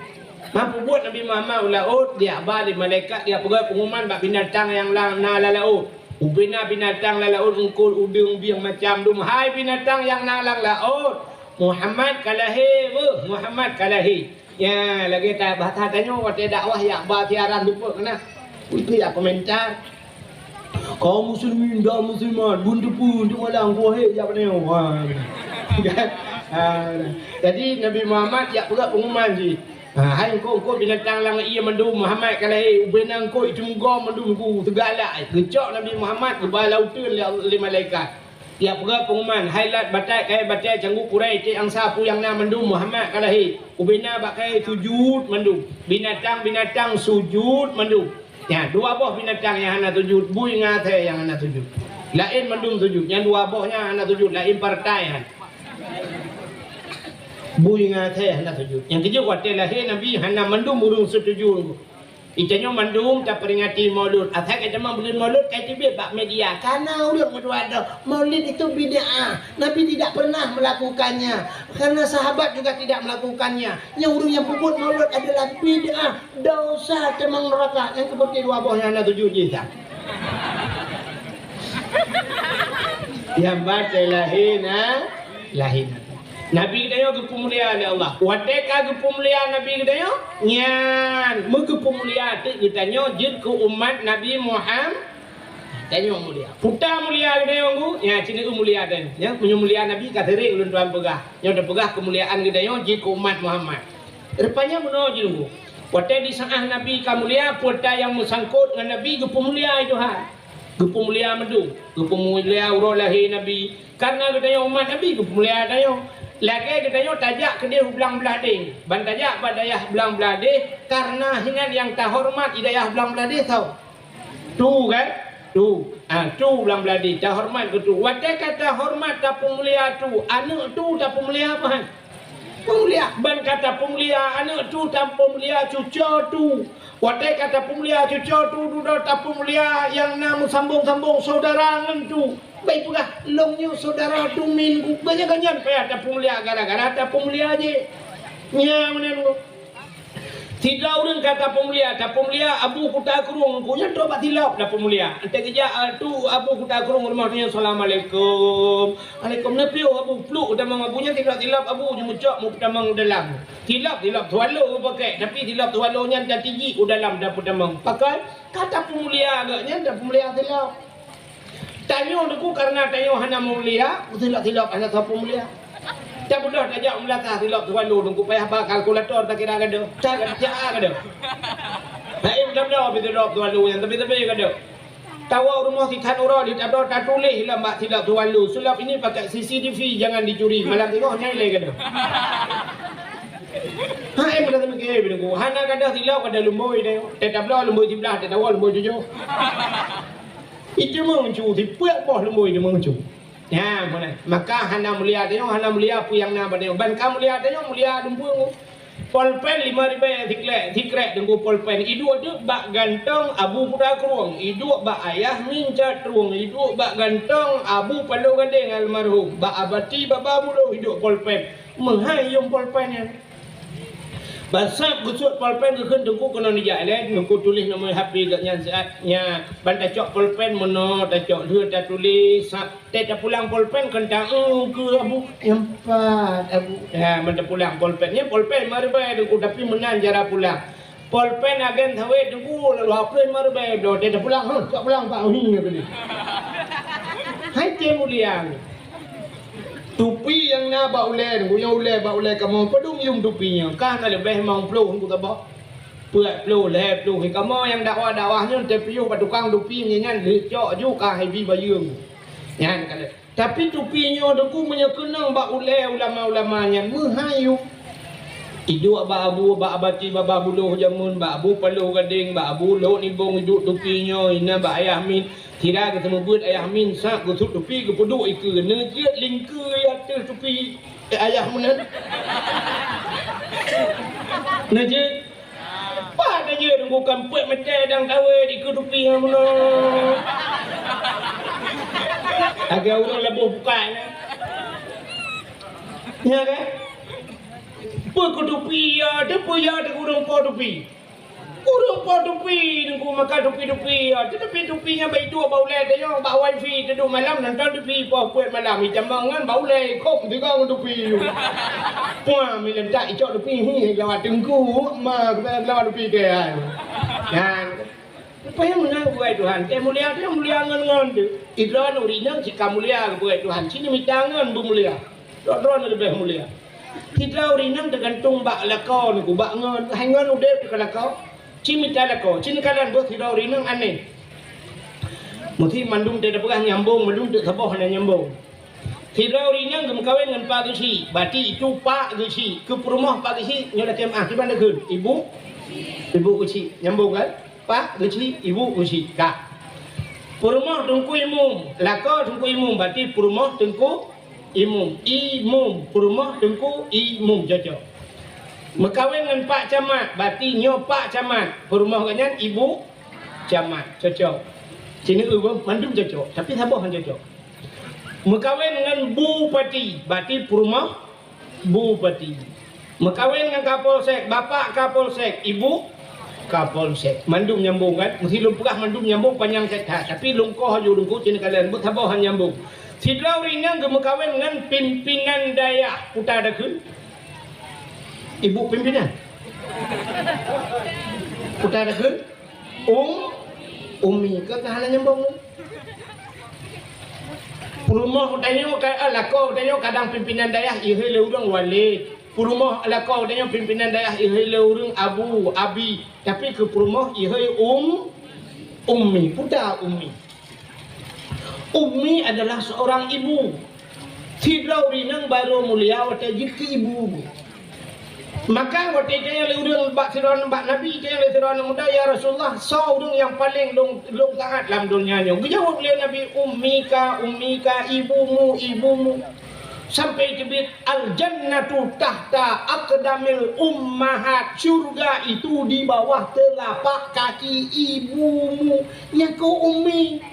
Meupubuet Nabi Muhammad u laôt, geujak ba lé malaikat, geujak peugöt peungumuman bak binatang nyang la-, na lam laôt. Ubena binatang lam laôt, eungkôt, udeueng, bieng, macam dum. Hai binatang nyang na lam laôt, Muhammad ka lahé, beuh, Muhammad ka lahé. Ya, lagèe ta-, bahasa tanyoe watèe dakwah jak ba siaran teupeu keunan. Itu jak komentar. Kaum muslimin dan muslimat, beuneuteupeue untuk malam, wahé jak beuneue. Ha. Ha. Jadi Nabi Muhammad jak peugöt peungumuman jih. Ha, hai eungkôt-eungkôt binatang lam ié mandum, Muhammad ka lahé, ubena eungkôt itu meugo mandum ku teugalak. Geucok Nabi Muhammad geuba lam uteuen lé, lé malaikat. Jak peugöt peungumuman, hai lat batat kayèe batèe canggu Quraisy, cit angsa peue nyang na mandum, Muhammad ka lahé. Ubena bak kayèe sujut mandum. Binatang-binatang sujut mandum. Nyan, dua boh binatang nyang hana sujut, bui ngon asèe nyang hana sujut. Laén mandum sujut, nyan dua boh nyan hana sujut, laén partai nyan. Bui ngon asèe hana sujut. Nyang keujeuet watèe lahé Nabi hana mandum ureueng seutuju. Geutanyoe mandum taperingati Maulud. Asai ka tamong buleuen Maulud, ka teubiet bak media. Kana ureueng meutuah droe, Maulid itu bid'ah. Nabi tidak pernah melakukannya. Karena sahabat juga tidak melakukannya. Nyang ureueng nyang peubuet Maulud adalah bid'ah, dosa, tamong neuraka. Nyang keupeuteh dua boh nyan hana sujut jih, Ustaz. Nyang batai lahé na, lahé na. Nabi geutanyoe geupeumulia lé Allah. Watèe ka geupeumulia Nabi geutanyoe, nyan meugeupeumulia teuk geutanyoe jeuet keu umat Nabi Muham-, tanyoe mulia. Peue ta mulia geutanyoe, Teungku? Nyan, ci neu mulia tanyoe. Nyan, meunyoe mulia Nabi ka sering ulôn tuan peugah. Nyoe tapeugah keumuliaan geutanyoe jeuet keu umat Muhammad. Rupanya meunoe jih, Teungku. Watèe di saát Nabi ka mulia, peue ta nyang meusangkot ngon Nabi geupeumulia itu hai. Geupeumulia mandum, geupeumulia uroe lahé Nabi. Karena geutanyoe umat Nabi, geupeumulia tanyoe. Lagèe geutanyoe tajak keudeh u Blang Blahdeh, ban tajak bak dayah Blang Blahdeh, karena hinan nyang tahoreumat di dayah Blang Blahdeh soe? Tu kan? Tu. Ha, tu Blang Blahdeh, tahoreumat keu tu. Watèe ka tahoreumat, tapeumulia tu, aneuk tu tapeumulia meuhan. Peumulia, ban ka tapeumulia aneuk tu, tapeumulia cucoe tu. Watèe ka tapeumulia cucoe tu, dudoe tapeumulia nyang na meusambong-sambong syedara ngon tu. Bèk peugah, "Lôn nyoe syedara tu min ku." Geuhnyan-geuhnyan payah tapeumulia gara-gara tapeumulia jih. Nyan meunan. Sidroe ureueng ka tapeumulia, tapeumulia Abu Kuta Krueng, ku nyan trok bak Silob tapeumulia. Enteuk geujak, ah, tu Abu Kuta Krueng rumoh nyan, "Assalamualaikum." "Alaikum." Neupiyôh Abu, pluek u tamong Abu nyan, Silob-Silob Abu jimeucok meupeutamong u dalam. Silob, Silob Swallow geupakèk, tapi Silob Swallow nyan tatijik u dalam tapeutamong. Pakon? Ka tapeumulia geuhnyan, tapeumulia Silob. Tanyoe Teungku, karena tanyoe hana mulia, Silob-Silob hana soe peumulia. Tabeudôh tajak u meulasah Silob Swallow, Teungku, payah ba kalkulator takira gadôh. Takira gadôh. Hai, tabeudôh Silob Swallow nyan, tapi-tapi gadôh. Tawoe rumoh si that uroe di tabloe tatuléh lam bak silop tuan lu, "Sulap ini pakai C C T V, jangan dicuri." Malam singoh nyan ilée keunoe. Hai, meunan meuke bineuku. Hana gadôh silop, gadôh lumbôi deh. Teutabloe lumbôi siblah, teutabloe lumbôi tujoh. Itu meucu, sipeue boh lumbôi itu meucu. Nyan, meunan. Maka hana mulia tanyoe, hana mulia peue nyang na bak tanyoe. Ban ka mulia tanyoe, mulia dumpeue. Polpen lima ribèe sikrek, sikrek teungku polpen. Iduek teuk bak gantong Abu Putra Krueng, iduek bak Ayah Min Cat Trueng, iduek bak gantong Abu Palo Gadeng almarhum, bak Abati Baba Buloh iduek polpen. Meuhai yum polpen nyan. Basab geusuet polpen geukheun teungku keunoe nijak lé, teungku tuléh nomor H P geuh nyan siat. Nya, ban tacok polpen meunoe, tacok lheueh tatuléh, sa-, teuh tapulang polpen kheun ta-, "Eh, keu Abu, nyan pat, Abu." Ya, ban tapulang polpen. Nyan polpen lima ribèe teungku, tapi meunan cara pulang. Polpen agen sawét teungku, lalu hapus lima ribèe bloe, teuh tapulang, "Hah, cok pulang, Pak, uhi," kheun. Hai teuh mulia. Tupi nyang na bak ulèe, nyang ulèe bak ulèe kamoe, padum yum tupi nyoe? Ka na leubeh limong ploh, teungku saboh. Peuet ploh, lhèe ploh. Kamoe nyang dakwah-dakwah nyoe teupiôh bak tukang tupi nyan, lheueh cok ju ka hai bi bayeue. Nyan ka lheueh. Tapi tupi nyoe teungku meunyoe keunong bak ulèe ulama-ulama nyan, meuhai yum. Iduek bak Abu, bak Abati Baba Buloh jameun, bak Abu Palo Gadeng, bak Abu Lhok Nibong iduek tupi nyoe, inan bak Ayah Min. Sira geuseumeubeuet Ayah Min, sa geusuet tupi geupeuduek ikeue, neujeuet lingkeue ateueh tupi, eh, Ayah meunan. Neujeuet. Pat neujeuet, bukan peuet meter dang tawe dikeue tupi nyan meunan. Lagèe ureueng laboh bukak nyan. Nya kan? Peue keu tupi ya, teupeue ya, teupeue ureueng po tupi. Ureueng po tupi, teungku, maka tupi-tupi, ya, teutapi tupi nyan bak iduek bak ulèe tanyoe, bak wifi, teuduek malam nonton tupi, poh peuet malam, itamong ngon bak ulèe, kop sigoe ngon tupi. Puah, milentak icok tupi, hi, lawat teungku, ma, lawat tupi keu ai. Nyan. Rupanya meunan, bukai Tuhan. Teuh mulia, teuh mulia ngon-ngon teuh. Idroen ureueng inong cit ka mulia, bukai Tuhan. Cit neumita ngon beumulia. Droe-droe leubeh mulia. Sidroe ureueng inong teugantung bak lakoe nyoe, bak ngon, hai ngon udép teuka lakoe. Cit mita lakoe, cit neukalon boh sidroe ureueng inong aneh. Meusi mandum teupeugah nyambong, mandum teusaboh hana nyambong. Sidroe ureueng inong geumeukawen ngon Pak Geuchik, berarti itu Pak Geuchik. Keu peurumoh Pak Geuchik nyoe lakèe meu'ah, kiban takheun? Ibu, Ibu Geuchik. Nyambong kan? Pak Geuchik, Ibu Geuchik. Ka. Peurumoh Teungku Imum, lakoe Teungku Imum, berarti peurumoh Teungku Imum, Imum, peurumoh Teungku Imum, cocok. Meukawen ngon Pak Camat, berarti nyoe Pak Camat, peurumoh gobnyan Ibu Camat, cocok. Sini, eh, mandum cocok, tapi saboh han cocok. Meukawen ngon Bupati, berarti peurumoh Bupati. Meukawen ngon Kapolsek, Bapak Kapolsek, Ibu Kapolsek. Mandum nyambong kan? Meusi lôn peugah mandum nyambong panyang that-that. Tapi lôn koh aju lôn kucing kalian, buet saboh han nyambong. Sidroe ureueng inong geumeukawen ngon pimpinan dayah. Peue takheun? Ibu pimpinan. Peue takheun? Um, Umi. Ka, ka hana nyambong. Peurumoh tanyoe ka, eh, lakoe tanyoe kadang pimpinan dayah ihôi lé ureueng wali. Peurumoh lakoe tanyoe pimpinan dayah ihôi lé ureueng abu, abi. Tapi keu peurumoh ihôi um, ummi. Peue ta ummi? Ummi adalah seorang ibu. Sidroe ureueng inong barô mulia watèe jeuet keu ibu. Maka watèe itanyong lé ureueng bak sidroe, bak Nabi, itanyong lé sidroe aneuk muda, "Ya Rasulullah, soe ureueng nyang paleng lôn, lôn taát lam donya nyoe?" Geujaweueb lé Nabi, "Ummika, ummika, ibumu, ibumu." Sampai teubiet, "Al-jannatu tahta aqdamil ummahat." Syurga itu di bawah telapak kaki ibumu. Nyan keuh ummi.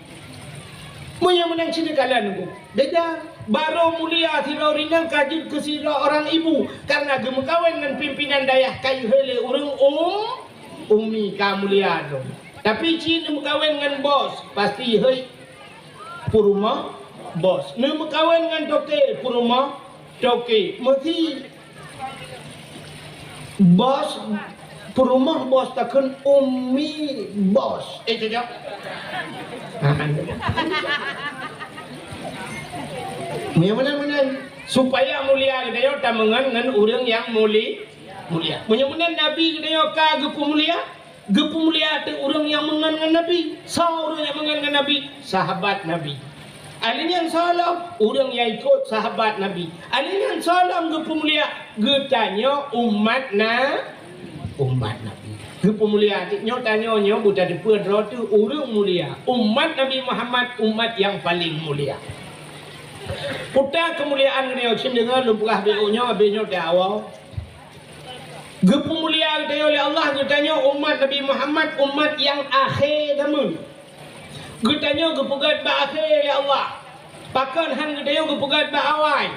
Meunyoe meunan cit neukalon, beda. Barô mulia sidroe ureueng inong ka jeuet keu sidroe orang ibu, karena geumeukawen ngon pimpinan dayah ka ihôi lé ureueng um, ummi ka mulia lom. Tapi cit neumeukawen ngon bos, pasti ihôi peurumoh bos. Neumeukawen ngon toke, peurumoh toke. Meusi Bos, peurumoh bos takheun ummi bos. Eh, cocok? Ha, kan? Meunyoe meunan, meunan. Supaya mulia geutanyoe tameungon ngon ureueng nyang muli-, mulia. Meunyoe meunan Nabi geutanyoe ka geupeumulia, Geupeumulia teuk ureuëng nyang meungon ngon Nabi. Soe ureuëng nyang meungon ngon Nabi? Sahabat Nabi. Alheuh nyan soe lom? Ureuëng nyang ikot sahabat Nabi. Alheuh nyan soe lom geupeumulia? Geutanyoe umat na, umat Nabi. Geupeumulia teuk nyoe, tanyoe nyoe buta teupeu droe teuh ureuëng mulia. Umat Nabi Muhammad, umat nyang paleng mulia. Peue keumuliaan geutanyoe? Cit deungoe lôn peugah beuh nyoe, abéh nyoe teuh awai. Geupeumulia geutanyoe lé Allah, geutanyoe umat Nabi Muhammad, umat nyang akhé zaman. Geutanyoe geupeugét bak akhé lé Allah. Pakon han geutanyoe geupeugét bak awai?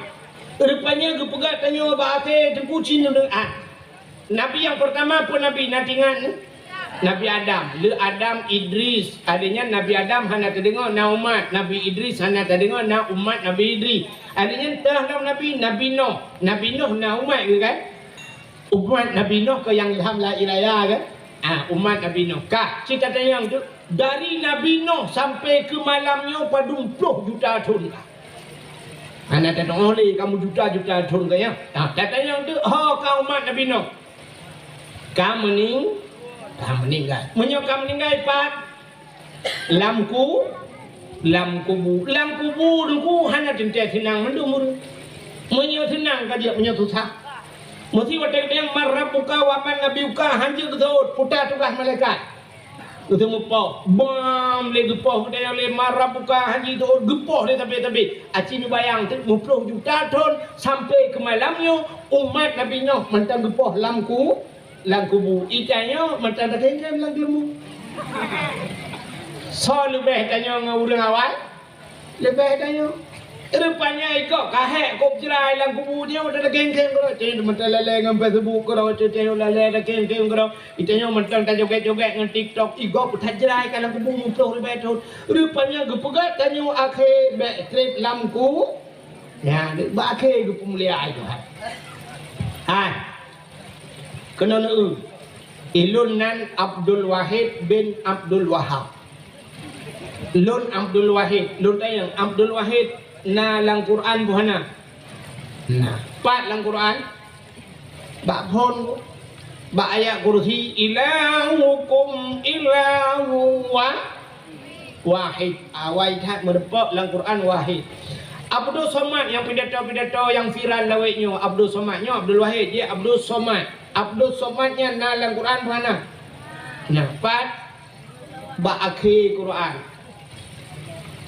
Rupanya geupeugét tanyoe bak akhé teungku cit deungoe. Nabi nyang peurtama peue nabi na teuingat? Nabi Adam. Le Adam, Idris. Alheuh nyan Nabi Adam hana teudeungoe na umat. Nabi Idris hana teudeungoe na umat Nabi Idris. Alheuh nyan teuh lom nabi, Nabi Noh. Nabi Noh na umat geuh kan? Umat Nabi Noh keuh nyang ilham la ilaya kan? Ah, umat Nabi Noh. Ka, cit tatanyong teuk, dari Nabi Noh sampai keu malam nyoe padum ploh juta thon ka. Hana tatu'oh lé kamoe juta-juta thon ka nyan. Ah, tatanyong teuk, ho ka umat Nabi Noh? Ka meuning-, ka meuninggai. Meunyoe ka meuninggai pat, Lam ku-, lam kubu. Lam kubu teungku hana teuntée seunang mandum ureuëng. Meunyoe seunang ka jeuet, meunyoe susah. Meusi watée geutanyong, "Man rabbuka wa man nabiyuka?" Hanjeuet geuseuôt, peue tugaih malaikat. Geuteumeupôh, bam lé geupoh, geutanyong lé, "Man rabbuka?" Hanjeuet geuseuôt, geupoh lé sabe-sabe. Aci neubayang teuk, meuplôh juta thon sampai keu malam nyoe, umat Nabi Noh mantong geupoh lam ku-, lam kubu. Itanyoe mantong takhém-khém lam geuleumô. Soe leubeh tanyoe ngon ureuëng awai? Leubeh tanyoe. Rupanya ikok ka hék kôb jrai lam kubu nyoe, takhém-khém keudroe. Tanyoe mantong lalée ngon Facebook keudroe, tanyoe lalée takhém-khém keudroe. Itanyoe mantong tajogét-jogét ngon TikTok, igob that jrai ka lam kubu meuplôh ribée thon. Rupanya geupeugah tanyoe akhé bék treb lam ku-, nyan, bak akhé geupeumulia Tuhan. Hai. Keunoe neueu, ilôn nan Abdul Wahid bin Abdul Wahab. Lôn Abdul Wahid, lôn tanyong, Abdul Wahid na lam Quran boh hana? Na. Pat lam Quran? Bak phon, bak ayat kursi, "Ilahukum ilahu wa-, wahid." Awai that meurumpok lam Quran wahid. Abdul Somad nyang pidato-pidato nyang viral lawét nyoe, Abdul Somad nyoe Abdul Wahid, jih Abdul Somad. Abdul Somad nyan na lam Quran bukan na? Nah, pat bak akhé Quran.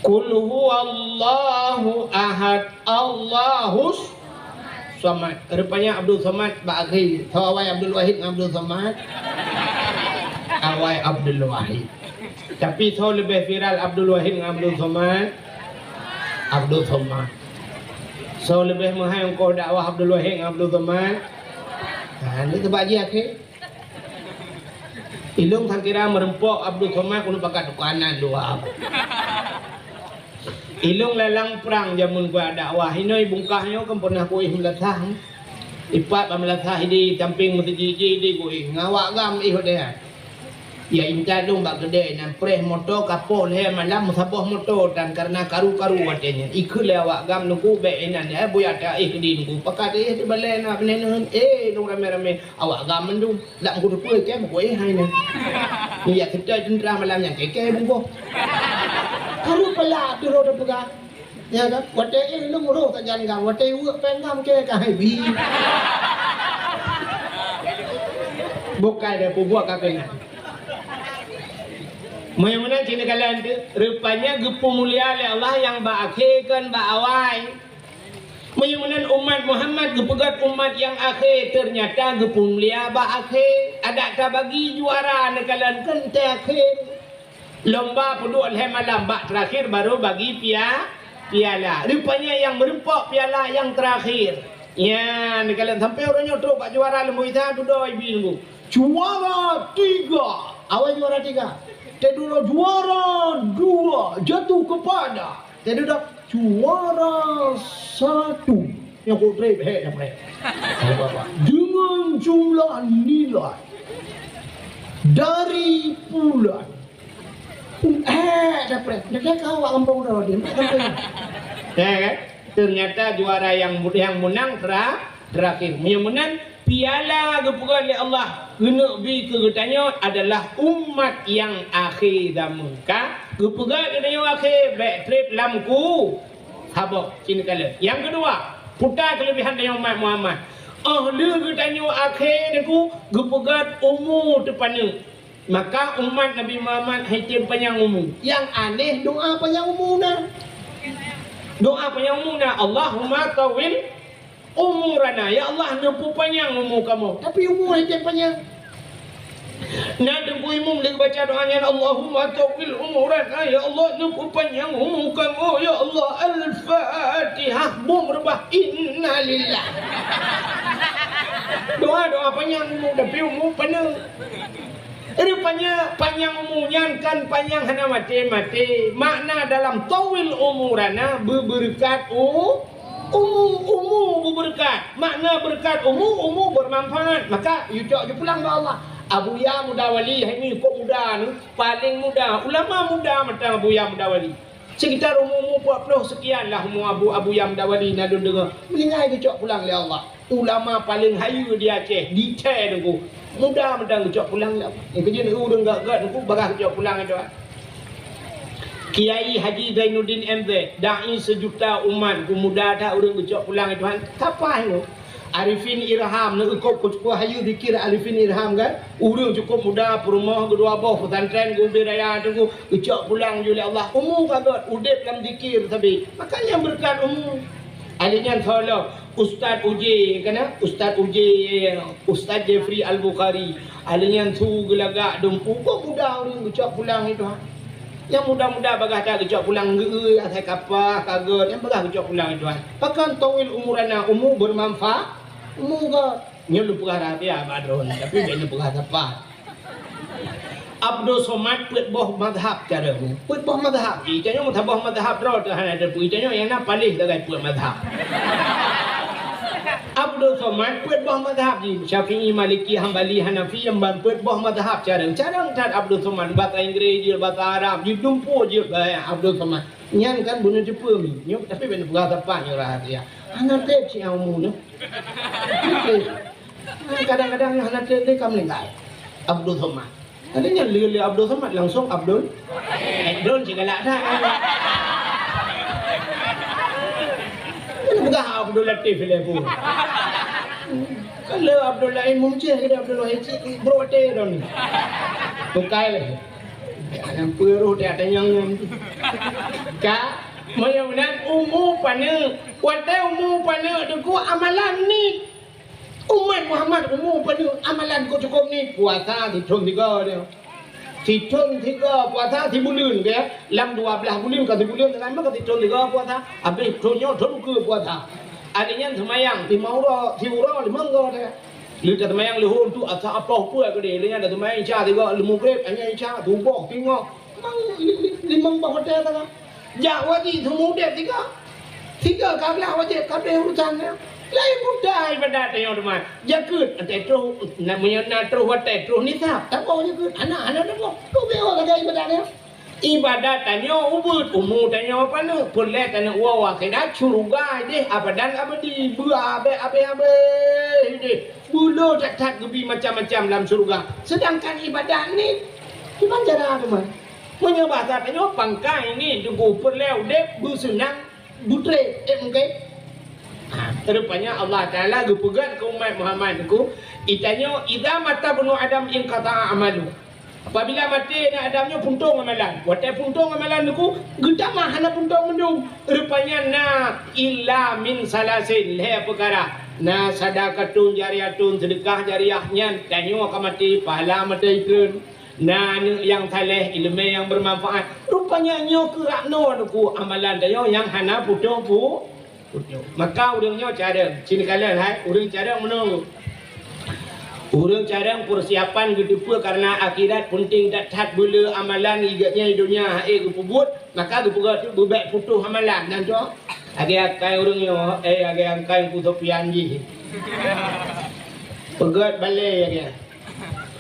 Qul huwallahu ahad, Allahus Somad. Rupanya Abdul Somad bak akhé. Soe awai Abdul Wahid ngon Abdul Somad? Awai Abdul Wahid. Tapi soe leubeh viral, Abdul Wahid ngon Abdul Somad? Abdul Somad. Soe leubeh meuhai ongkoh dakwah, Abdul Wahid ngon Abdul Somad? Ha, nyoe teubak jih akhé. Ilôn kira meurumpok Abdul Somad keuneuk pakat tukanan dua. Ilôn lalang prang jameun kuat dakwah. Inoe bungkah nyoe kan pernah kuéh meulasah. Ipat bak meulasah di samping meuseujid jih di kuéh. Ngon awak GAM éh watée nyan. Ya intat lôn bak keudée nan preh moto ka poh lhée malam meusaboh moto dan karena karu-karu watée nyan. Ikheun lé awak GAM, "Teungku bék inan, eh, buya ta éh keudéh Teungku." Pakat éh di balée na beuneuneuh, éh, lôn ramé-ramé. Awak GAM mandum. Dak meukeureupeue kée meukeue hai nyan. Nyan jak seutôt teuntra malam nyan kée-kée bungkôh. Harôh pala tu roh teupeugah. Ya kan? Watée éh lôn roh sajan GAM, watée weuek péng GAM kée ka hai bi. Bukai deh peubuet ka keunan. Meunyoe meunan cit neukalon teuh, rupanya geupeumulia lé Allah nyang bak akhé kon bak awai. Meunyoe meunan umat Muhammad geupeugét umat nyang akhé, teunyata geupeumulia bak akhé. Adak tabagi juara neukalon kon teuakhé. Lomba peuduek lhée malam, bak teuakhir barô bagi pia-, piala. Rupanya nyang meurumpok piala nyang teuakhir. Nyan neukalon sampoe uroe nyoe trok bak juara leumo isa dudoe ibi nunggu. Juara tiga. Awai juara tiga. Teududoe juara dua jatuh kepada. Teududoe juara satu. Nyang kok treb hék dapreh. Dengan jumlah nilai dari bulan. Hék dapreh. Dah ka awak gampông dah dia. Ya kan? Ternyata juara yang, yang menang tera-, terakhir. Meunyoe meunan, Piala geupeugah lé Allah keuneuk bi keu geutanyoe adalah umat nyang akhé zaman. Ka geupeugah geutanyoe akhé, bèk trép lam ku saboh. Cit kalon. Nyang keudua, peue ta keuleubihan tanyoe umat Muhammad. Óh lheueh geutanyoe akhé Teungku, geupeugah umu teupaneuk. Maka umat Nabi Muhammad han tem panyang umu. Nyang aneh doa panyang umu na. Doa panyang umu na, "Allahumma tawwil umurana." Ya Allah, neupeupanyang umu kamoe. Tapi umu han tem panyang. Na Teungku Imum lé baca doa nyan, "Allahumma tawwil umurana." Ya Allah, neupeupanyang umu kamoe. Ya Allah, Al-Fatihah. Bom reubah. Innalillah. Doa-doa panyang umu, tapi umu paneuk. Rupanya panyang umu nyan kan panyang hana maté-maté. Makna dalam tawwil umurana, beubeureukat u-, umu, umu beubeureukat. Makna beureukat umu, umu beumanfaat. Maka, yue cok ju pulang bak Allah. Abuya Muda Wali, hai nyoe kok muda ni, paléng muda. Ulama muda mantong Abuya Muda Wali. Sekitar umu-umu peuet ploh sekian lah umu Abu, Abuya Muda Wali na lôn deungoe. Meuninggai geucok pulang lé Allah. Ulama paléng hayeue di Aceh, di Aceh Teungku. Muda mantong geucok pulang lé Allah. Nyang keujeuet ureueng gét-gét Teungku bagah geucok pulang lé Tuhan. Kiai Haji Zainuddin M Z, dai seujuta umat, Teungku, muda that ureueng geucok pulang lé Tuhan. Kapai nyoe? Arifin Irham, neueukop keu cukup hayeue zikir Arifin Irham kan? Ureueng cukup muda, peurumoh geudua boh, pesantren geubi raya Teungku, geucok pulang ju lé Allah. Umu ka gét, udép lam zikir sabe. Maka nyan beureukat umu. Alèh nyan soe lom, Ustaz Uje, kana? Ustaz Uje, Ustaz Jeffrey Al-Bukhari. Alèh nyan su geulagak dum, kok muda ureueng geucok pulang lé Tuhan. Nyang muda-muda bagah that geucok pulang geu-eu asai kapah, ka gét, nyang bagah geucok pulang lé Tuhan. Pakon tawwil umurana, umu beumanfaat, umu gét. Nyoe lôn peugah rahsia bak droeneuh, tapi bèk lôn peugah sapa. Abdul Somad peuet boh mazhab cara nyoe. Peuet boh mazhab. Geutanyoe meusaboh mazhab droe teuh hana teupeue. Geutanyoe nyang na paléh sagai peuet mazhab. Abdul Somad peuet boh mazhab jih. Syafi'i, Maliki, Hambali, Hanafi, nyang ban peuet boh mazhab cara. Cara that Abdul Somad, basa Inggris jeuet, basa Arab jeuet, dumpeue jeuet, bah, Abdul Somad. Nyan kan bunoe teupeue mi. Nyoe tapi bèk neupeugah sapa nyoe rahsia. Hana trép cit nyang umu nyoe. Kadang-kadang nyoe hana trép lé ka meuninggai. Abdul Somad. Tadi nyan lé, lé Abdul Somad langsung Abdul. Eh, Abdul cit galak that. Kan peugah Abdul Latif lé bu. Kan lé Abdul Latif Mumceh ke Abdul Wahid cit, bro, watèe don. Bukai lé. Nyang peureuh dia tanyong nyan. Ka, meunyoe meunan umu paneuk. Watèe umu paneuk Teungku amalan ni. Umat Muhammad umu paneuk amalan kok cukôp ni, puasa sithôn tiga dia. Sithôn tiga puasa sibuleuen ke, lam dua blaih buleuen ka sibuleuen, teuma ka sithôn tiga puasa. Habéh thôn nyoe thôn ukeue puasa. Artinya seumayang lima uroe, siuroe limong go dia. Lheueh taseumayang leuhô tu asa apoh peue keudeh, lheueh nyan taseumayang Isya tiga, lheueh Maghrib, nyan Isya, suboh, singoh. Memang li-, li-, limong boh watèe sagai. Jak wajéb seumeu udép tiga. Tiga ka glah wajéb, ka abéh urusan nyan. Laén mudah ibadat tanyoe teuma. Jakeuet, watèe troh, na, meunyoe na troh watèe, troh nisab. Taboh jakeuet, hana, hana taboh. Tu beuh lagèe ibadat nyan. Ibadat tanyoe ubit, umu tanyoe paneuk, peureulèe taneuk woe u akhirat, syeuruga idéh abadan abadi, beu abéh-abéh idéh. Beu le that-that geubi macam-macam lam syeuruga. Seudangkan ibadat ni, kiban cara teuma. Meunyoe basa tanyoe pangkai ni Teungku, peureulèe udép beuseunang, beutrép, eh, mungken. Ha, rupanya Allah Taala geupeugah keu umat Muhammad Teungku, itanyoe, "Idza mata ibnu Adam inqata'a amalu." Apabila maté aneuk Adam nyoe, puntông amalan. Watèe puntông amalan Teungku, geutamah hana puntông mandum. Rupanya na illa min salasin, lhèe peukara. Na sadaqatun jariyatun, seudeukah jariyah nyan, tanyoe ka maté, pahala maté treun. Na aneuk nyang saleh, ileumèe nyang beumanfaat. Rupanya nyoe keuh rot noe Teungku amalan tanyoe nyang hana putôh pu-, Maka ureueng nyoe carông, cit kalon hai, ureueng carông meunoe. Ureueng carông peusiapan geuteupeue kareuna akhirat peunteng that-that, beu le amalan igeuet nyan di donya hana geupeubeuet, maka geupeugah teuk beubèk putôh amalan nyan tu. Lagèe akai ureueng nyoe, eh, lagèe akai Teungku Sofyan jih. Peugöt balèe lagèe.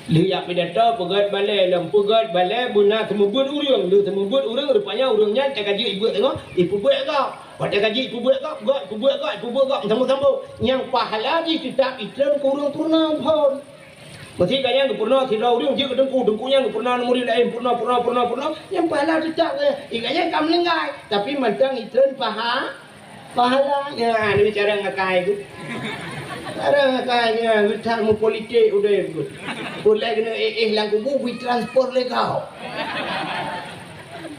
Lheueh jak pidato, peugét balée, lom peugét balée beuna seumeubeuet ureuëng. Lheueh seumeubeuet ureuëng, rupanya ureuëng nyan teuka jeuet ibeuet teungoh, ipeubuet gob. Watée ka jeuet ipeubuet gob, gob, ipeubuet gob, ipeubuet gob, sambung-sambung. Nyang pahala jih teutab itrön keu ureuëng peurunoe phon. Meusé ka nyang geupeurunoe sidroe ureuëng jeuet keu teungku, teungku nyang geupeurunoe murit laén, peurunoe, peurunoe, peurunoe, peurunoe, nyang pahala teutab. Ingat nyan ka meuninggai, tapi mantong itrön paha-, pahala. Nyan, ni cara ngakai tu. Cara ngakai nyan, geutak meupolitik udeb tu. Ulée keuneuk éh-éh lam kubu, bri transfer lé gob.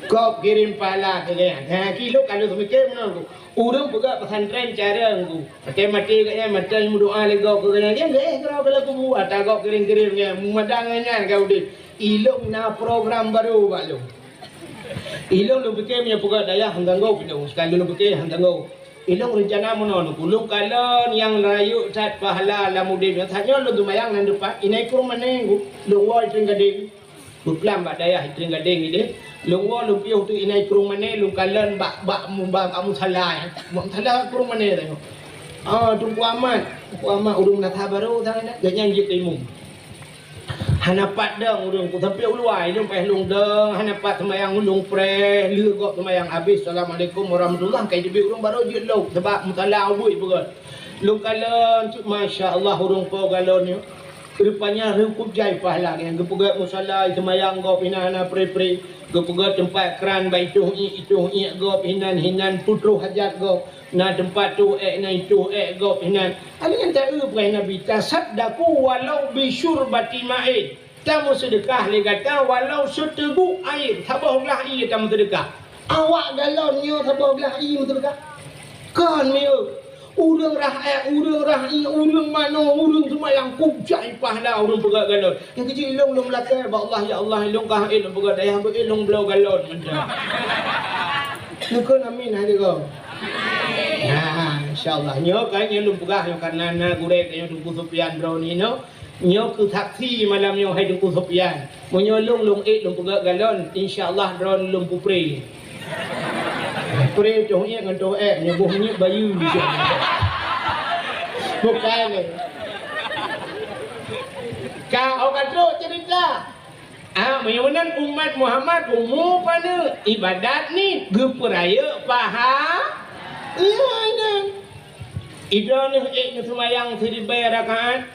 Gob kirém pahala keu nyan. Ha, kilok ka lheueh seumike meunan tu. Ureuëng peugah pesantren cara ngku. Maté-maté gobnyan, maté meudoa lé gob keu gobnyan. Dia lé keudroe dalam kubu, ata gob kirém-kirém nyan. Meumadang nyan ka udeb. Ilong na program baru bak lôn. Ilong lôn pike meunyoe peugah dayah han tanggong ilong. Sekali lôn pike han tanggong. Ilong reuncana meunoe, ulôn kalon nyang rayeuk that pahala lam udeb nyoe. That nyoe lôn teumayang nan depan, inai krueng mané ngku. Lôn woe teuing gadeng. Beuklam bak dayah Tring Gadeng ideh. Lôn woe lôn piôh teuk inai krueng mané, lôn kalon bak, bak, bak, bak musala, eh. Bak musala krueng mané tanyoe. Ah, Teungku Amat. Teungku Amat ureuëng Meunasah Barô sana, gobnyan jeuet keu imum. Hana pat dong ureuëng ku sampoe u luwa, ilong paih lôn dong, hana pat seumayang lôn preh, lheueh gob seumayang habéh, assalamualaikum warahmatullah, kai teubiet ureuëng barô jeuet lom, sabab musala ubit beugét. Lôn kalon, masya Allah, ureuëng po galon nyoe. Rupanya reukup jai pahala nyan. Geupeugét musala, seumayang gob inan hana pre-pre. Geupeugét teumpat kran bak itoh iek, itoh iek gob inan, hinan peutroh hajat gob. Na teumpat toh ék, na itoh ék gob inan. Hana nyan taeu peugah Nabi, "Tasaddaqu walau bisyurbati ma'in." Tameuseudeukah lé gata walau seuteuguk air, saboh glah ié tameuseudeukah. Awak galon nyoe saboh glah ié meuseudeukah. Kon miyueb. Ureuëng rakyat, ureuëng rakyat, ureuëng manoe, ureuëng seumayang kucai pahala ureuëng peugah galon. Nyang keuji ilong lôn meulakée bak Allah, "Ya Allah, ilong ka hait lôn peugah dayah, beu ilong bloe galon mantong." Neukheun amin hai deungoe. Nah, insyaallah nyoe kan nyang lôn peugah nyoe karena na gurée nyoe Teungku Sufyan droeneuh nyoe. Nyoe keuh saksi malam nyoe hai Teungku Sufyan. Meunyoe lôn lôn ék lôn peugah galon, insyaallah droeneuh lôn pupre. Pre toh iek ngon toh ék, nyoe boh minyeuk bayeue. Bukai lé. Ka, oh, ka trok cerita. Ah, meunyoe meunan umat Muhammad umu paneuk ibadat ni geupeurayeuk paha. Iya, inan. Idroeneuh ék neuseumayang siribée rakaat,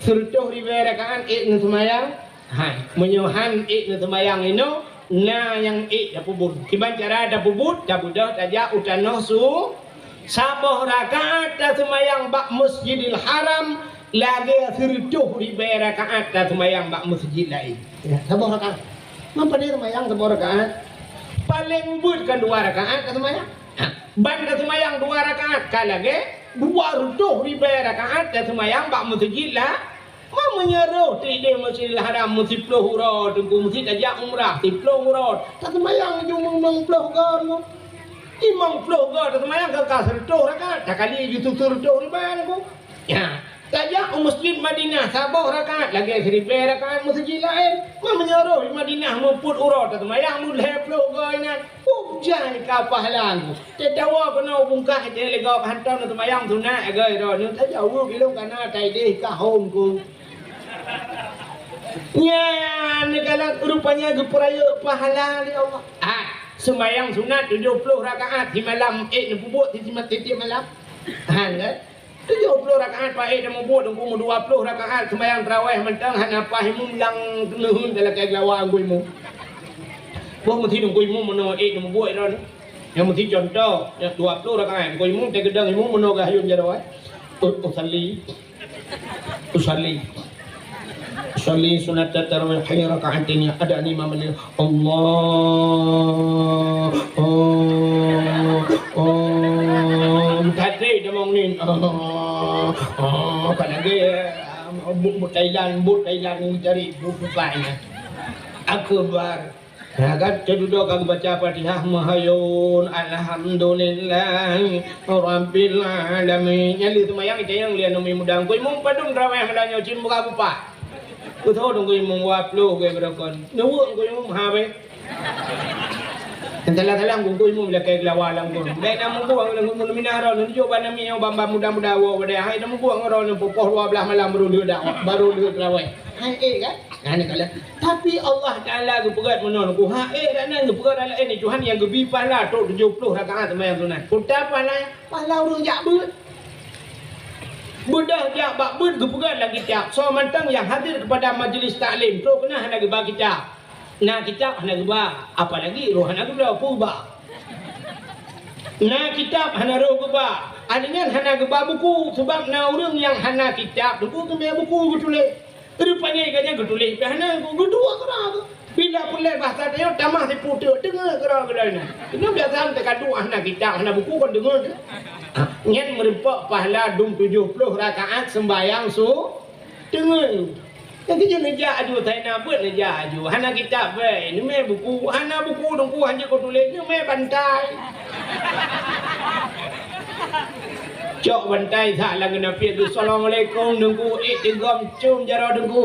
sireutôh ribée rakaat ék neuseumayang. Hai, meunyoe han ék neuseumayang inoe, na nyang ék tapeubuet. Kiban cara tapeubuet, tabeudôh tajak u tanoh su-, saboh rakaat taseumayang bak Masjidil Haram lagée sireutôh ribée rakaat taseumayang bak masjid laén. Ya, saboh rakaat. Man pane seumayang saboh rakaat? Paleng beuet kan dua rakaat taseumayang. Ha, ban taseumayang dua rakaat ka lagée dua reutôh ribée rakaat taseumayang bak masjid la-, Ma meunyoe roh teuh ideh Masjidil Haram meusiploh uroe, Teungku, meusi tajak umrah siploh uroe, taseumayang ju limong ploh goe, Teungku. Limong ploh goe taseumayang ka, ka sireutôh rakaat, takali ju sireutôh ribée, Teungku. Ya, tajak u Masjid Madinah saboh rakaat lagée siribée rakaat masjid laén. Ma meunyoe roh di Madinah meupeuet uroe taseumayang lhée ploh goe inan. Pujan ka pahala ngku. Teudawa keunoe bungkah teuh lé gob hantom neuseumayang sunat agoi droeneuh tajaweueb ilong kana taideh ka hom ku. Nyan neukalon rupanya geupeurayeuk pahala lé Allah. Ah, seumayang sunat tujoh ploh rakaat simalam ék neupeubuet si simat tieb-tieb malam. Han kan? Tujoh ploh rakaat paék dan mubuet, Teungku, meudua ploh rakaat seumayang tarawéh mantong hana paih imum lam neuheun talakée geulawa Teungku Imum. Boh meusi Teungku Imum meunoe ék dan mubuet droeneuh. Nyang meusi cuntoh, nyang dua ploh rakaat Teungku Imum teugeudong imum meunoe geuhayun jaroe. U-, usalli. Usalli. Usalli sunata tarawih raka'ataini, ada ni imam dia. Allah, oh, oh, oh. Tadi dia mau ni. Oh, oh, kan lagi, eh, but, but Thailand, but Thailand ni cari, but bukannya. Akbar. Ya kan, ceududoe ka geubaca Fatihah, meuhayun, alhamdulillah, rabbil alamin. Nyan lheueh seumayang, itanyong lé aneuk muda, "Teungku Imum, padum tarawéh malam nyoe?" "Cit meuka bupa." Kutho Teungku Imum, "Dua ploh geuh beurokon." Neuweuek Teungku Imum, ha, beh. Nyang salah-salah Teungku Imum lakée geulawa lam gon. Bèk na mubuet ngon Teungku Imum, minah droeneuh, jok bak namiet nyoe, ban-ban muda-muda woe bak dayah. Hai na mubuet ngon droeneuh, poh dua blaih malam baru lheueh dakwah, baru lheueh tarawéh. Hai ék kan? Nah, ni kala. Tapi Allah Taala geupeugah meunoe, geupeugah hai ék dan nan geupeugah dalam ini Tuhan nyang geubi pahala trok tujoh ploh rakaat sembahyang sunat. Peue pahala? Pahala ureuëng jak beuet. Beudôh jak bak beuet geupeugah lam kitab. Soe mantong nyang hadir kepada majlis taklim, trok keunan hana geuba kitab. Na kitab hana geuba, apalagi roh hana geuba, peue ba? Na kitab hana roh geuba. Adeunyan hana geuba buku, sabab na ureuëng nyang hana kitab, teungku keumbang buku geutuléh. Rupanya gobnyan geutuléh pih hana, geuduek keudroe. Bila peureulée bahasa tanyoe tamah sipu teuk, deungoe keudroe geuh na. Nyoe biasa teuka duek hana kitab, hana buku kon deungoe teuh. Nyan meureumpok pahala dum tujoh ploh rakaat sembahyang su-, deungoe. Nyang keujeuet neujak aju, tai na beuet neujak aju. Hana kitab bèe, neumè buku, hana buku teungku hana jeuet keu tuléh, neumè bantai. Cok bantai that lam geunapiet tu, "Assalamualaikum, Teungku." Eh, teugom com jaroe Teungku.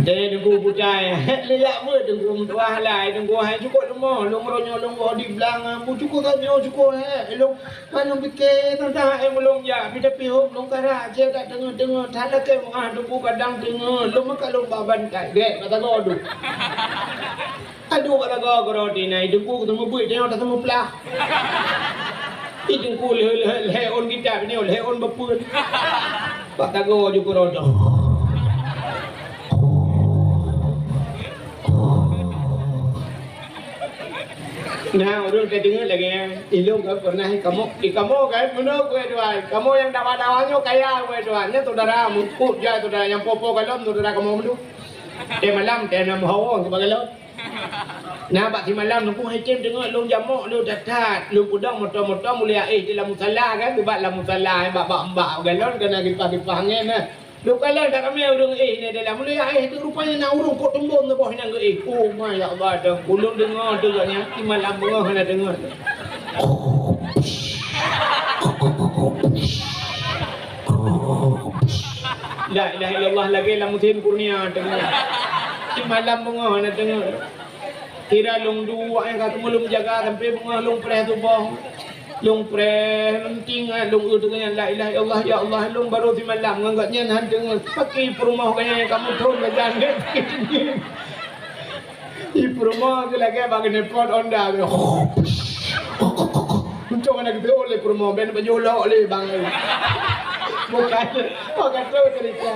Jadi Teungku putai, "Hek lé jak beuet Teungku, meutuah lai Teungku, hai cukôp leumoh, lôn meuronyok lôn goh di blang, bu cukôp tanyoe cukôp hek, lôn, ban lôn pike teuntang hek ulôn jak, pih tapi hom lôn karak, cit dak teungoh-teungoh, that lakèe meu'ah Teungku kadang teungoh, lôn meukat lôn ba bantai." Gèt, bak tagoe duek. Aduh, bak lagoe keudroe tinai, Teungku keuteumé beuet, tanyoe tateumé plah. Ih, Teungku lheueh, lheueh, lheueh ôn kitab nyoe, lheueh ôn beupeuen. Bak tagoe ju keudroe. Nah, ureueng ka deungoe lagèe nyan. Ilôn ka pernah ikamoe, ikamoe kan, meunoe keu Edward. Kamoe nyang dawa-dawa nyoe kaya keu Edward. Nyan saudara, meukeue jai saudara nyang po-po kalon, saudara kamoe meundu. Teuh malam, teuh na meuhawa keu bagalon. Na bak simalam Teungku hai tem deungoe lôn jamok lôn that-that, lôn peudong moto-moto mulia éh di lam musala kan, bak lam musala, bak, bak, bak galon keunan kipah-kipah angén na. Lôn kalon that ramé ureueng éh nyan dalam mulia éh tu rupanya na ureueng kok teumbon saboh nyang geuéh. Oh ma ya Allah, dong ulôn deungoe tu gobnyan simalam beungoh hana deungoe. La ilaha illallah lagèe lam musim kurnia teungoh. Simalam beungoh na teungoh. Kira lôn duek nyang ka teumé lôn jaga sampai beungoh lôn preh tuboh. Lôn preh lôn tingat lôn eu teungoh nyan la ilaha illallah ya Allah lôn barô simalam ngon gobnyan han teungoh. Paki peurumoh gobnyan nyang ka muthon gajan. Ih, peurumoh tu lagèe bak keuneupot Honda tu. Untông hana geuteuôt lé peurumoh, ben bajôh lok lé bang. Bukan, bukan tu cerita.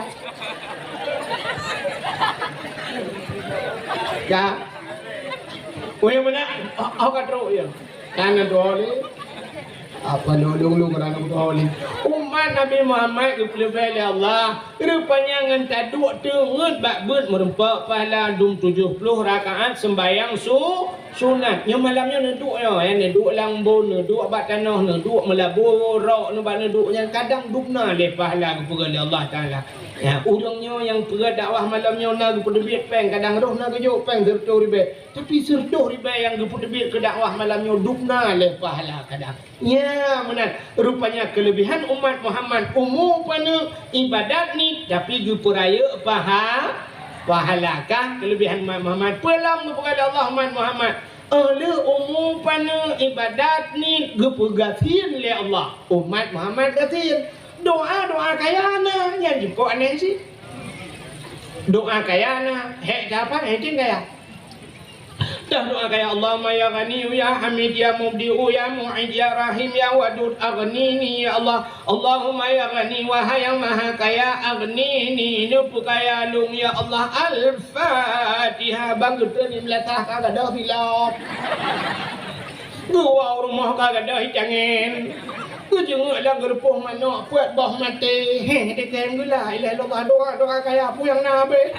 Ya. Oh, yang mana? Oh, oh, ka trok, ya. Kan ada lé. Apa lulung-lung kerana beutôi. Umat Nabi Muhammad geupeuleubeh lé Allah. Rupanya ngon taduek teungeut bak beuet meureumpok pahala dum tujoh ploh rakaat seumbahyang su-, sunat. Nyoe malam nyoe neuduek nyoe, ya, neuduek lam bon, neuduek bak tanoh, neuduek meulabu rok, neuba neuduek nyan kadang dum na lé pahala geupeugah lé Allah Taala. Ya, ureueng nyoe nyang peugah dakwah malam nyoe na geupeuteubiet péng, kadang roh na geujok péng sireutôh ribèe. Tapi sireutôh ribèe nyang geupeuteubiet keu dakwah malam nyoe dum na lé pahala kadang. Nya meunan, rupanya keuleubehan umat Muhammad, umu paneuk ibadat nit, tapi geupeurayeuk paha-, pahala. Ka keuleubehan umat Muhammad. Peue lom geupeugah lé Allah umat Muhammad? Óh lheueh umu paneuk ibadat nit geupeugasien lé Allah. Umat Muhammad gasien. Doa-doa kaya na, nyan jukok aneuëk cit. Doa kaya na, hék dapat, hék kaya. Dah doa kaya, "Allahumma ya Ghani ya Hamid ya Mubdi'u ya Mu'id ya Rahim ya Wadud aghnini ya Allah. Allahumma ya Ghani wahai yang maha kaya aghnini neupeukaya lôn ya Allah." Al-Fatihah. Bang geutreun di meulatah ka gadôh silop. Geuwoe u rumoh ka gadôh itangen. Geujeungeuek lam geurupoh manok peuet boh maté. Heh, dikém geulah. Ilah Allah doa, doa kaya peue nyang na abéh.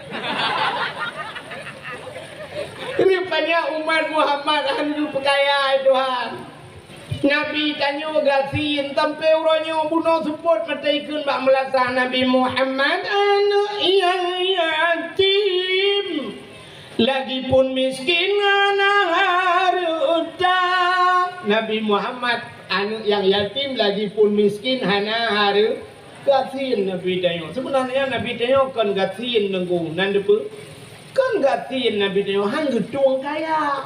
Rupanya umat Muhammad han geupeukaya, hai Tuhan. Nabi tanyoe gasien sampai uroe nyoe bunoe seupôt mata ikheun bak meulasah Nabi Muhammad aneuëk nyang yatim. Lagipun miskin hana hareuta. Nabi Muhammad aneuëk nyang yatim lagipun miskin hana hareu-, gasien Nabi tanyoe. Seubeunarnya Nabi tanyoe kon gasien Teungku, nan deupeu. Kon gasien Nabi tanyoe, han geutueng kaya.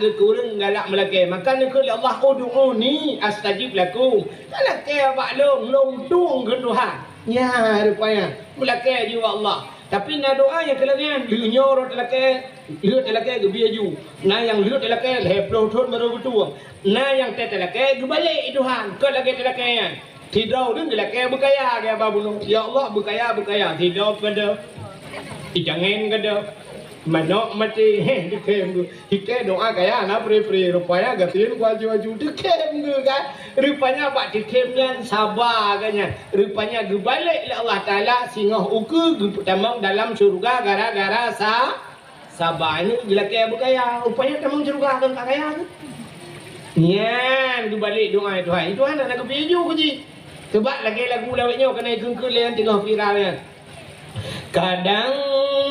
geukheun galak meulakée. Maka neukheun lé Allah, "Ud'uni astajib lakum." Lakée bak lôn, lôn tueng keu Tuhan. Nyan rupanya meulakée jih bak Allah. Tapi na doa nyang keu lagée nyan, lheueh nyoe rot lakée, lheueh talakée geubri aju. Na nyang lheueh talakée lhée ploh thon barô geutueng. Na nyang teutalakée geubalek, "Tuhan, kon lagée talakée nyan." Sidroe ureuëng geulakée beukaya, geuba bunoe, "Ya Allah, beukaya, beukaya." Sidroe keudeh, itangen keudeh, manok maté, heh, dikhem. Hikée doa kaya na pre-pre, rupanya gasien kuaju-aju dikhem geuh kan. Rupanya bak dikhem nyan saba geuh nyan. Rupanya geubalek lé Allah Taala singoh ukeue geupeutamong dalam syeuruga gara-gara sa-, saba. Ini geulakée beukaya, rupanya tamong syeuruga kon ka kaya geuh. Nyan geubalek doa Tuhan. Tuhan hana geupeu iju keu jih. Sebab lagée lagu lawét nyoe keuneuk ikheun-kheun lé nyang teungoh viral nyan. Kadang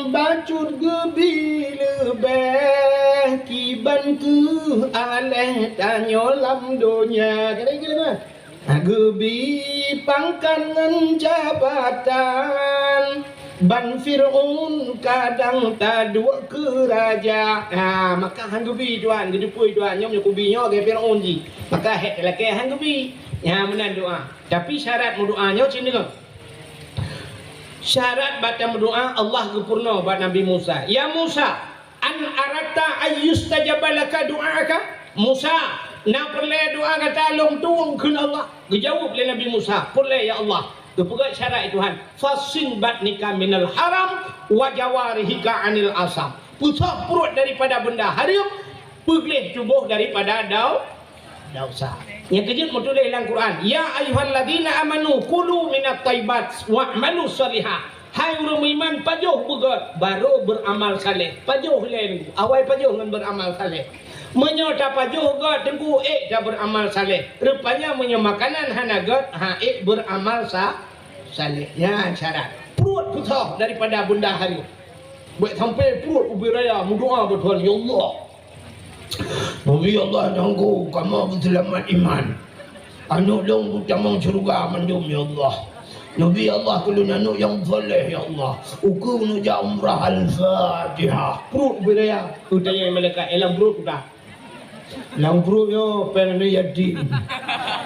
bacut geubi leubeh kiban keuh aléh tanyoe lam donya. Kadang ikheun lagu nyan. Geubi pangkat ngon jabatan, ban Fir'aun kadang taduek keu raja. Ha, maka han geubi Tuhan, geuteupeue Tuhan, nyoe meunyoe kubi nyoe lagée Fir'aun jih. Maka hék talakée han geubi. Nyan meunan doa. Tapi syarat meudoa nyoe cit nyoe. Syarat bak tameudoa, Allah geupeurunoe bak Nabi Musa, "Ya Musa, an aratta ayyustajaba laka du'aaka?" Musa, na peureulée doa gata lôn tueng kheun Allah? Geujaweueb lé Nabi Musa, "Peureulée, ya Allah." Geupeugah syarat Tuhan, "Fahsin batnika minal haram wa jawarihika anil asam." Peusoh pruet daripada beunda hareuem, peugleh tuboh daripada dau-, Ndak usah. Nyang keujeuet meutuléh lam Quran, "Ya ayyuhalladzina amanu kulu minat thayyibat wa'malu shalihah." Hai ureuëng meuiman, pajoh beugét, barô beuramal saleh. Pajoh lé, awai pajoh ngon beuramal saleh. Meunyoe tapajoh gét teungku, ék tabeuramal saleh. Rupanya meunyoe makanan hana gét, ha ék beuramal sa-, saleh. Nyan syarat. Pruet putôh daripada bunda hareuem. Bék sampai pruet ubé raya meudoa bak Tuhan, "Ya Allah, Nabi Allah nyang ku, kamoe beuseulamat iman. Aneuëk lôn beutamong syeuruga mandum, ya Allah. Nabi Allah keu lôn aneuëk nyang saleh, ya Allah. Ukeue neujak umrah." Al-Fatihah. Pruet ubé raya. Geutanyong malaikat, "Eh, lam pruet peue?" "Lam pruet nyoe péng aneuk yatim.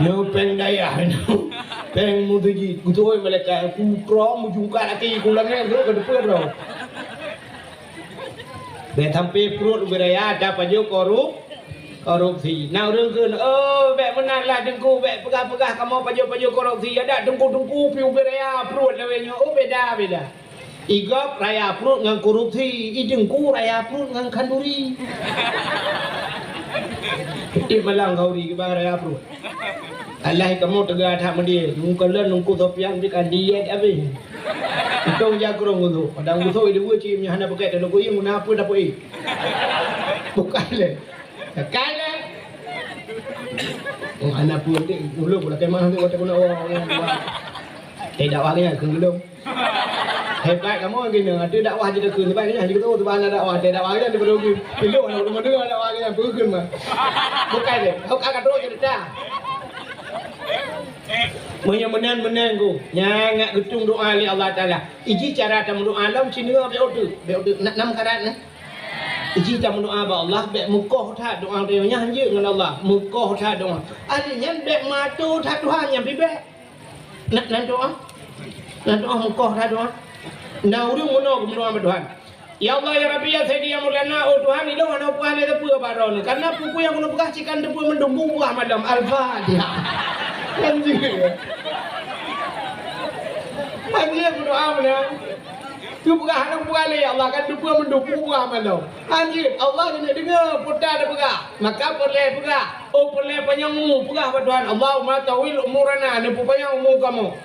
Nyoe péng dayah, nyoe péng meuseujid." Geutanyong malaikat, "Ku krom meujungkat laki ku langét, nyoe ka teupeu droe." Bék sampai pruet ubé raya tapajoh korup-, korupsi. Na ureuëng kheun, "Oh, bék meunan lah teungku, bék peugah-peugah kamoe pajoh-pajoh korupsi." Adak teungku-teungku pih ubé raya pruet lawét nyoe. Oh, beda-beda. Igop raya pruet ngon korupsi, iteungku raya pruet ngon khanduri. Iti malang khanduri kiban raya pruet. Alah kamoe teuga that meudeh, meukalon Teungku Sofyan pih ka diet habéh. Untông jak keu ureuëng gusôk. Padang gusôk di dua cit, meunyoe hana pakai teuloh kuyueng, guna apa dapur air? Bukan lé. Bukan lé. Oh, hana pun dek, ulôn pula kemah tu, kata guna orang, orang, orang. Eh, dakwah ni, keu ulôn. Hebat kamoe geuneuk, ata dakwah jeuet keu, sebab nyan jeuet keu, sebab hana dakwah, ata dakwah nyan daripada ureuëng. Piloh aneuk ureuëng, dakwah nyan, peue kheun mah. Bukan deh, bukan ka trok cerita. Meunyoe meunan-meunan ku, nyan ngat geutung doa lé Allah Taala. Iji cara tameudoa lom, sineuk bék uteuk, bék uteuk, na, na meukarat na. Iji tameudoa bak Allah, bék meukoh that doa tanyoe nyan jeuet ngon Allah, meukoh that doa. Ahli nyan bék mato that Tuhan nyan pih bék. Na, na doa. Na doa meukoh that doa. Na ureuëng meunoe geumeudoa bak Tuhan. "Ya Allah, ya Rabbi, ya Sayyidi, ya Maulana, oh Tuhan, ilôn hana peugah lé teupeu bak droeneuh. Karena peue-peue nyang keuneuk peugah cit ka teupeu mandum, beupeugah mandum." Al-Fatihah. Kan jeuet. Kan jeuet meudoa meunan. Teupeugah hana peugah lé, ya Allah, kan teupeu mandum, beupeugah mandum. Kan jeuet, Allah keuneuk deungoe peue ta teupeugah. Maka peureulée peugah, oh peureulée panyang umu, peugah bak Tuhan, "Allahumma tawil umurana," neupeupanyang umu kamoe.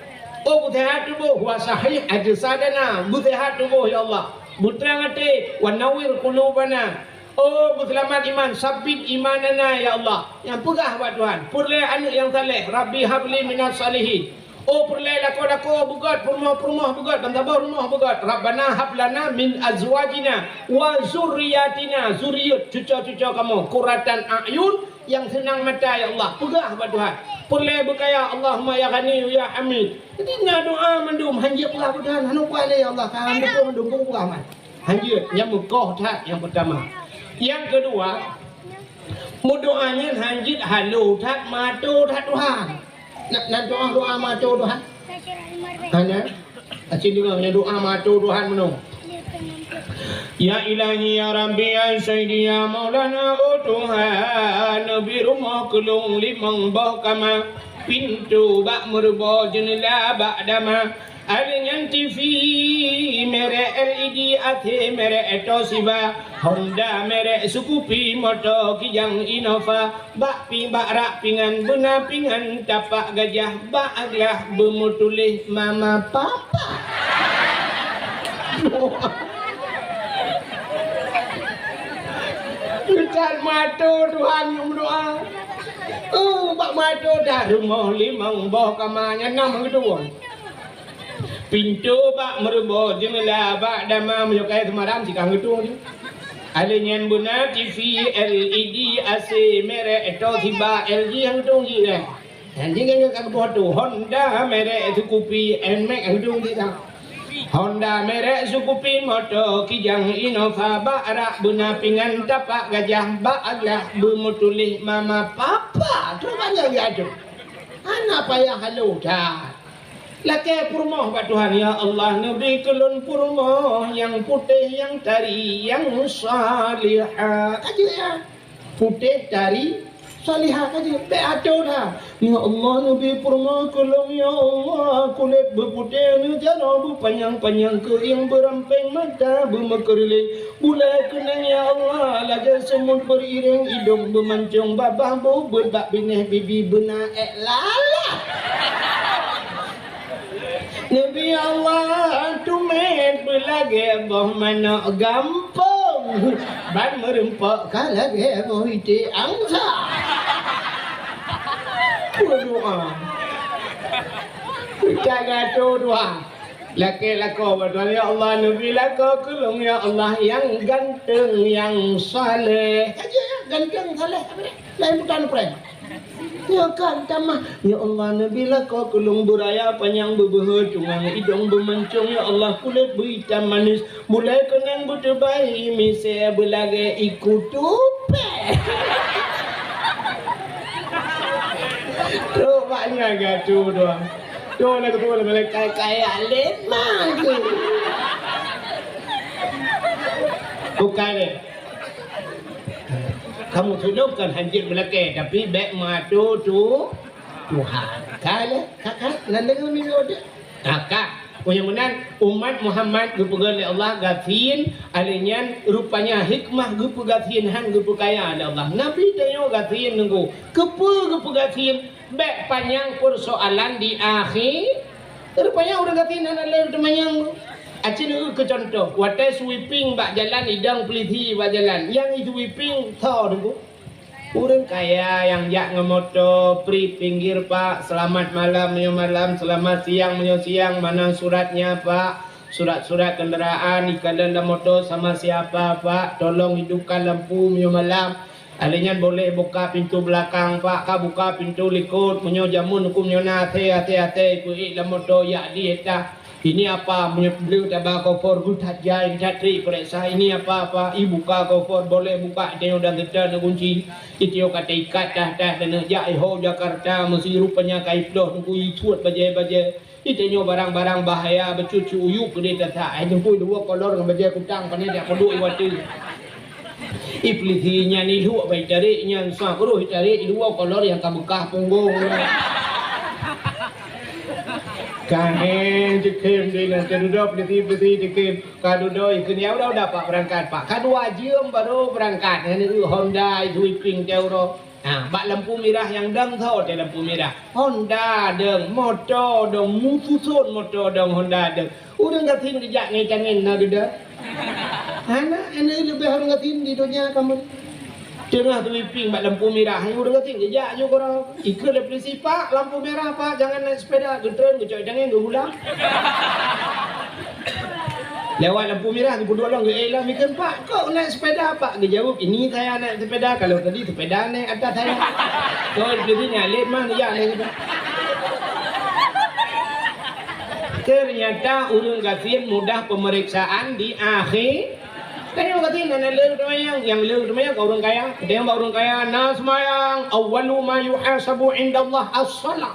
Oh beuseuhat tuboh, "wa sahih ajsadana," beuseuhat tuboh, ya Allah. Beutrang até, "wa nawwir qulubana." Oh beuseulamat iman, "sabbit imanana," ya Allah. Nyang peugah bak Tuhan, peureulée aneuëk nyang saleh, "Rabbi habli minas salihin." Oh peureulée lakoe-lakoe beugét, peurumoh-peurumoh beugét, bansaboh rumoh beugét, "Rabbana hablana min azwajina wa zurriyatina," zuriat, cuco-cuco kamoe, "qurratan a'yun," nyang seunang mata, ya Allah, peugah bak Tuhan. Peureulée beukaya, "Allahumma ya Ghaniyyu ya Hamid." Jadi na doa mandum, hanjeuet peugah bak Tuhan, hana kuat lé, ya Allah, ka hana mandum, peugah man. Hanjeuet, nyang meukoh that nyang peutama. Nyang keudua, meudoa nyan hanjeuet halo that, mato that Tuhan. Na, na doa, doa mato Tuhan? Hana. Aci deungoe nyan doa mato Tuhan meunoe. Ya Ilahi, ya Rabbi, ya Sayyidi, ya Maulana, oh Tuhan, neubi rumoh keu lôn limong boh kama, pintoe bak meuruboh, jeuneula bak dama. Alèh nyan T V merek L E D, A C merek Toshiba, Honda merek Scoopy, moto Kijang Innova. Bak pi-, bak rak pingan beuna pingan tapak gajah, bak glah beumeutuléh mama papa. Geutat mato Tuhan meudoa. Oh, bak mato dah rumoh limong boh kama nyan nam geutuwon. Pintoe bak meuruboh, jeuneula bak dama, meunyoe kayèe seumaram, sikang geutueng jih. Alèh nyan beuna T V L E D, A C merek Toshiba, L G nyang geutueng jih nyan. Nyan jih nyan ka geuboh tu, Honda merek Scoopy, Nmax nyang geutueng jih nyan. Honda merek Scoopy, moto Kijang Innova, bak rak beuna pingan tapak gajah, bak glah beumeutuléh mama papa. Trok banyak geuatur. Hana payah halo that. Lakèe peurumoh bak Tuhan, "Ya Allah, neubi keu lôn peurumoh nyang putéh, nyang tari, nyang salihah." Ka jeuet nyan. Putéh, tari, Salihah ka jeuet, bèk ato that. Ya Allah, neubi purumoh keu lôn, ya Allah, kulét beuputéh, neujaroe beupanyang-panyang, keuieng beurampéng, mata beumeukeureuléng, bulèe keunong, ya Allah, lagèe seumut beuriréng, idông beumancông, babah beuet bak binéh, bibi beuna èk lalah. Neubi Allah teumé beulagèe boh manok gampông, ban meureumpok ka lagèe boh iték angsa. Peue doa? Ka geutanyoe doa. Lakèe lakoe bak Tuhan, "Ya Allah, neubi lakoe keu lôn, ya Allah, nyang ganteng, nyang saleh." Ka jeuet, ya, ganteng, saleh, apa dia? Laén bukan prank. Nyoe kan tamah, "Ya Allah, neubi lakoe keu lôn beuraya panyang beubeuhe cungang idông beumancông, ya Allah, kulét beuitam manis, bulèe keunong beuteubai misèe beulagèe iku tupèe." Trok bak nyan geutanyoe doa. Tuh na geutanyoe malaikat kaya lé mah tu. Bukan, eh. Kamoe tulông kon hanjeuet meulakèe, tapi bèk meuato tu Tuhan. Ka lé, ka, ka, nan deungoe miyueb deh. Ka, ka. Oh, nyang meunan, umat Muhammad geupeugah lé Allah gasien, alèh nyan rupanya hikmah geupeugasien han geupeukaya lé Allah. Nabi tanyoe gasien nunggu. Keupeue geupeugasien? Bèk panyang peursoalan di akhé. Rupanya ureueng gasien hana lé teumanyang. Aci neueu keu cuntoh, watèe sweeping bak jalan, idong pulisi bak jalan, nyang i sweeping tho teungku. Ureueng kaya nyang jak ngon moto, pri pinggir, Pak, selamat malam, meunyoe malam, selamat siang, meunyoe siang, mana suratnya, Pak? Surat-surat kendaraan, ikalon lam moto sama siapa, Pak? Tolong hidupkan lampu, meunyoe malam. Alèh nyan boleh buka pintu belakang, Pak, ka buka pintu likot. Meunyoe jameun huköm nyoe na, até, até, até, ipeuék lam moto, yak di éta. Ini apa? Meunyoe bleue taba kofor, beuh that jai, that trik peuriksa. Ini apa, Pak? Ibuka kofor, boleh buka, tanyoe dan teuta neugunci. Itiyo ka taikat tah-tah dan neujak iho Jakarta, meusi rupanya ka iploh teungku isuet bajèe-bajèe. Itanyoe barang-barang bahaya, beucut-cut uyueb keudeh that-that. Ai teungku dua kolor ngon bajèe kutang, pane jak peuduek i watèe. Iblih nyan iluek bak itarek nyan, sa keudroe itarek i dua kolor nyang ka beukah punggong. Ka hèn jikhem di nan, teududoe peulisi-peulisi jikhem. Ka dudoe ikheun, "Ya udah, udah, Pak, beurangkat, Pak." Ka dua jeuem baru beurangkat. Nyan Honda sweeping teuh uroe. Ha, bak lampu mirah nyang dong tho teuh lampu mirah. Honda dong, moto dong, meususon moto dong, Honda dong. Ureueng gasien geujak ngon tangen na dudoe. Hana, hana leubeh ureueng gasien di donya kamoe. Teungoh sweeping bak lampu mirah, ureueng gasien geujak ju keudroe. Ikheun lé peulisi, "Pak, lampu merah, Pak, jangan naik sepeda." Geutreun, geucok tangen, geugulang. Lewat lampu merah, geupeuduek lom, geuék lom, ikheun, "Pak, kok naik sepeda, Pak?" Geujaweueb, "Ini saya naik sepeda, kalau tadi sepeda naik atas saya." Kok di sini alit mah, ya, naik sepeda. Ternyata ureueng gasien mudah pemeriksaan di akhé. Tanyoe gasien hana lé teumayang, nyang lé teumayang ka ureueng kaya. Tanyoe bak ureueng kaya, "Na seumayang, awwalu ma yuhasabu indallah as-shalah."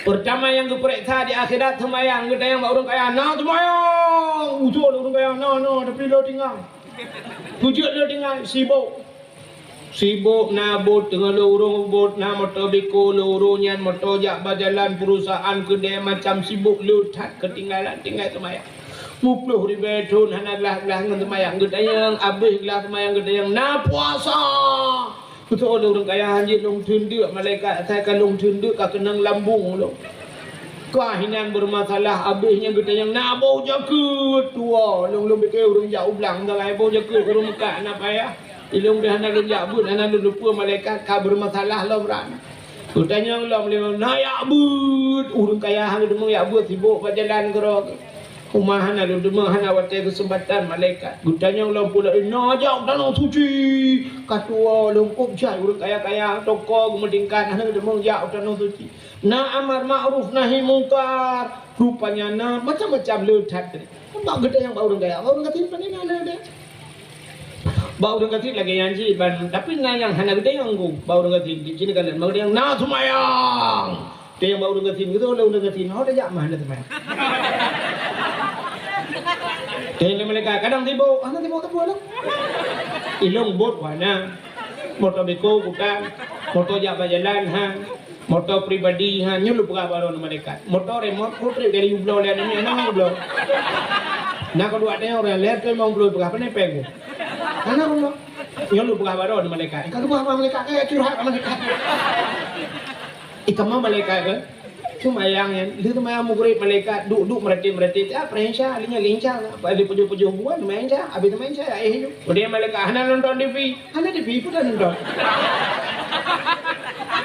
Peurtama nyang geupareksa di akhirat seumayang, geutanyong bak ureueng kaya, "Na seumayang?" Ujoe lé ureueng kaya, "Na, na, tapi lôn tinggai." Peujeuet lôn tinggai, sibok. Sibok na buet, teungoh lôn ureueng buet, na moto beko lôn ureueng nyan, moto jak bak jalan, perusahaan, keudè macam, sibok le that keutinggalan, tinggai seumayang. Muplôh ribèe thôn hana glah-glah ngon seumayang, geutanyong, abéh glah seumayang, geutanyong, "Na puasa?" Keutoe lé ureueng kaya, hanjeuet lôn theun deuk, malaikat asai ka lôn theun deuk ka keunong lambung lôn. Ka hinan beureumasalah, abéh nyan geutanyong, "Na boh jakeuet?" Tuwoe, lôn, lôn pike ureueng jak u blang, sagai boh jakeuet ureueng meukat, hana payah. Ilôn pih hana lôn jak beuet, hana lôn lupeue malaikat ka beureumasalah lom ran. Geutanyong lom lé, "Na jak beuet?" Ureueng kaya han geuteumeung jak beuet, sibok bak jalan keudroe. Uma hana lôn deungoe, hana watèe keuseumpatan malaikat. Geutanyong lom pula, "Na jak u Tanoh Suci?" Ka tuwoe lom kôb jai ureueng kaya-kaya, toko geumeutingkat, hana deungoe jak u Tanoh Suci. Na amar ma'ruf nahi mungkar. Rupanya na macam-macam le that. Bak geutanyong bak ureueng kaya, bak ureueng gasien pane na le deh. Bak ureueng gasien lagèe nyan cit ban, tapi na nyang hana geutanyong ku. Bak ureueng gasien, di sini kan bak geutanyong, "Na seumayang?" Tanyong bak ureueng gasien, geutanyong lé ureueng gasien, "Ho tajak mah hana teuma." Tanyong lé malaikat, "Kadang sibok, hana sibok sapeue lom." Ilôn buet hana. Moto beko bukan. Moto jak bak jalan, ha. Moto pribadi, ha. Nyoe lôn peugah bak droeneuh malaikat. Moto remot, ku trép dari bloe lé aneuk miet, hana bloe. Na keudua tanyoe ureueng lhèe reutôh limong ploh peugah, pane péng ku. Hana bloe. Nyoe lôn peugah bak droeneuh malaikat. Ka lôn peugah bak malaikat, ka curhat bak malaikat. Ih, kamoe malaikat kan? Seumayang nyan, lheueh seumayang Maghrib malaikat duek-duek meuratéb-meuratéb, ah, peurehisha, lheueh nyan lheueh isya, lheueh pajoh-pajoh buah, seumayang isya, habéh seumayang isya, eh, padahai malaikat hana nonton T V, hana T V, peue nonton.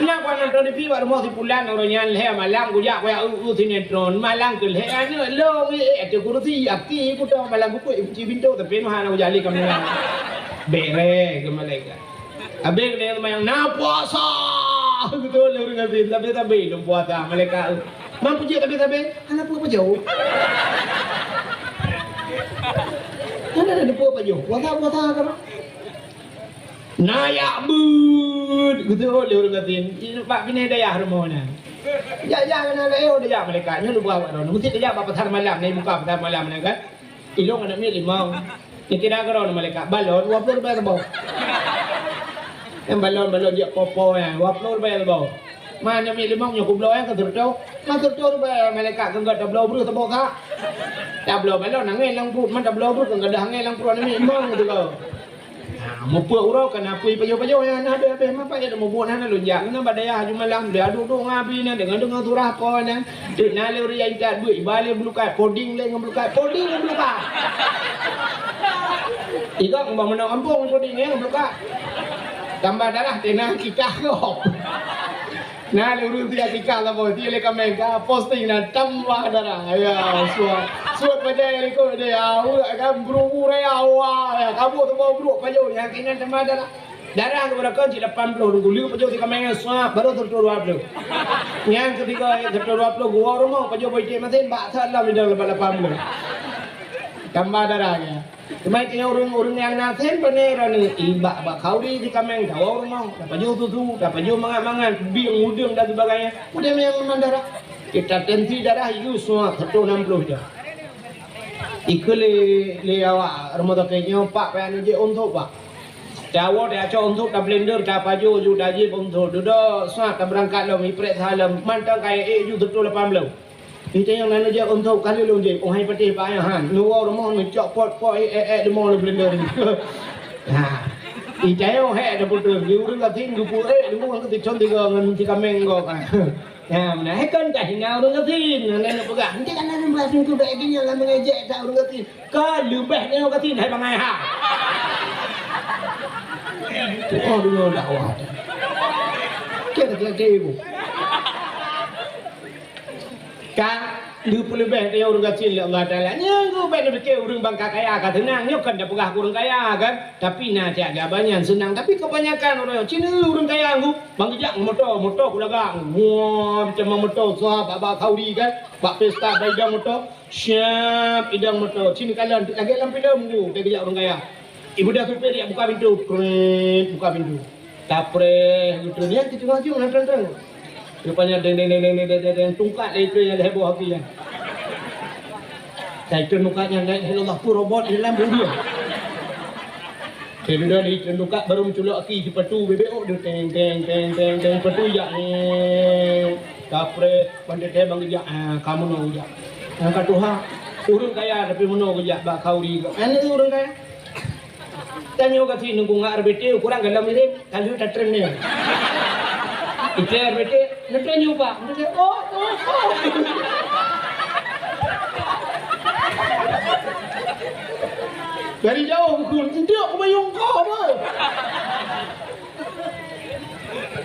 Nyan ku nonton T V bak rumoh si pulan, uroe nyan lhèe malam kujak kujak eu-eu sinetron, malam keu lhèe aneuk lôn, eh, ateueh kursi, aki kutong malam kukuek kunci pintoe, tapi hana kujak lé kamera. Bèrèh keu malaikat. Abéh keuneuk seumayang, "Na puasa!" Beutôi lé ureueng gasien, sabé-sabé lom puasa, malaikat. Man peue jeuet sabé-sabé? Hana peue pajoh. Hana, hana peue pajoh. Puasa, puasa keunoe. "Na jak beuet!" Beutôi lé ureueng gasien. Bak binéh dayah rumoh nyan. Jak-jak keunoe, eh, oh, dayah malaikat. Nyoe lôn peugah bak droeneuh. Meusti dayah bak pasar malam, na buka pasar malam nyan kan. Ilôn aneuk miet limong. Dikira keudroe malaikat, balon dua ploh ribèe saboh. Nyang balon-balon jak popo nyan, dua ploh ribèe saboh. Man aneuk miet limong nyoe kubloe nyan keu seureutôh. Man seureutôh ribèe malaikat keu gata bloe breuh saboh kah. Tabloe balon angèn lam pruet, man tabloe breuh keu gata angèn lam pruet aneuk miet limong gitu kah. Nah, mupeue uroe ka na apui pajoh-pajoh nyan, na habéh-habéh, mapa ya mubuet hana lôn jak. Keunan bak dayah aju malam, dia duek-duek ngon abi nyan, deungoe-deungoe surah po nyan. Teuk na lé ureueng jak intat buet, iba lé bulukai, poding lé ngon bulukai, poding ngon bulukai. Igok ngon meunoe gampông poding ngon bulukai. Tambah darah teuh na kikah gob. Na lé ureueng tiga tika saboh, tiga lé kameng ka posting na tambah darah. Ya, suat. Suat paja yang ikut dia. Awak kan buru-buru raya awak. Ya, kamu semua buruk pajoh yang kena tambah darah. Darah tu berapa cik lapan puluh ribu. Lu pajoh si kameng suap baru seratus dua puluh. Yang ketiga seratus dua puluh gua rumah pajoh boy cik masin bak salam dia lepas lapan puluh. Tambah darah ya. Teuma keu ureueng-ureueng nyang na sen pane droeneuh, ibak bak khauri di kameng, tawoe rumoh, tapajoh susu, tapajoh mangat-mangat, bieng udeueng dan sebagainya. Udeb nyang mandara. Kita tensi darah ilu semua seratus enam puluh je. Ikeu lé, lé awak rumah sakit nyoe, "Pak, payah neujép untuk, Pak." Tawoe, tacok untuk, tablender, tapajoh ju, tajép untuk. Dudoe, sat, tabeurangkat lom, iprek salam, mantong kayèe ék ju seratus lapan puluh. Ita nyang na neujak untuk kali lôn jép, oh hai patéh payah han. Neuwoe rumoh neucok pot-pot, eh, eh, eh, leumo lôn blender. Ha. Ita nyoe hek dah putus, di ureueng gasien geupeu, eh, leumo ngon keuticon tiga ngon si kameng gok. Ha, meunan hai kan dah hina ureueng gasien, ngon neuk peugah. Nanti kan ada belas minggu dah gini lah mengejek tak ureueng gasien. Ka leubeh nyoe gasien hai bangai ha. Oh, dulu dakwah. Kira-kira ibu. Ka geupeuleubeh teuh ureueng gasien lé Allah Taala. Nyan geubek neupike ureueng bangka kaya ka seunang. Nyoe kan tapeugah keu ureueng kaya kan, tapi na siat geuba nyan seunang. Tapi keubanyakan ureueng, cina ureueng kaya ngu, bang geujak ngon moto, moto kulagak. Wah, macam moto sah bak, bak khauri kan, bak pesta bak idang moto. Siap idang moto. Cina kalon lagèe lam filem tu, geujak ureueng kaya. Ibu dah supir jak buka pintu. Pret, buka pintu. Tapreh, gitu nyan, gitu nyan, nyan, nyan, nyan. Rupanya deng, deng, deng, tungkat lé itu yang heboh hati ya. Saya itu muka nyan, la ilaha illallah, tu robot di dalam dunia. Saya sudah di tungkat baru menculok aki sepatu bebek, oh, dia teng, teng, teng, teng, teng, sepatu jak, eh. Tapreh, pandai teh bang jak, ah, kamu nak jak. Angkat Tuhan, ureueng kaya tapi meunoe geujak bak khauri. Mana tu ureueng kaya? Tanyoe ka si nunggu ngak R B T, ukurang galom mirip, ka lheueh tatrem nyoe. Iklé R B T, "Neutrem nyoe, Pak." Neutrem, "Oh, oh, oh." Dari jauh, "Enteuk kubayong kah, boh."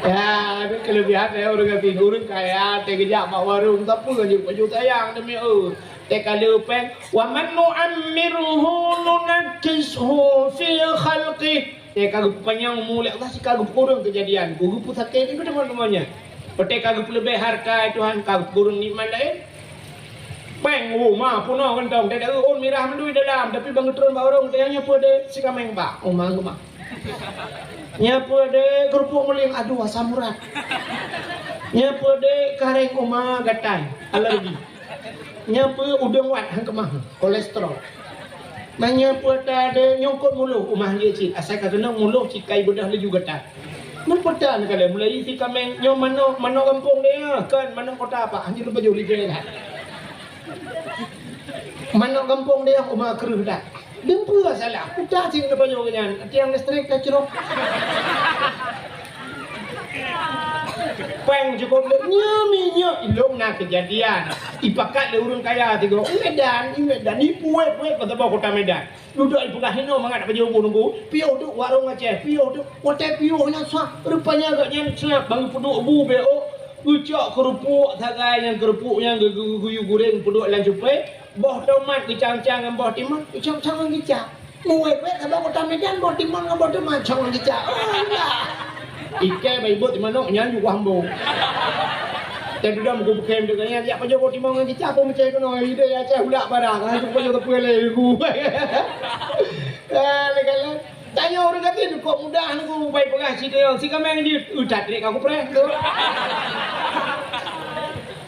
Ya, itu kelebihan ya, ureueng kaya, ureueng kaya, teugeujak bak warong, tapi kan jeuet baju sayang demi, oh. Teuka leupeng, "Wa man nu'ammirhu nunakkishu fi khalqih." Teuka geupanyang umu lé Allah, sika geupeureueng keujadian, geupeusakét itu teman-temannya. Teuka geupeuleubeh harta Tuhan, ka geupeureueng nikmat laén. Peng, oh, ma, peunoh gantong, teuka ôn mirah mandum dalam, tapi bang geutron bak ureueng, teuka nyan peue deh, sikameng bak, oh, ma, geumah. Nyan peue deh, kerupuk muling, aduh, asam urat. Nyan peue deh, kareng, oh, ma, gatai, alergi. Nyan peue udeueng wat han keumah, kolesterol. Nyan peue ta de nyongkot muloh umah ye cit, asai ka keunong muloh cit kai beudoh laju gata. Meupeue tan ka lheueh mulai isi kaméng nyoe manok, manok gampông deh, kon manok kota, Pak. Hanjeuet lôn pajoh lé jih lah. Manok gampông deh, uma kreueh dah. Deuh peue salah, peue tan sing lôn pajoh nyan, tiang listrik ka crok. Péng cukôp lé, nyoe minyeuk ilong na keujadian. Ipakat lé ureueng kaya tiga, i Medan, i Medan, ipuet-puet meusaboh kota Medan. Dudoe ipeugah hinoe mangat pajoh bu nunggu, piôh teuk warong Aceh, piôh teuk, watèe piôh nyan sah, rupanya gobnyan sah ban geupeuduek bu bèk ôk, geucok keureupuk sagai nyan, keureupuk nyan geu-, geu-, geuyue gureng peuduek lam cupée, boh tomat geucang-cang ngon boh timon, geucang-cang ngon kicap. Muwèh-wèh saboh kota Medan boh timon ngon boh tomat cong ngon kicap. Oh, Allah! Ikèe bak ibot timanok nyan ju kuah embo. Teududoe meukeubeukem deungon nyan, jak pajoh boh timon ngon kicap, boh meucèh keunoe, ide ya cèh ulak barang, langsung pajoh teupeu lé ku. Ah, lé galak. Tanyoe ureueng gasien kok mudah nunggu bai peugah sidroe, si kaméng jeuet, utat trek ka kupreh tu.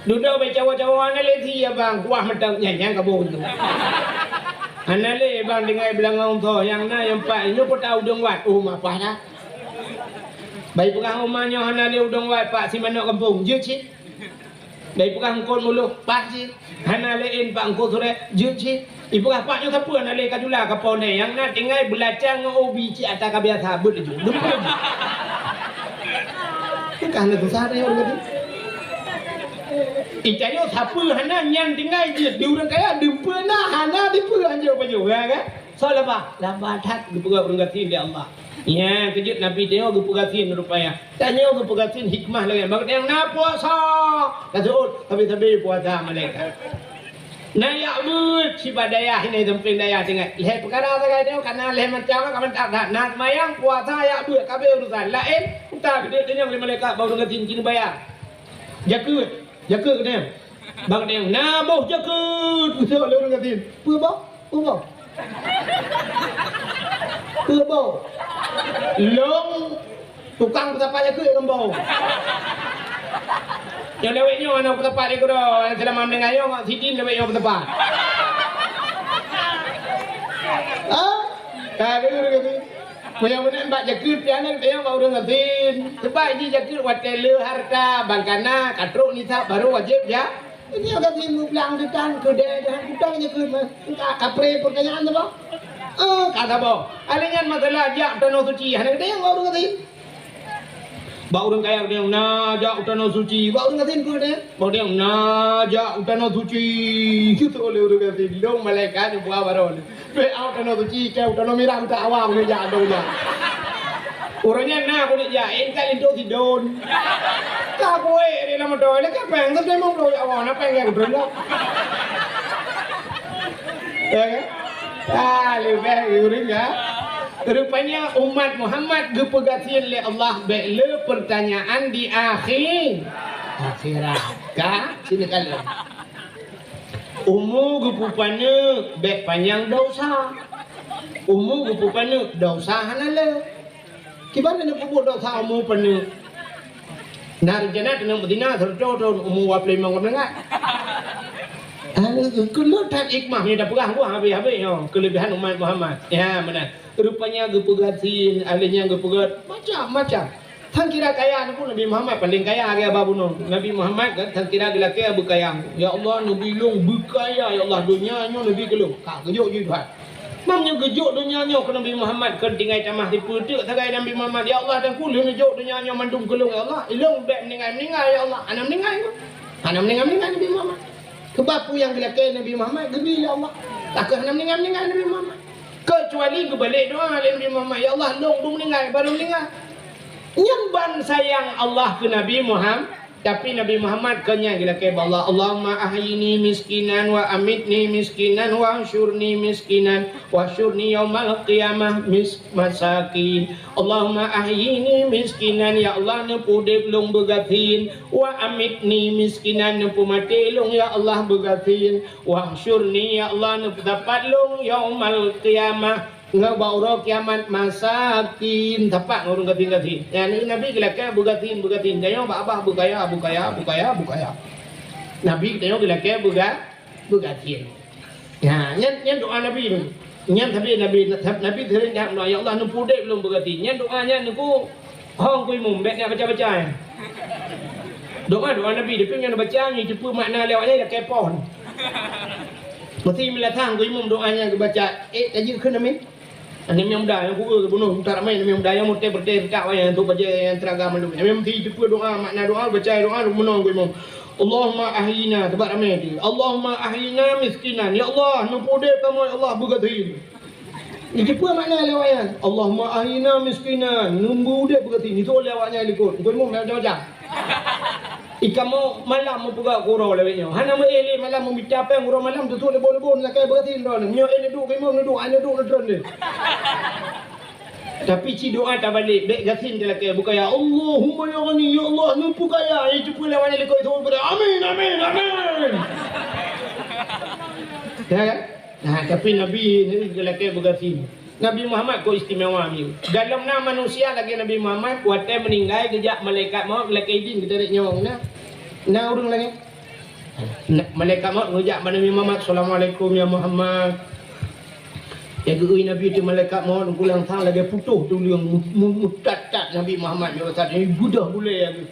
Dudoe bai cawa-cawa hana lé si abang, kuah meuteuk nyan, nyan ka boh tu. Hana lé bang tinggai beulangong tho, nyang na nyang pat, nyoe peue ta udeueng wat, oh, mapah dah. Bai peugah uma nyoe hana lé udeueng wat, Pak, si manok gampông, jeuet cit. Bai peugah eungkôt muloh, paih cit. Hana lé en Pak eungkôt surèe, jeuet cit. Ipeugah Pak nyoe sapeue hana lé ka jula ka po lé, nyang na tinggai beulacang ngon ubi cit ata ka biasa, beuet laju. Lumpah. Ka hana susah dah nyoe lagi. Itanyoe sapeue hana nyan tinggai jeuet di ureueng kaya, deupeue na hana dipeue hanjeuet pajoh, ya kan? Soe laba? Laba that geupeugah ureueng gasien lé Allah. Nyan keujeuet Nabi tanyoe geupeugasien rupanya. Tanyoe geupeugasien hikmah lagèe bak tanyoe na puasa. Taseuôt sabe-sabe puasa malaikat. Na yak beuet sibak dayah ini sampéng dayah tinggai. Lhèe peukara sagai tanyoe kana lhèe macam ka mantap that. Na seumayang, puasa, yak beuet, kabeh urusan. Laén utak geude tanyoe lé malaikat bak ureueng gasien keuneuk bayar. Jakeuet, jakeuet keu tanyoe. Bak tanyoe na boh jakeuet, geuseuôt lé ureueng gasien. Peue boh? Peue boh? Peue boh? Lôn tukang peusapat jakeuet ngon boh. Nyang lewat nyoe aneuk peusapat di keudroe, nyang seulama meuninggai nyoe, sidin lewat nyoe peusapat. Ha? Ka dulu kata. Meunyoe meunan bak jakeuet pian, teuka bak ureueng gasien. Sebab jih jakeuet watèe le harta, bang kana, ka trok nisab, baru wajéb ja-, Ini agak sih mublang detan kedai dah utang je ke mah. Engka kapré pertanyaan tu, Bang. Eh, kata, Bang. Alinyan masalah jak tanoh suci. Hana gede yang ureueng gasien. Bak ureueng kaya gede na jak tanoh suci. Bak ureueng gasien pun gede. Bak gede na jak tanoh suci. Gitu oleh ureueng gasien. Dong malaikat yang buah baron. Bèk au tanoh suci, keu tanoh mirah utak awam keu jak, dong jak. Uroe nyan na keuneuk jak, eh, ka linto sidon. Ka buet di lam moto, lé ka pèng, tapi memang bro ya Allah, na pèng nyang beutôi. Ya kan? Ah, leubeh ureueng ya. Rupanya umat Muhammad geupeugasien lé Allah bèk le pertanyaan di akhé-, akhirat. Ka? Sini kalian. Umu geupeupaneuk bèk panyang desya. Umu geupeupaneuk desya hana le. Kiban na peubuet desya umu paneuk. Na rencana keuneuk beuzina seratus thon umu dua puluh lima ngon meungat. Hana keuneuk that hikmah nyoe tapeugah buah habéh-habéh nyoe keulebihan umat Muhammad. Ya, meunan. Rupanya geupeugasien, alèh nyan geupeugöt macam-macam. Tan kira kaya pun Nabi Muhammad paling kaya lagèe aba bunoe. Nabi Muhammad kan tan kira geulakèe beukaya. Ya Allah, Nabi lôn beukaya, ya Allah, donya nyoe Nabi keu lôn. Ka geujok jih Tuhan. Mam nyoe geujok donya nyoe keu Nabi Muhammad, kon tinggai tamah sipeuteuk sagai Nabi Muhammad. Ya Allah, dan ku lheueh neujok donya nyoe mandum keu lôn, ya Allah. Ilôn bèk meuninggai-meuninggai, ya Allah. Hana meuninggai. Hana meuninggai-meuninggai Nabi Muhammad. Keubab peue nyang geulakèe Nabi Muhammad, geubri lé Allah. Takeuh hana meuninggai-meuninggai Nabi Muhammad. Keucuali geubalek doa lé Nabi Muhammad, "Ya Allah, lôn dum meuninggai, baru meuninggai." Nyan ban sayang Allah keu Nabi Muham-, tapi Nabi Muhammad kon nyan geulakèe bak Allah, "Allahumma ahyini miskinan wa amitni miskinan wa ahsyurni miskinan wa ahsyurni yaumal qiyamah mis-, masakin." Allahumma ahyini miskinan, ya Allah, neupeuudép lôn beugasien, wa amitni miskinan, neupeumaté lôn, ya Allah, beugasien, wahsyurni, ya Allah, neupeusapat lôn yaumal qiyamah, ngon bak uroe kiamat, masakin, sapat ngon ureueng gasien-gasien. Nyan Nabi geulakèe beugasien, beugasien, tanyoe bak babah beukaya, beukaya, beukaya, beukaya. Nabi tanyoe geulakèe beuga-, beugasien. Nah, nyan, nyan doa Nabi tu. Nyan tapi Nabi, Nabi sering jak doa, "Ya Allah, neupeuudép lôn beugasien." Nyan doa nyan Teungku. Hong ku imum, bèk na baca-baca, eh. Doa, doa Nabi, tapi nyang baca nyan teupeue makna lewat nyan, lakèe phôn. Meusti meulatang ku imum doa nyang geubaca, eh, tajeuet kheun amin. Aneuk muda nyang kueu bunoe, utak ramé aneuk muda nyang meuté-meuté, utak wayang tu bajèe nyang teuraga mandum. Nyang meusti teupeue doa, makna doa, baca doa, meunoe ku imum. Allahumma ahyina, teubat ramé tu. Allahumma ahyina miskinan. Ya Allah, neupeuudép kamoe, ya Allah, beugasin. Jiteupeue makna lewat nyan, "Allahumma ahyina miskinan", neubeuudép beugasin. Itu lewat nyan likot. Engkau imum macam-macam. Ikamoe malam meupeugah keu uroe lawét nyoe. Hana meu-éh lé malam meumita péng uroe malam, tutuek leuboh-leuboh, lakèe beugasin droeneuh. Meunyoe éh neuduek keu imum, neuduek, hana neuduek, neutreun deh. Tapi ci doa tabalek, bèk gasin talakèe, bukaya, "Allahumma ya ghani, ya Allah, neupeukaya." Jiteupeue lewat nyan likot, itu beuda, "Amin, amin, amin." Ya kan? Nah, tapi Nabi ni geulakèe beugasin. Nabi Muhammad kok istimewa nyoe. Galom na manusia lagèe Nabi Muhammad, watèe meuninggai geujak malaikat maut geulakèe idin geutarek nyawöng na. Na ureueng lagèe? Na, malaikat maut geujak bak Nabi Muhammad, "Assalamualaikum ya Muhammad." Ya geu-ui Nabi teuh malaikat maut, geulang sang lagèe putôh tuleueng mu-, mu-, meutat-tat Nabi Muhammad nyoe saat nyoe geudah gulèe lagèe.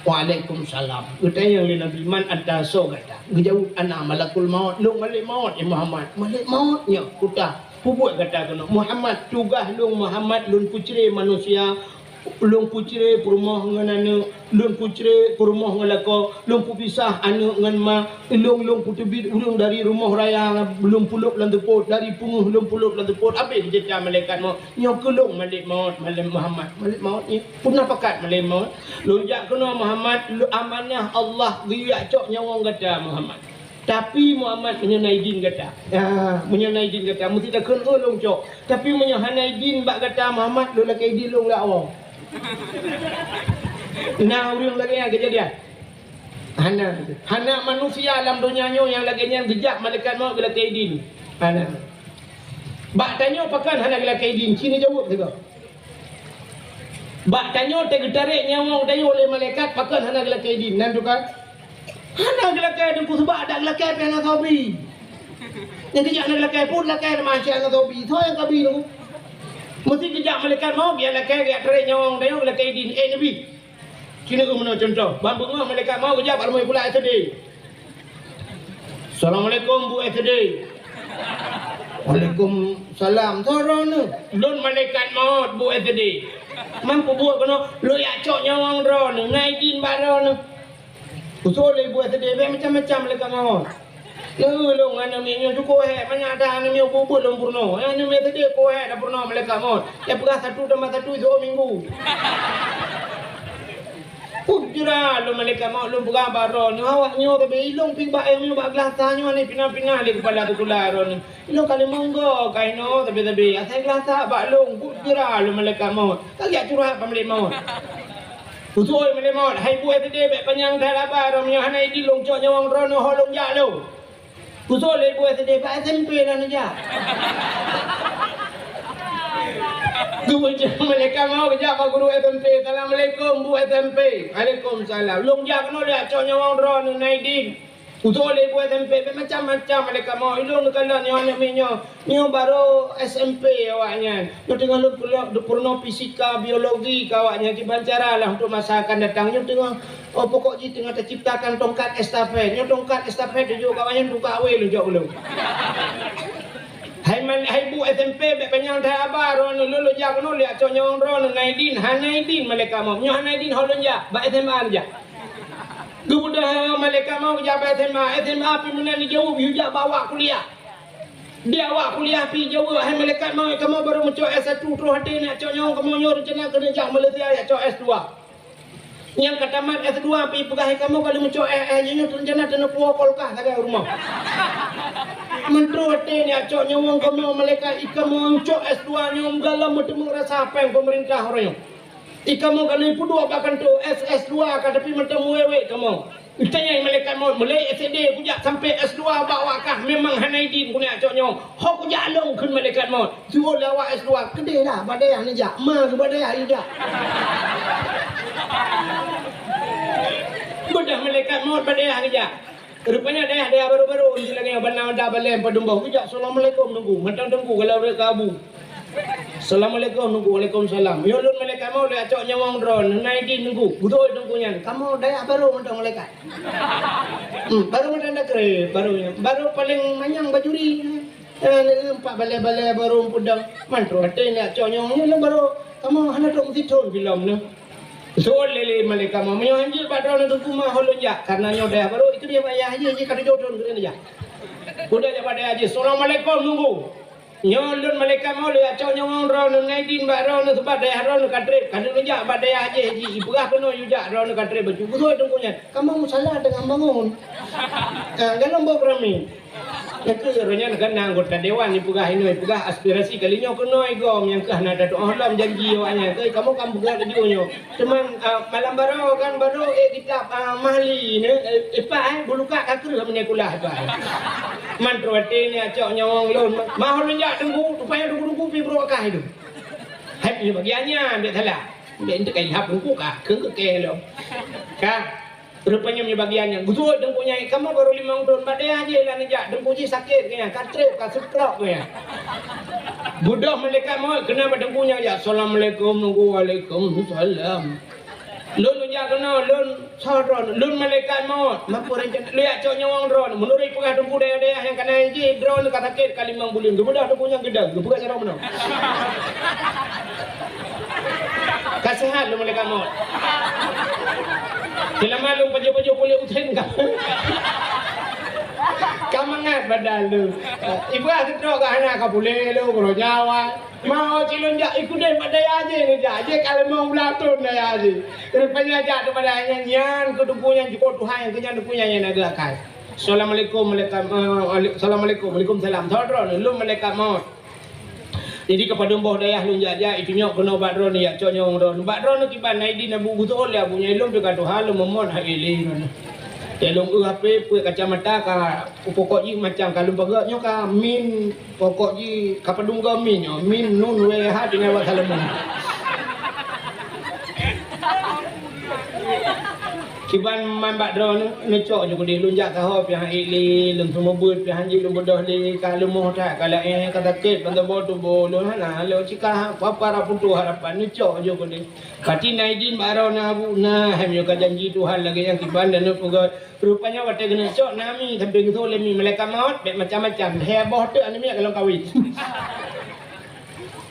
"Waalaikumsalam." Geutanyong lé Nabi, "Man anta, soe gata?" Geujaweueb, "Ana malakul maut, lôn malaikat maut, ya Muhammad." "Malaikat maut nyoe kuta, peubuet gata keunoe?" "Muhammad, tugaih lôn Muhammad, lôn peucre manusia, lôn peucre peurumoh ngon aneuk, lôn peucre peurumoh ngon lakoe, lôn peupisah aneuk ngon ma, lôn, lôn peuteubiet ureueng dari rumoh raya, lôn peulôb lam seupôt, dari peungeuh lôn peulôb lam seupôt." Abéh ceurita malaikat maut. "Nyoe keuh lôn malaikat maut, malaikat Muhammad, malaikat maut nyoe." "Peue na pakat malaikat maut?" "Lôn jak keunoe Muhammad, lôn amanah Allah geujak cok nyawöng gata Muhammad. Tapi Muhammad, meunyoe na idin gata." Ya, meunyoe na idin gata, meusti takheun, "Oh, lôn cok." "Tapi meunyoe hana idin bak gata Muhammad, lôn lakèe idin lôn lagak woe." Na ureueng lagèe nyan keujadian? Hana. Hana manusia lam donya nyoe nyang lagèe nyan geujak malaikat maut geulakèe idin. Hana. Bak tanyoe pakon hana geulakèe idin? Ci neujaweueb sigoe. Bak tanyoe teuh geutarek nyawöng tanyoe lé malaikat, pakon hana geulakèe idin? Nan teuka. Hana geulakèe Teungku, seubab dak geulakèe pih hana soe bi. Nyang geujak hana geulakèe pun lakèe, masya Allah, soe bi. Soe nyang ka bi Teungku? Meusti geujak malaikat maut, geujak lakèe, geujak tarek nyawöng tanyoe geulakèe idin. Eh, Nabi. Ci neujeuet meunoe cuntoh. Ban beungoh malaikat maut geujak bak rumoh sikula S D. "Assalamualaikum, Bu S D." "Waalaikumsalam. Soe droeneuh?" "Lôn malaikat maut, Bu S D. Man peubuet keunoe?" "Lôn jak cok nyawöng droeneuh, na idin bak droeneuh?" "Khusos lé Bu S D, bèk macam-macam malaikat maut." "Lôn, lôn aneuk miet nyoe cukôp hék, manyak that aneuk miet bubet lôn peurunoe. Aneuk miet S D cukôp hék tapeurunoe malaikat maut. Tapeugah satu tambah satu siôh minggu." Peue jura lôn malaikat maut, lôn peugah bak droeneuh, awak nyoe sabe ilôn pih bak, eh, nyoe bak glasa nyoe ni pina-pina lé keupala sikula droeneuh. Ilôn ka lheueh monggo ka inoe sabe-sabe, asai glasa bak lôn, peue jura lôn malaikat maut. Ka geujak curhat bak malaikat maut. Khusos malaikat maut, "Hai Bu S D, bèk panyang that haba droeneuh, meunyoe hana idin lôn cok nyawöng droeneuh, ho lôn jak lôn." Khusos lé Bu S D, bak S M P lah neujak. Geujak malaikat maut, geujak bak guru S M P, "Assalamualaikum, Bu S M P." "Waalaikumsalam." "Lôn jak keunoe lôn jak cok nyawöng droeneuh, na idin?" Khusos lé Bu S M P, bèk macam-macam malaikat maut. Ilôn neukalon nyoe aneuk miet nyoe. Nyoe barô S M P awaknyan. Nyoe teungoh lôn peulo-, peurunoe fisika, biologi keu awaknyan, kiban cara lah untuk masa akan datang. Nyoe teungoh, oh, pokok jih teungoh taciptakan tongkat estafet. Nyoe tongkat estafet jijok keu awaknyan, tungkah awé lôn jok keu lôn. Hai man-, hai Bu S M P, bèk panyang that haba droeneuh, lôn lôn jak keunoe lôn jak cok nyawöng droeneuh, na idin, hana idin malaikat maut. Nyoe hana idin, ho lôn jak, bak S M A lôn jak. Geubeudôh malaikat maut geujak bak S M A, S M A pih meunan jijaweueb, yue jak bak awak kuliah. Di awak kuliah pih jijaweueb, "Hai malaikat maut, kamoe barô meucok S satu, troh até neujak cok nyawöng, kamoe nyoe reuncana keuneuk jak Malaysia jak cok S dua." Nyang ka tamat S dua pih peugah, "Hai kamoe ka lheueh meucok S, S, nyoe reuncana taneuk puwoe kulkas sagai u rumoh." Meutroh até neujak cok nyawöng kamoe malaikat, "Ih, kamoe meucok S dua nyoe meugalom meuteumé rasa péng peumeurintah uroe nyoe." Ih, kamoe ka lheueh peuduek bak kantô, S, S dua ka, tapi mantong meuwèt-wèt kamoe. Geutanyong malaikat maut, "Mulai S D kujak sampai S dua bak awak kah, memang hana idin keuneuk cok nyawöng. Ho kujak lôn," kheun malaikat maut. Siuroe lé awak S dua, "Keudeh lah, bak dayah neujak, ma geuh bak dayah neujak." Beudôh malaikat maut bak dayah geujak. Rupanya dayah-dayah barô-barô, di lagèe nyoe, Banda Mada, Balee, Padum Boh. Geujak, "Assalamualaikum, Teungku." Mantong Teungku, kalau ureueng keu Abu. "Assalamualaikum, Teungku." "Waalaikumsalam." "Nyoe lôn malaikat maut, lôn jak cok nyawöng droeneuh, na idin, Teungku." Geutôi Teungku nyan, "Kamoe dayah barô mantong malaikat." Hmm, barô mantong dakri, barô nyan. Barô paleng manyang bajuri. Eh, empat balée-balée barô peudong. Mantong até nyak cok nyawöng nyan barô. Kamoe hana trok meusitrön filem nyoe. Seuôt lé lé malaikat maut, "Meunyoe hanjeuet bak droeneuh Teungku, meu'ah lôn jak, karena nyoe dayah barô, itu dia payah jih, jih ka tujoh thon keuneuk jak." Udah jak bak dayah jih, "Assalamualaikum, Teungku. Nyoe lôn malaikat maut, lôn jak cok nyawöng droeneuh, na idin bak droeneuh, sabab dayah droeneuh ka trép, ka lôn jak bak dayah jih, jih ipeugah keunoe yue jak, droeneuh ka trép bacut." Geutôi Teungku nyan, "Kamoe musala teungoh bangon." Ah, galom boh keurami. Nyang keuh uroe nyan kan na anggota dewan ipeugah inoe, ipeugah aspirasi kali nyoe keunoe gom nyang keuh hana tatu'oh lom janji awak nyan. Keuh kamoe kan peugah laju nyoe. Teuma, ah, malam baroe kan baroe ék kitab, ah, Mahli ni, eh, ipak, eh, buluka ka kreueh meunyoe kulah ipak, eh. Mantong até nyak cok nyawöng lôn. Meu'ah lôn jak Teungku, rupanya Teungku-teungku pi brok kah itu. Hai punya bagian nyan, bèk salah. Bèk enteuk kai lhap Teungku kah, keu keu kèe lom. Kah? Rupanya meunyoe bagian nyan, geutôi Teungku nyan, "Kamoe barô limong thon bak dayah jih lôn jak, Teungku jih sakét geuh nyan, ka trép, ka stroke geuh nyan." Beudôh malaikat maut keunan bak Teungku nyan jak, "Assalamualaikum, Teungku." "Waalaikumsalam." "Lôn jak keunoe, lôn soe droeneuh?" "Lôn malaikat maut." "Makajih rencana lôn jak cok nyawöng droeneuh?" "Meunurot peugah Teungku dayah-dayah nyang ka na jih, droeneuh ka sakét, ka limong buleuen." Geubeudôh Teungku nyan geudong, geupeugah cara meunoe. Ka seuhat lôn malaikat maut. Seulama lôn pajoh-pajoh puléh usen ka. Ka mangat badan lôn. Ibrah seutrok ka hana ka puléh lôn, keudroe nyawa. Mau cilôn jak ikudeh bak dayah jih, jak jih ka limong blah thon dayah jih. Rupanya jak daripada nyan, nyan keu Teungku nyan jukôt Tuhan nyang keu nyan Teungku nyan nyang na geuakai. Assalamualaikum, malaikat, eh, assalamualaikum, waalaikumsalam. Saudara, lôn malaikat maut. Jadi, keupadub boh dayah lôn jak-jak, itunyok keunoe bak droeneuh, jak cok nyawöng droeneuh. Bak droeneuh kiban, na idin Abu, geuteuôt lé Abu nyan, lôn teuka tuha, lôn meumot hai lé droeneuh. Ya, lôn eu H P, peuet kacamata ka, pokok jih macam ka lôn peugah nyoe ka min, pokok jih ka padum goe min nyoe, min nun wee ha tinggai bak saleuem. Kiban man bak droeneuh, neucok ju keudeh lôn jak saho pih han ék lé, lôn seumeubeuet pih han jeuet lôn beudôh lé, ka leumoh that, ka laén, ka sakét ban saboh tuboh lôn hana lôn cika, papa rap putôh harapan, neucok ju keudeh. Pati na idin bak droeneuh Abu, na, hai meunyoe ka janji Tuhan lagèe nyang kiban dan neupeugah. Rupanya watèe geuneuk cok na mi, sampéng geutho lé mi malaikat maut, bèk macam-macam. Lhèe boh teuk aneuk miet ka lôn kawin.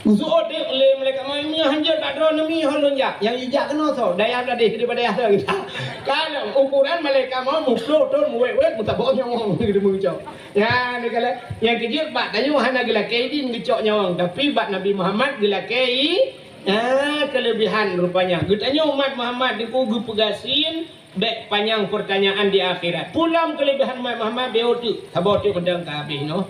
Geuseuôt teuk lé malaikat maut, "Meunyoe hanjeuet bak droeneuh mi, ho lôn jak." Nyang jijak keunoe soe? Dayah tadi, daripada dayah soe kita. Kalau ukuran malaikat maut, muploh thon, muwét-wét, meutabok nyawöng, gitu meucok. Ya, ni kalau nyang keujeuet bak tanyoe hana geulakèe idin geucok nyawöng, tapi bak Nabi Muhammad geulakèe i-, ah, keulebihan rupanya. Geutanyoe umat Muhammad nyoe geupeugasien, bèk panyang peurtanyaan di akhirat. Peue lom keulebihan umat Muhammad, bèk teuk, saboh teuk peudong ka habéh nyoe.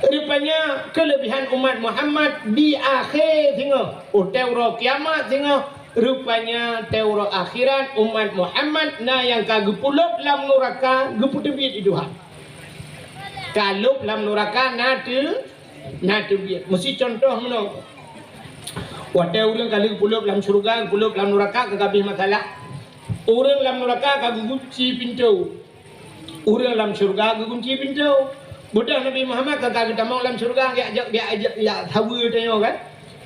Rupanya keulebihan umat Muhammad di akhé singoh, watèe uroe kiamat singoh, rupanya watèe uroe akhirat umat Muhammad na nyang ka geupulop lam nuraka, geupeuteubiet di Tuhan. Ka lop lam nuraka na teu-, na teubiet. Meusi cuntoh meunoe. Watèe ureueng ka lheueh geupulop lam syeuruga, geupulop lam nuraka, ka habéh masalah. Ureueng lam nuraka ka geugunci pintoe. Ureueng lam syeuruga geugunci pintoe. Beudôh Nabi Muhammad ka, ka geutamong lam syeuruga, jak, jak, jak, jak, jak saweue tanyoe kan.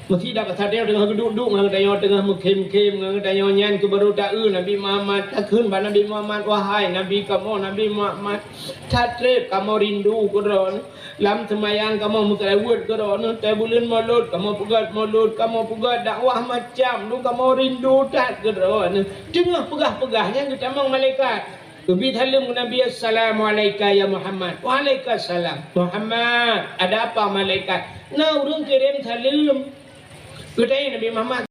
Meusidak basa tanyoe teungoh geuduek-duek ngon tanyoe teungoh meukhém-khém ngon tanyoe nyan keuh baru taeu Nabi Muhammad. Takheun bak Nabi Muhammad, "Wahai Nabi kamoe Nabi Muhammad, that trép kamoe rindu keu droeneuh." Lam seumayang kamoe meuseulaweuet keu droeneuh, watèe buleuen Molot kamoe peugöt Molot, kamoe peugöt dakwah macam dum kamoe rindu that keu droeneuh. Teungoh peugah-peugah nyan geutamong malaikat. Geubri saleuem keu Nabi, "Assalamualaika ya Muhammad." "Waalaikumsalam." "Muhammad, ada apa malaikat?" "Na ureueng kirém saleuem." Geutanyong Nabi Muhammad,